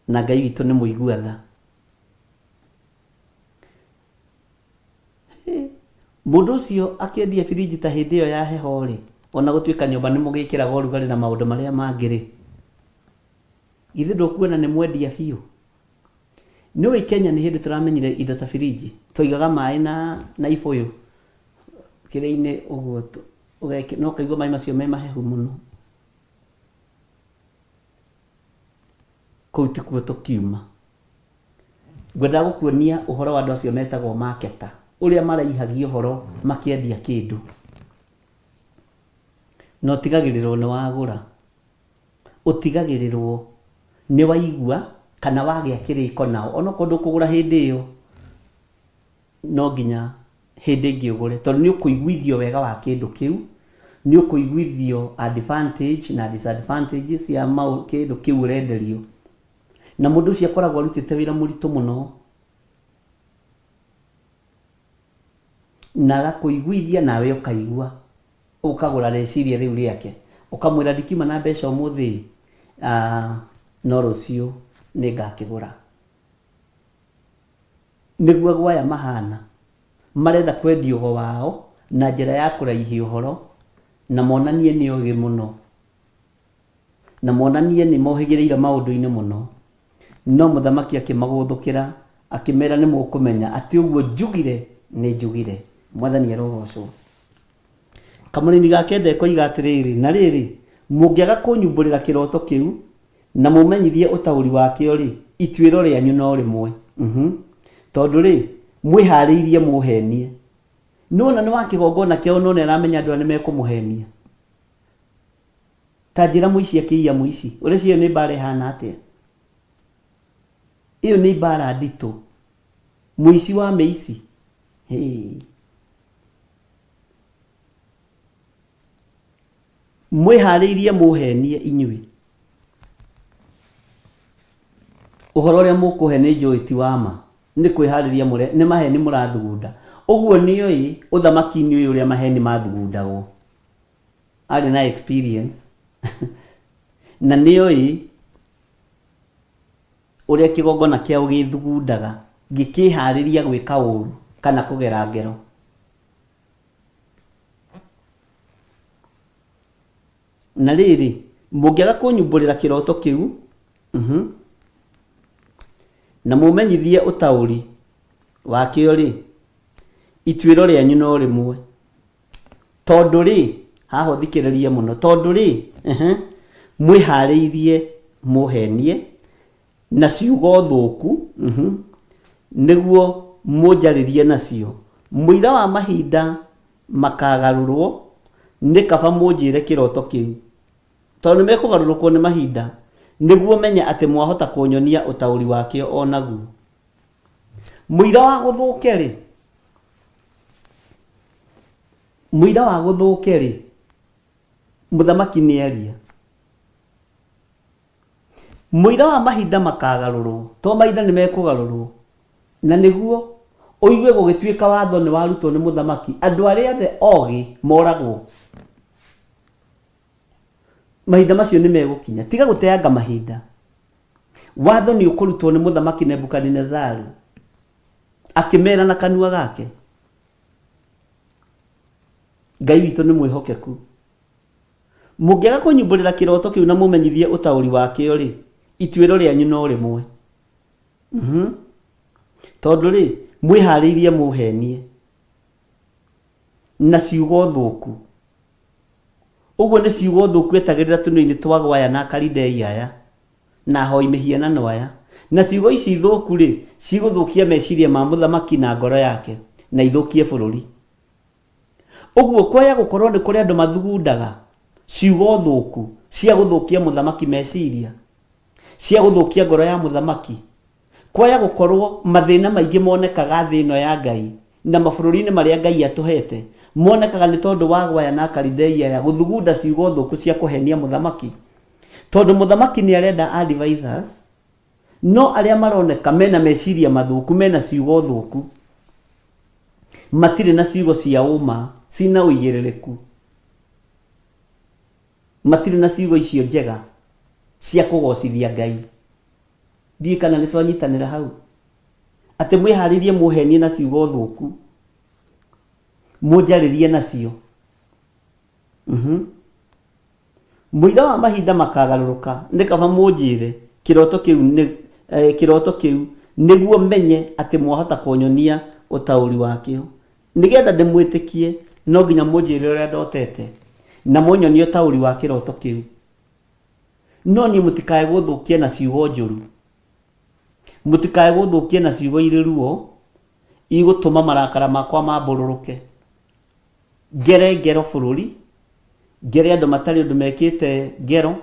Na Ngai witũ nĩ mũigua tha. Mũndũ ũcio akĩendia birinji ta hĩndĩ ĩyo ya heho-rĩ, ona gũtuĩka nyũmba nĩ mũgĩkĩraga ũrugarĩ na maũndũ marĩa mangĩ-rĩ, githĩ ndũkuona nĩ mwendia biũ? Nĩũĩ Kenya nĩ hĩndĩ tũramenyire indo ta birinji, twaigaga maĩ na, na ibũyũ kĩrĩa-inĩ ũguo na ũkaigua maĩ macio me mahehu mũno. Kũu tikuo tũkiuma. Ngwendaga gũkuonia ũhoro wa andũ acio metagwo marketer, ũrĩa maraihagia ũhoro makĩendia kĩndũ. Na ũtigagĩrĩrwo nĩ wagũra. Ũtigagĩrĩrwo nĩ waigua kana wagĩa kĩrĩko nao. Onokorwo ndũkũgũra hĩndĩ ĩyo, no nginya hĩndĩ ĩngĩ ũgũre. Tondũ nĩ ũkũiguithio wega wa kĩndũ kĩu, nĩ ũkũiguithio advantage na disadvantage cia kĩndũ kĩu ũrenderio. Na mũndũ ũcio akoragwo arutĩte wĩra mũritũ mũno. Na agakũiguithia nawe ũkaigua. Ũkagũra rĩciria rĩu rĩake. Ũkamwĩra ndikiuma na mbeca ũmũthĩ ĩ, no rũciũ nĩ ngakĩgũra. Nĩguo ago aya mahana. Marenda kwendia ũgo wao na njĩra ya kũraihia ũhoro na monanie nĩ ogĩ mũno. Na monanie nĩ mohĩgĩrĩire maũndũ-inĩ mũno. No mũthamaki akĩmagũthũkĩra, akĩmera nĩ mũkũmenya atĩ ũguo njugire nĩ njugire. Mwathani arogocwo. Kamũrĩni ga kenda ekoiga atĩrĩrĩ, Na rĩrĩ, mũngĩaga kũnyumbũrĩra kĩroto kĩu, na mũmenyithie ũtaũri wakĩo-rĩ, ituĩro rĩanyu no rĩmwe. Mhm. Tondũ-rĩ, mwĩhaarĩirie mũũheenie. Nĩwona nĩ wa kĩgongona kĩao no nĩaramenya andũ aya nĩmekũmũhenia. Ta njĩra mũici akĩiya mũici, ũreciria ĩyo nĩ mbara ĩhana atĩa? Ĩyo nĩ mbara nditũ. Mũici wa mĩici. Hĩĩ. Mwĩharĩirie mũhenie inyuĩ. Ũhoro ũrĩa mũkũhe nĩ njũĩ ti wa ma. Nĩ kwĩharĩria mũre, nĩ maheni mũrathugunda. Ũguo nĩoĩ ũthamaki-inĩ ũyũ ũrĩa maheni mathugundagwo. Arĩ na experience na nĩoĩ ũrĩa kĩgongona kĩao gĩthugundaga gĩkĩharĩria gwĩka ũru kana kũgera ngero. Na rĩrĩ, mũngĩaga kũnyumbũrĩra kĩroto kĩu, na mũmenyithie ũtaũri wakĩo-rĩ, ituĩro rĩanyu no rĩmwe. Tondũ-rĩ, haha ũthikĩrĩrie mũno, tondũ-rĩ, mwĩhaarĩirie mũũheenie na ciugo thũku, nĩguo mũnjarĩrie nacio, mũira wa mahinda makaagarũrwo, nĩ kaba mũnjĩre kĩroto kĩu, tondũ nĩmekũgarũrũkwo nĩ mahinda, nĩguo menye atĩ mwahota kũnyonia ũtaũri wakĩo o naguo. Mũira wa gũthũke-rĩ, mũira wa gũthũke-rĩ, mũthamaki nĩaria. Mũira wa mahinda makagarũrwo, to mahinda nĩ mekũgarũrwo. Na nĩguo ũigue gũgĩtuĩka watho nĩ warutwo nĩ mũthamaki, andũ arĩa othe ogĩ moragwo. Mahinda macio nĩ megũkinya. Tiga gũteanga mahinda. Watho nĩ ũkũrutwo nĩ mũthamaki Nebukadinezaru, akĩmera na kanua gake. Ngai witũ nĩ mwĩhokeku. Mũngĩaga kũnyumbũrĩra kĩroto kĩu na mũmenyithie ũtaũri wakĩo-rĩ, ituĩro rĩanyu no rĩmwe. Mhm. Tondũ-rĩ, Mwĩharĩirie mũhenie na ciugo thũku. Ũguo nĩ ciugo thũku etagĩrĩra tũnua-inĩ twa gwaya na Akalidei aya, na ahoi mĩhianano aya. Na ciugo ici thũku-rĩ, cigũthũkia meciria ma mũthamaki na ngoro yake, na ithũkie bũrũri. Ũguo kwaya gũkorwo nĩ kũrĩ andũ mathugundaga ciugo thũku cia gũthũkia mũthamaki meciria, cia gũthũkia ngoro ya mũthamaki. Kwaya gũkorwo mathĩna maingĩ monekaga thĩ ĩno ya Ngai na mabũrũri-inĩ marĩa Ngai atũhete, monekaga nĩ tondũ wa gwaya na Akalidei aya gũthugunda ciugo thũku cia kũhenia mũthamaki. Tondũ mũthamaki nĩ arenda advisors, no arĩa maroneka mena meciria mathũku, mena ciugo thũku, matirĩ na ciugo cia ũma, cina ũigĩrĩrĩku, matirĩ na ciugo icio njega cia kũgocithia Ngai. Ndiũĩ kana nĩ twanyitanĩra hau. Atĩ mwĩharĩrie mũhenie na ciugo thũku, mũnjarĩrie nacio. Mũira wa mahinda makagarũrũka, nĩ kaba mũnjĩre kĩroto kĩu nĩ, eh, kĩroto kĩu nĩguo menye atĩ mwahota kũnyonia ũtaũri wakĩo. Nĩgetha ndĩmwĩtĩkie, no nginya mũnjĩre ũrĩa ndotete, na mũnyonie ũtaũri wa kĩroto kĩu. No niĩ mũtikae gũthũkia na ciugo njũru, mũtikae gũthũkia na ciugo irĩ ruo, igũtũma marakara makwa mambũrũrũke. Ngere ngero bũrũri, ngere andũ matarĩ ũndũ mekĩte ngero,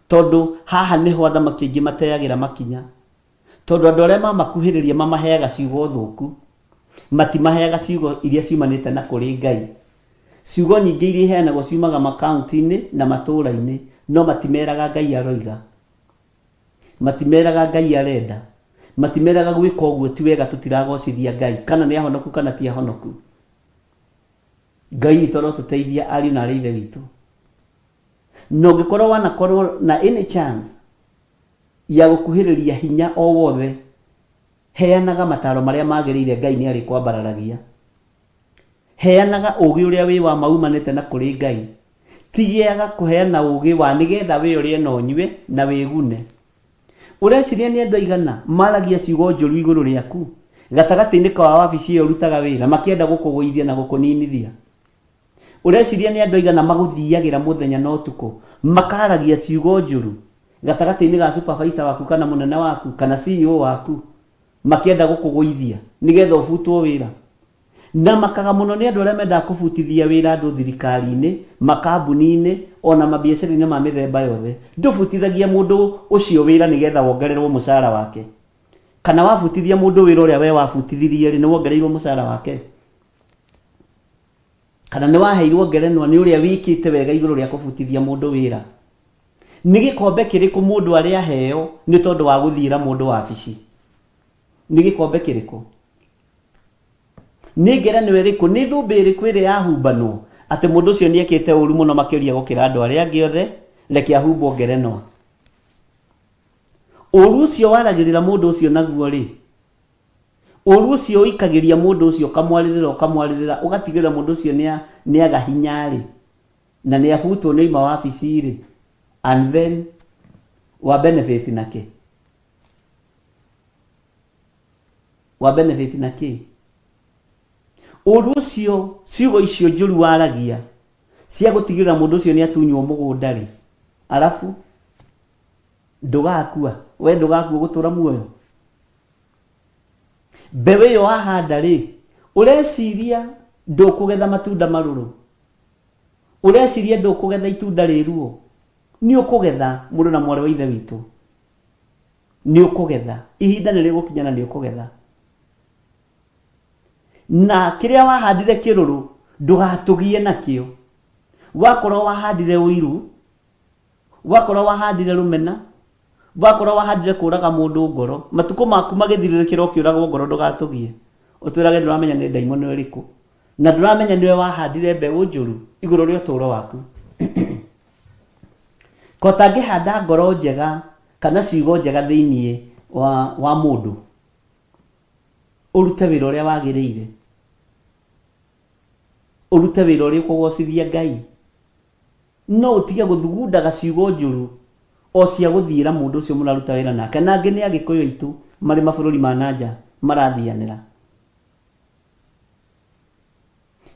tondũ haha nĩho athamaki aingĩ mateagĩra makinya. Tondũ andũ arĩa mamakuhĩrĩria mamaheaga ciugo thũku, matimaheaga ciugo iria ciumanĩte na kũrĩ Ngai. Ciugo nyingĩ iria iheanagwo ciumaga makaunti-inĩ na matũũra-inĩ, no matimeraga Ngai aroiga. Matimeraga Ngai arenda. Matimeraga gwĩka ũguo ti wega tũtiragocithia Ngai, kana nĩ ahonoku kana ti ahonoku. Ngai witũ arotũteithia ariũ na arĩ ithe witũ. Na ũngĩkorwo wanakorwo na any chance ya gũkuhĩrĩria hinya o wothe, heanaga mataro marĩa magĩrĩire Ngai nĩ arĩkwambararagia. Heanaga ũũgĩ ũrĩa wĩ wa ma uumanĩte na kũrĩ Ngai. Tigeaga kũheana ũũgĩ wa nĩgetha wee ũrĩe na ũnyue na wĩgune. Ũreciria nĩ andũ aigana maragia ciugo njũru igũrũ rĩaku gatagatĩ-inĩ ka wabici ĩyo ũrutaga wĩra makĩenda gũkũgũithia na gũkũninithia? Ũreciria nĩ andũ aigana magũthiagĩra mũthenya na ũtukũ makaragia ciugo njũru gatagatĩ-inĩ ga supervisor waku kana mũnene waku kana CEO waku makĩenda gũkũgũithia nĩgetha ũbutwo wĩra? Na makaga mũno nĩ andũ arĩa mendaga kũbutithia wĩra andũ thirikari-inĩ, makambuni-inĩ, o na mabiacara-inĩ ma mĩthemba yothe. Ndũbutithagia mũndũ ũcio wĩra nĩgetha wongererwo mũcara wake. Kana wabutithia mũndũ wĩra ũrĩa we wabutithirie-rĩ, nĩ wongereirwo mũcara wake? Kana nĩ waheirwo ngerenwa nĩ ũrĩa wĩkĩte wega igũrũ rĩa kũbutithia mũndũ wĩra? Nĩ gĩkombe kĩrĩkũ mũndũ arĩ aheo nĩ tondũ wa gũthiĩra mũndũ wabici? Nĩ gĩkombe kĩrĩkũ? Nĩ ngerenwa ĩrĩkũ, nĩ thũmbĩ ĩrĩkũ ĩrĩ yahumbanwo atĩ mũndũ ũcio nĩ ekĩte ũru mũno makĩria gũkĩra andũ arĩa angĩ othe, reke ahumbwo ngerenwa? Ũru ũcio waragĩrĩra mũndũ ũcio naguo-rĩ, ũru ũcio ũikagĩria mũndũ ũcio ũkamwarĩrĩra ũkamwarĩrĩra ũgatigĩrĩra mũndũ ũcio nĩ aga hinya-rĩ, na nĩ abutwo nĩ oima wabici-rĩ, and then wa benefit na kĩ? Wa benefit na kĩ? Ũru ũcio, ciugo icio njũru waragia cia gũtigĩrĩra mũndũ ũcio nĩ atunywo mũgũnda rĩ, arabu ndũgakua, we ndũgakua ũgũtũra muoyo. Mbeũ ĩyo wahanda rĩ, ũreciria ndũkũgetha matunda marũrũ? Ũreciria ndũkũgetha itunda rĩ ruo? Nĩ ũkũgetha mũrũ na mwarĩ wa ithe witũ. Nĩ ũkũgetha. Ihinda nĩ rĩgũkinya na nĩ ũkũgetha. Na kĩrĩa wahandire kĩrũrũ, ndũgatũgie nakĩo. Wakorwo wahandire ũiru, wakorwo wahandire rũmena, wakorwo wahandire kũraga mũndũ ngoro, matukũ maku magĩthirĩrĩkĩra ũkĩũragwo ngoro ndũgatũgie. Ũtwĩrage ndũramenya nĩ ndaimono ĩrĩkũ. Na ndũramenya nĩwe wahandire mbeũ njũru igũrũ rĩa ũtũũro waku. Ko ũtangĩhanda ngoro njega kana ciugo njega thĩinĩ wa, wa mũndũ, ũrute wĩra ũrĩa wagĩrĩire, ũrute wĩra ũrĩa ũkũgocithia Ngai, no ũtige gũthugundaga ciugo njũru o cia gũthiĩra mũndũ ũcio mũraruta wĩra nake. Na angĩ nĩ Agĩkũyũ aitũ marĩ mabũrũri ma na nja. marathianĩra.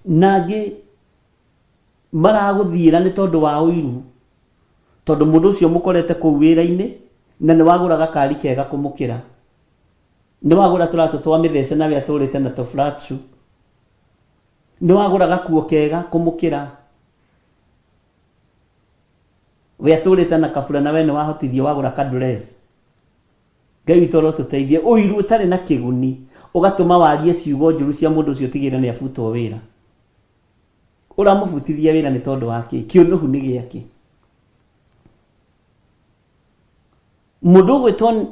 Na angĩ maragũthiĩra nĩ tondũ wa ũiru, tondũ mũndũ ũcio mũkorete kũu wĩra-inĩ na nĩ wagũra gakari kega kũmũkĩra, nĩ wagũra tũratũ twa mĩthece nawe atũrĩte na tũ flat shoe, nĩ wagũra gakuo kega kũmũkĩra, we atũrĩte na kabura na we nĩ wahotithio wagũra ka dress. Ngai witũ arotũteithia. Ũiru ũtarĩ na kĩguni ũgatũma warie ciugo njũru cia mũndũ ũcio ũtigĩrĩre nĩ abutwo wĩra. Ũramũbutithia wĩra nĩ tondũ wa kĩ? Kĩũnũhu nĩ gĩakĩ? Mũndũ ũgwĩtwo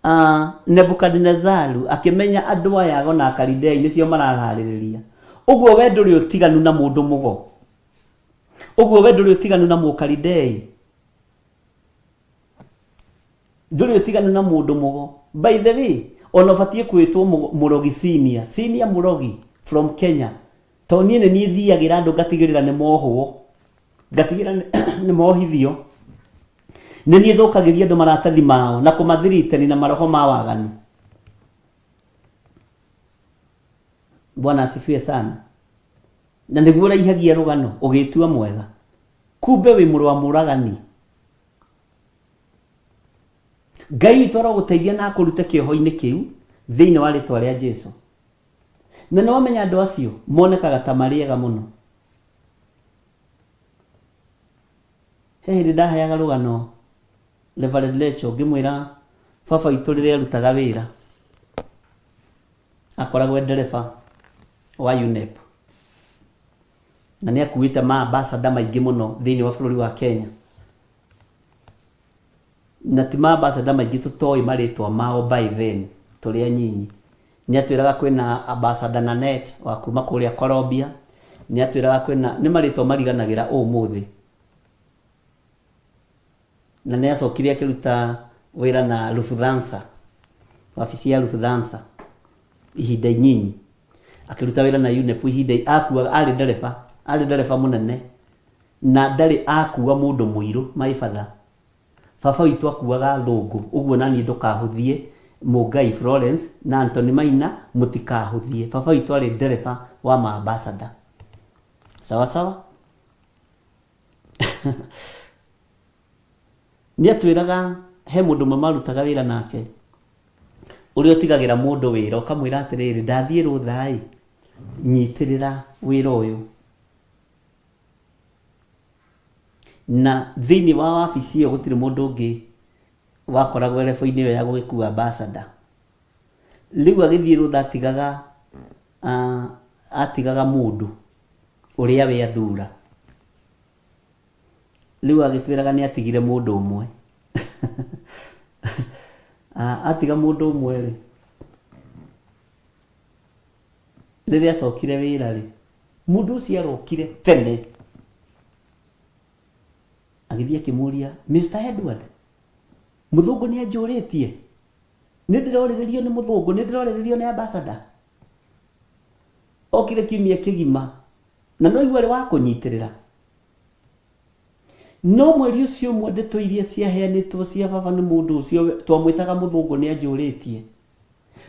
uh, Nebukadinezaru akĩmenya andũ aya ago na Akalidei nĩcio maraharĩrĩria. Ũguo we ndũrĩ ũtiganu na mũndũ mũgo. Ũguo we ndũrĩ ũtiganu na Mũkalidei. Ndũrĩ ũtiganu na mũndũ mũgo. By the way, ona ũbatiĩ kwĩtwo mũrogi senior. Senior mũrogi from Kenya. Tondũ niĩ nĩ niĩ thiagĩra andũ ngatigĩrĩra nĩ mohwo. Ngatigĩrĩra nĩ mohithio. Nĩ niĩ thũkagĩria andũ maratathi mao na kũmathiritani na maroho ma waganu. Bwana asifiwe sana. Na nĩguo ũraihagia rũgano ũgĩtua mwega. Kumbe wĩ mũrũ wa mũragani. Ngai witũ arogũteithia na akũrute kĩoho-inĩ kĩu thĩinĩ wa rĩtwa rĩa Jesu. Na nĩ wamenya andũ acio monekaga ta marĩ ega mũno. He hĩndĩ ndaheaga rũgano Reverend Lecho ngĩmwĩra baba witũ rĩrĩa arutaga wĩra akoragwo e ndereba wa UNEP na nĩ akuĩte ma ambassador maingĩ mũno thĩinĩ wa bũrũri wa Kenya. Na ti ma ambassador maingĩ tũtoĩ marĩtwa mao by then tũrĩ anyinyi. Nĩ atwĩraga kwĩna ambassador Nanette wa kuma kũrĩa Colombia, nĩ atwĩraga kwĩna, nĩ marĩtwa mariganagĩra ũmũthĩ. Na nĩ acokire akĩruta wĩra na Lufthansa, wabici ya Lufthansa ihinda inyinyi. Akĩruta wĩra na UNEP ihinda, akuaga, arĩ ndereba, arĩ ndereba mũnene. Na ndarĩ akua mũndũ mũirũ my father. Baba witũ akuaga athũngũ ũguo naniĩ ndũkahũthie Mũngai Florence na Anthony Maina mũtikahũthie. Baba witũ arĩ ndereba wa ma ambassador. Sawa sawa? Nĩ atwĩraga he mũndũ ũmwe marutaga wĩra nake ũrĩa ũtigagĩra mũndũ wĩra ũkamwĩra atĩrĩrĩ ndathiĩ rũtha ĩ nyitĩrĩra wĩra ũyũ. Na thĩinĩ wa wabici ĩyo gũtirĩ mũndũ ũngĩ wakoragwo level-inĩ ĩyo ya gũgĩkua ambassador. Rĩu agĩthiĩ rũtha atigaga atigaga mũndũ ũrĩa we athura. Rĩu agĩtwĩraga nĩ atigire mũndũ ũmwe. Atiga mũndũ ũmwe rĩ, Rĩrĩa acokire wĩra-rĩ, mũndũ ũcio arokire tene agĩthiĩ akĩmũria, Mr. Edward, mũthũngũ nĩ anjũrĩtie, nĩ ndĩrorĩrĩrio nĩ mũthũngũ, nĩ ndĩrorĩrĩrio nĩ ambassador. Okire kiumia kĩgima na no aigua arĩ wa kũnyitĩrĩra. No mweri ũcio ũmwe ndeto iria ciaheanĩtwo cia baba nĩ mũndũ ũcio twamwĩtaga mũthũngũ nĩ anjũrĩtie.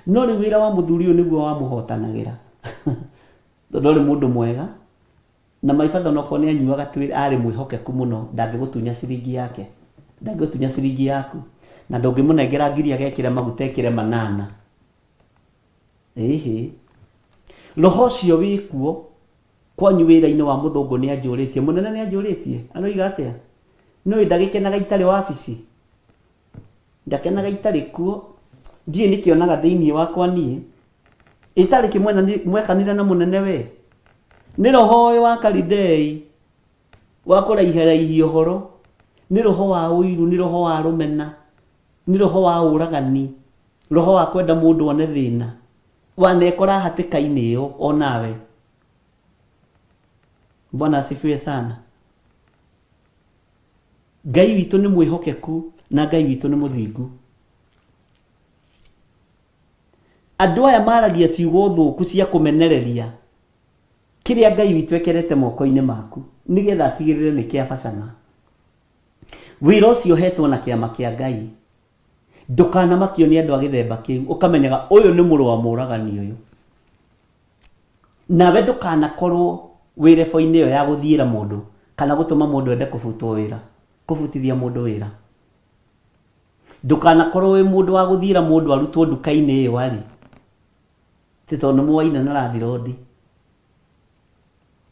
No rĩu wĩra wa mũthuri ũyũ nĩguo wamũhotanagĩra. Tondũ arĩ mũndũ mwega, na my father onokorwo nĩ anyuaga twĩ arĩ mwĩhokeku mũno, ndangĩgũtunya ciringi yake, ndangĩgũtunya ciringi yaku, na ndũngĩmũnengera ngiri agekĩre maguta ekĩre manana. Ĩhĩ. Roho ũcio wĩkuo kwanyu wĩra-inĩ wa mũthũngũ nĩ anjũrĩtie, mũnene nĩ anjũrĩtie, aroiga atĩa? Nĩũĩ ndagĩkenaga itarĩ wabici? Ndakenaga itarĩ kuo, ndiũĩ nĩkĩ onaga thĩinĩ wakwa niĩ, ĩtarĩ kĩ mwekanire na mũnene we? Nĩ roho ũyũ wa Kalidei wa kũraiharaihia ũhoro, nĩ roho wa ũiru, nĩ roho wa rũmena, nĩ roho wa ũragani, roho wa kwenda mũndũ one thĩna, wanekora hatĩka-inĩ ĩyo o nawe. Bwana asifiwe sana. Ngai witũ nĩ mwĩhokeku na Ngai witũ nĩ mũthingu. Andũ aya maragia ciugo thũku cia kũmenereria kĩrĩa Ngai witũ ekerete moko-inĩ maku nĩgetha atigĩrĩre nĩ kĩa bacana. Wĩra ũcio ũhetwo na kĩama kĩa Ngai. Ndũkanamakio nĩ andũ a gĩthemba kĩu, ũkamenyaga ũyũ nĩ mũrũ wa mũũragani ũyũ. Nawe ndũkanakorwo wĩ rebo-inĩ ĩyo ya gũthiĩra mũndũ kana gũtũma mũndũ ende kũbutwo wĩra, kũbutithia mũndũ wĩra. Ndũkanakorwo wĩ mũndũ wa gũthiĩra mũndũ arutwo nduka-inĩ ĩyo arĩ, atĩ tondũ nĩ mwaina na landirondi.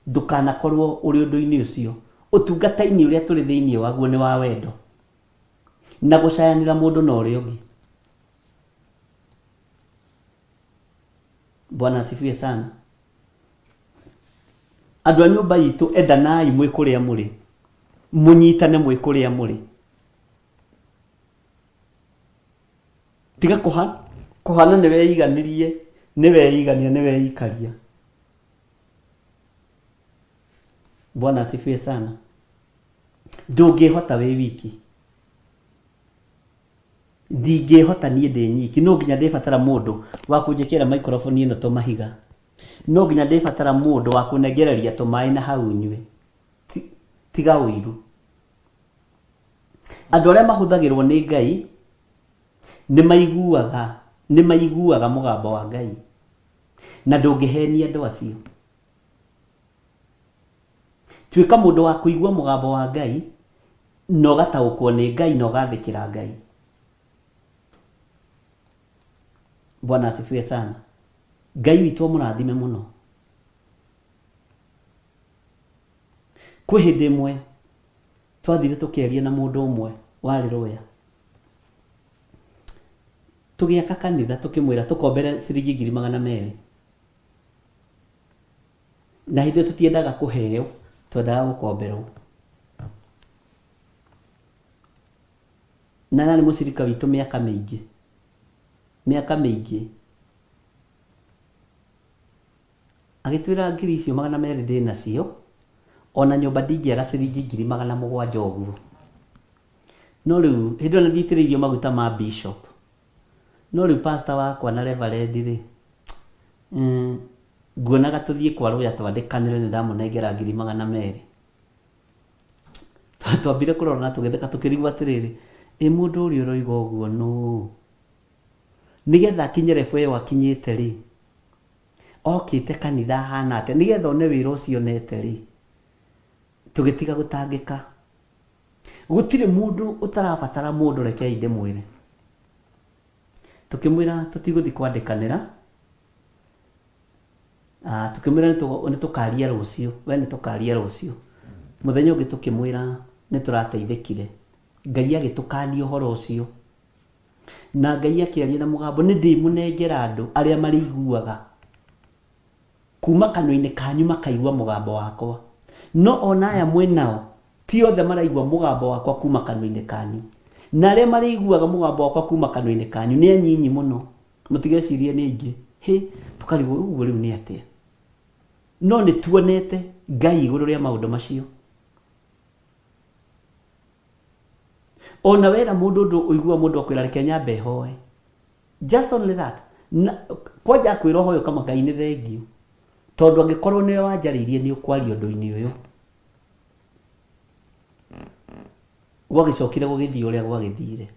Ndũkanakorwo ũrĩ ũndũ-inĩ ũcio. Ũtungata-inĩ ũrĩa tũrĩ thĩinĩ waguo nĩ wa wendo na gũcayanĩra mũndũ na ũrĩa ũngĩ. Bwana asifiwe sana. Andũ a nyũmba itũ endanai mwĩ kũrĩa mũrĩ, mũnyitane mwĩ kũrĩa mũrĩ. Tiga kũha kũhana nĩ weiganirie, nĩ weigania, nĩ weikaria. Bwana asifiwe sana. Ndũngĩhota wĩ wiki. Ndingĩhota niĩ ndĩ nyiki, no nginya ndĩbatara mũndũ wa kũnjĩkĩra microphone ĩno tũmahiga. No nginya ndĩbatara mũndũ wa kũnengereria tũmaĩ na hau nyue. Tiga ũiru. Andũ arĩa mahũthagĩrwo nĩ Ngai nĩ maiguaga, nĩ maiguaga mũgambo wa Ngai. Na ndũngĩhenia andũ acio. Tuĩka mũndũ wa kũigua mũgambo wa Ngai na ũgataũkwo nĩ Ngai na ũgathĩkĩra Ngai. Bwana asifiwe sana. Ngai witũ amũrathime mũno. Kwĩ hĩndĩ ĩmwe twathire tũkĩaria na mũndũ ũmwe warĩ lawyer. Tũgĩaka kanitha tũkĩmwĩra tũkombere ciringi 200,000. Na hĩndĩ ĩyo tũtiendaga kũheo, twendaga gũkomberwo. Na arĩ mũcirika witũ mĩaka mĩingĩ, mĩaka mĩingĩ. Agĩtwĩra ngiri icio 200 ndĩnacio, ona nyũmba ndingĩaga ciringi 700,000 ũguo. No rĩu, hĩndĩ ĩyo ndiitĩrĩirio maguta ma bishop. No rĩu pastor wakwa na reverend rĩ, nguonaga tũthiĩ kwa lawyer twandĩkanĩre nĩ ndamũnengera 200,000. Twambire kũrorana tũgĩtheka tũkĩrigwo atĩrĩrĩ, ĩ mũndũ ũrĩa ũroiga ũguo nũ? Nĩgetha akinye level ĩyo akinyĩte rĩ, okĩte kanitha ahana atĩa? Nĩgetha one wĩra ũcio onete rĩ, tũgĩtiga gũtangĩka. Gũtirĩ mũndũ ũtarabatara mũndũ rekei ndĩmwĩre. Tũkĩmwĩra tũtigũthiĩ kwandĩkanĩra, tũkĩmwĩra nĩ tũkaria rũciũ, we nĩ tũkaria rũciũ. Mũthenya ũngĩ tũkĩmwĩra nĩ tũrateithĩkire. Ngai agĩtũkania ũhoro ũcio. Na Ngai akĩaria na mũgambo, nĩ ndĩmũnengera andũ arĩa marĩiguaga kuma kanua-inĩ kanyu makaigua mũgambo wakwa. No ona aya mwĩ nao, ti othe maraigua mũgambo wakwa kuma kanua-inĩ kanyu. Na arĩa marĩiguaga mũgambo wakwa kuma kanua-inĩ kanyu nĩ anyinyi mũno. Mũtigecirie nĩ aingĩ. Hĩ, tũkarigwo ũguo rĩu nĩ atĩa? No nĩ tuonete Ngai igũrũ rĩa maũndũ macio. Ona wera mũndũ ũndũ ũiguaga mũndũ akwĩra reke nyambe hoe. Just only that. Na, kwanja akwĩra ũhoe ũkama Ngai nĩ thengiũ. Tondũ angĩkorwo nĩwe wanjarĩirie nĩ ũkwaria ũndũ-inĩ ũyũ. Gwagĩcokire gũgĩthiĩ ũrĩa gwagĩthire.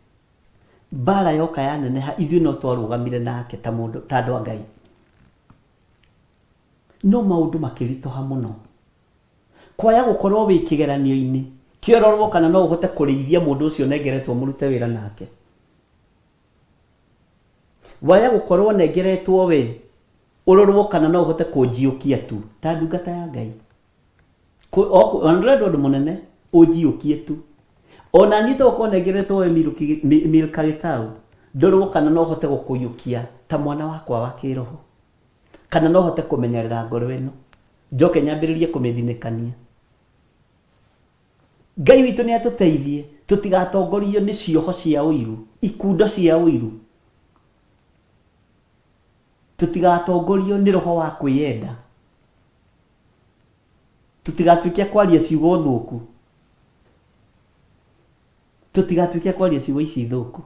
Mbara yoka yaneneha ithuĩ no twarũgamire nake ta mũndũ ta andũ a Ngai. No maũndũ makĩritũha mũno. Kwaya gũkorwo wĩ kĩgeranio-inĩ kĩororwo kana no ũhote kũrĩithia mũndũ ũcio ũnengeretwo mũrute wĩra nake. Waya gũkorwo ũnengeretwo we ũrorwo kana no ũhote kũnjiũkia tu ta ndungata ya Ngai. Ona ndũrendwo ũndũ mũnene ũnjiũkie tu. Ona niĩ to gũkorwo nengeretwo we Milka Gĩtaũ ndorwo kana no hote gũkũiyũkia ta mwana wakwa wa kĩroho. Kana no hote kũmenyerera ngoro ĩno njoke nyambĩrĩrie kũmĩthinĩkania. Ngai witũ nĩ atũteithie tũtigatongorio nĩ cioho cia ũiru, ikundo cia ũiru. Tũtigatongorio nĩ roho wa kwĩyenda. Tũtigatuĩke a kwaria ciugo thũku. Tũtigatuĩke a kwaria ciugo ici thũku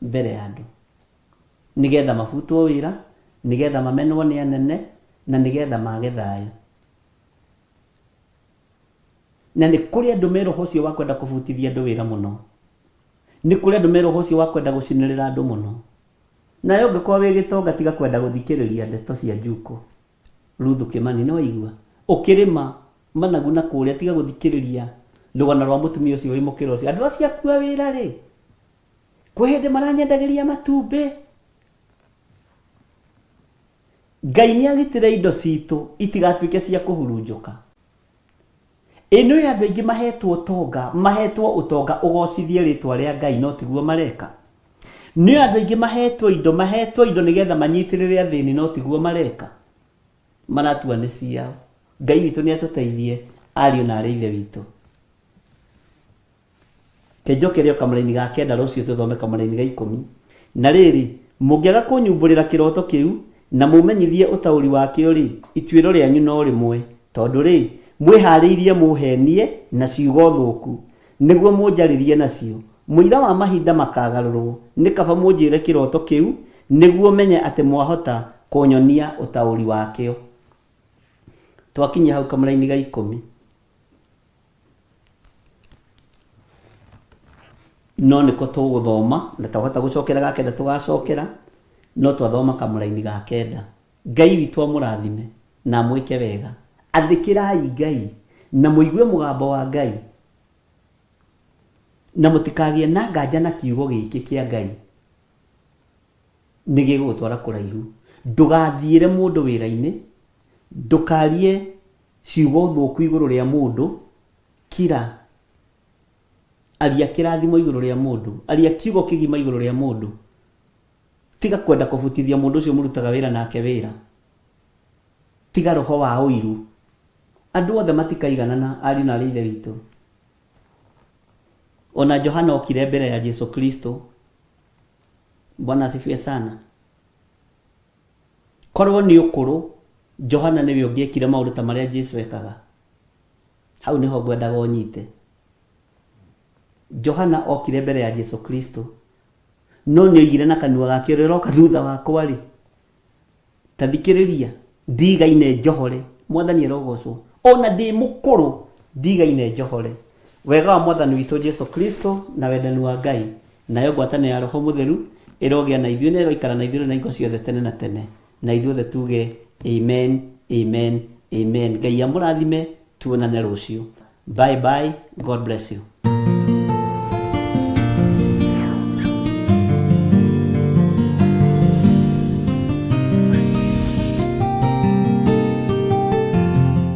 mbere ya andũ. Nĩgetha mabutwo wĩra, nĩgetha mamenwo nĩ anene, na nĩgetha mage thayũ. Na nĩ kũrĩ andũ me roho ũcio wa kwenda kũbutithia andũ wĩra mũno. Nĩ kũrĩ andũ me roho ũcio wa kwenda gũcinĩrĩra andũ mũno. Nawe ũngĩkorwo wĩ gĩtonga tiga kwenda gũthikĩrĩria ndeto cia Njuko. Ruthu Kĩmani, nĩ waigua? Ũkĩrĩma managu na kũrĩa tiga gũthikĩrĩria rũgano rwa mũtumia ũcio wĩ mũkĩra ũcio. Andũ acio aku a wĩra rĩ, kwĩ hĩndĩ maranyendagĩria matumbĩ. Ngai nĩ agitĩre indo citũ itigatuĩke cia kũhurunjũka. Ĩ nĩũĩ andũ aingĩ mahetwo ũtonga, mahetwo ũtonga ũgocithie rĩtwa rĩa Ngai no tiguo mareka? Nĩũĩ andũ aingĩ mahetwo indo, mahetwo indo nĩgetha manyitĩrĩre athĩni no tiguo mareka? Maratua nĩ ciao. Ngai witũ nĩ atũteithie ariũ na arĩ a ithe witũ. Reke njokere o kamũraini ga kenda rũciũ tũthome kamũraini ga ikũmi. Na rĩrĩ, mũngĩaga kũnyumbũrĩra kĩroto kĩu, na mũmenyithie ũtaũri wakĩo-rĩ, ituĩro rĩanyu no rĩmwe, tondũ-rĩ, mwĩhaarĩirie mũũheenie na ciugo thũku, nĩguo mũnjarĩrie nacio. Mũira wa mahinda makaagarũrũo, nĩ kaba mũnjĩre kĩroto kĩu, nĩguo menye atĩ mwahota kũnyonia ũtaũri wakĩo. Twakinyia hau kamũraini ga ikũmi. No nĩko tũgũthoma na twahota gũcokera ga kenda tũgacokera no twathoma kamũraini ga kenda. Ngai witũ amũrathime na amwĩke wega. Athĩkĩrai Ngai na mũigue mũgambo wa Ngai na mũtikagĩe na nganja na kiugo gĩkĩ kĩa Ngai nĩ gĩgũgũtwara kũraihu. Ndũgathiĩre mũndũ wĩra-inĩ, ndũkarie ciugo thũku igũrũ rĩa mũndũ, kira. Aria kĩrathimo igũrũ rĩa mũndũ. Aria kiugo kĩgima igũrũ rĩa mũndũ. Tiga kwenda kũbutithia mũndũ ũcio mũrutaga wĩra nake wĩra. Tiga roho wa ũiru. Andũ othe matikaiganana, ariũ na aarĩ a Ithe witũ. Ona Johana okire mbere ya Jesu Kristo. Bwana asifiwe sana. Korwo nĩ ũkũrũ, Johana nĩwe ũngĩekire maũndũ ta marĩa Jesu ekaga. Hau nĩho ngwendaga ũnyite. Johana okire mbere ya Jesu Kristo, no nĩ oigire na kanua gake ũrĩa ũroka thutha wakwa-rĩ, ta thikĩrĩria, ndigaine njohore, Mwathani arogocwo, ona ndĩ mũkũrũ ndigaine njohore. Wega wa Mwathani witũ Jesu Kristo na wendani wa Ngai nayo ngwatanĩro ya Roho Mũtheru ĩrogĩa na ithuĩ na ĩroikara na ithuĩ rĩu na hingo ciothe tene na tene. Na ithuothe tuge amen, amen, amen. Ngai amũrathime, tuonane rũciũ. Bye bye, God bless you.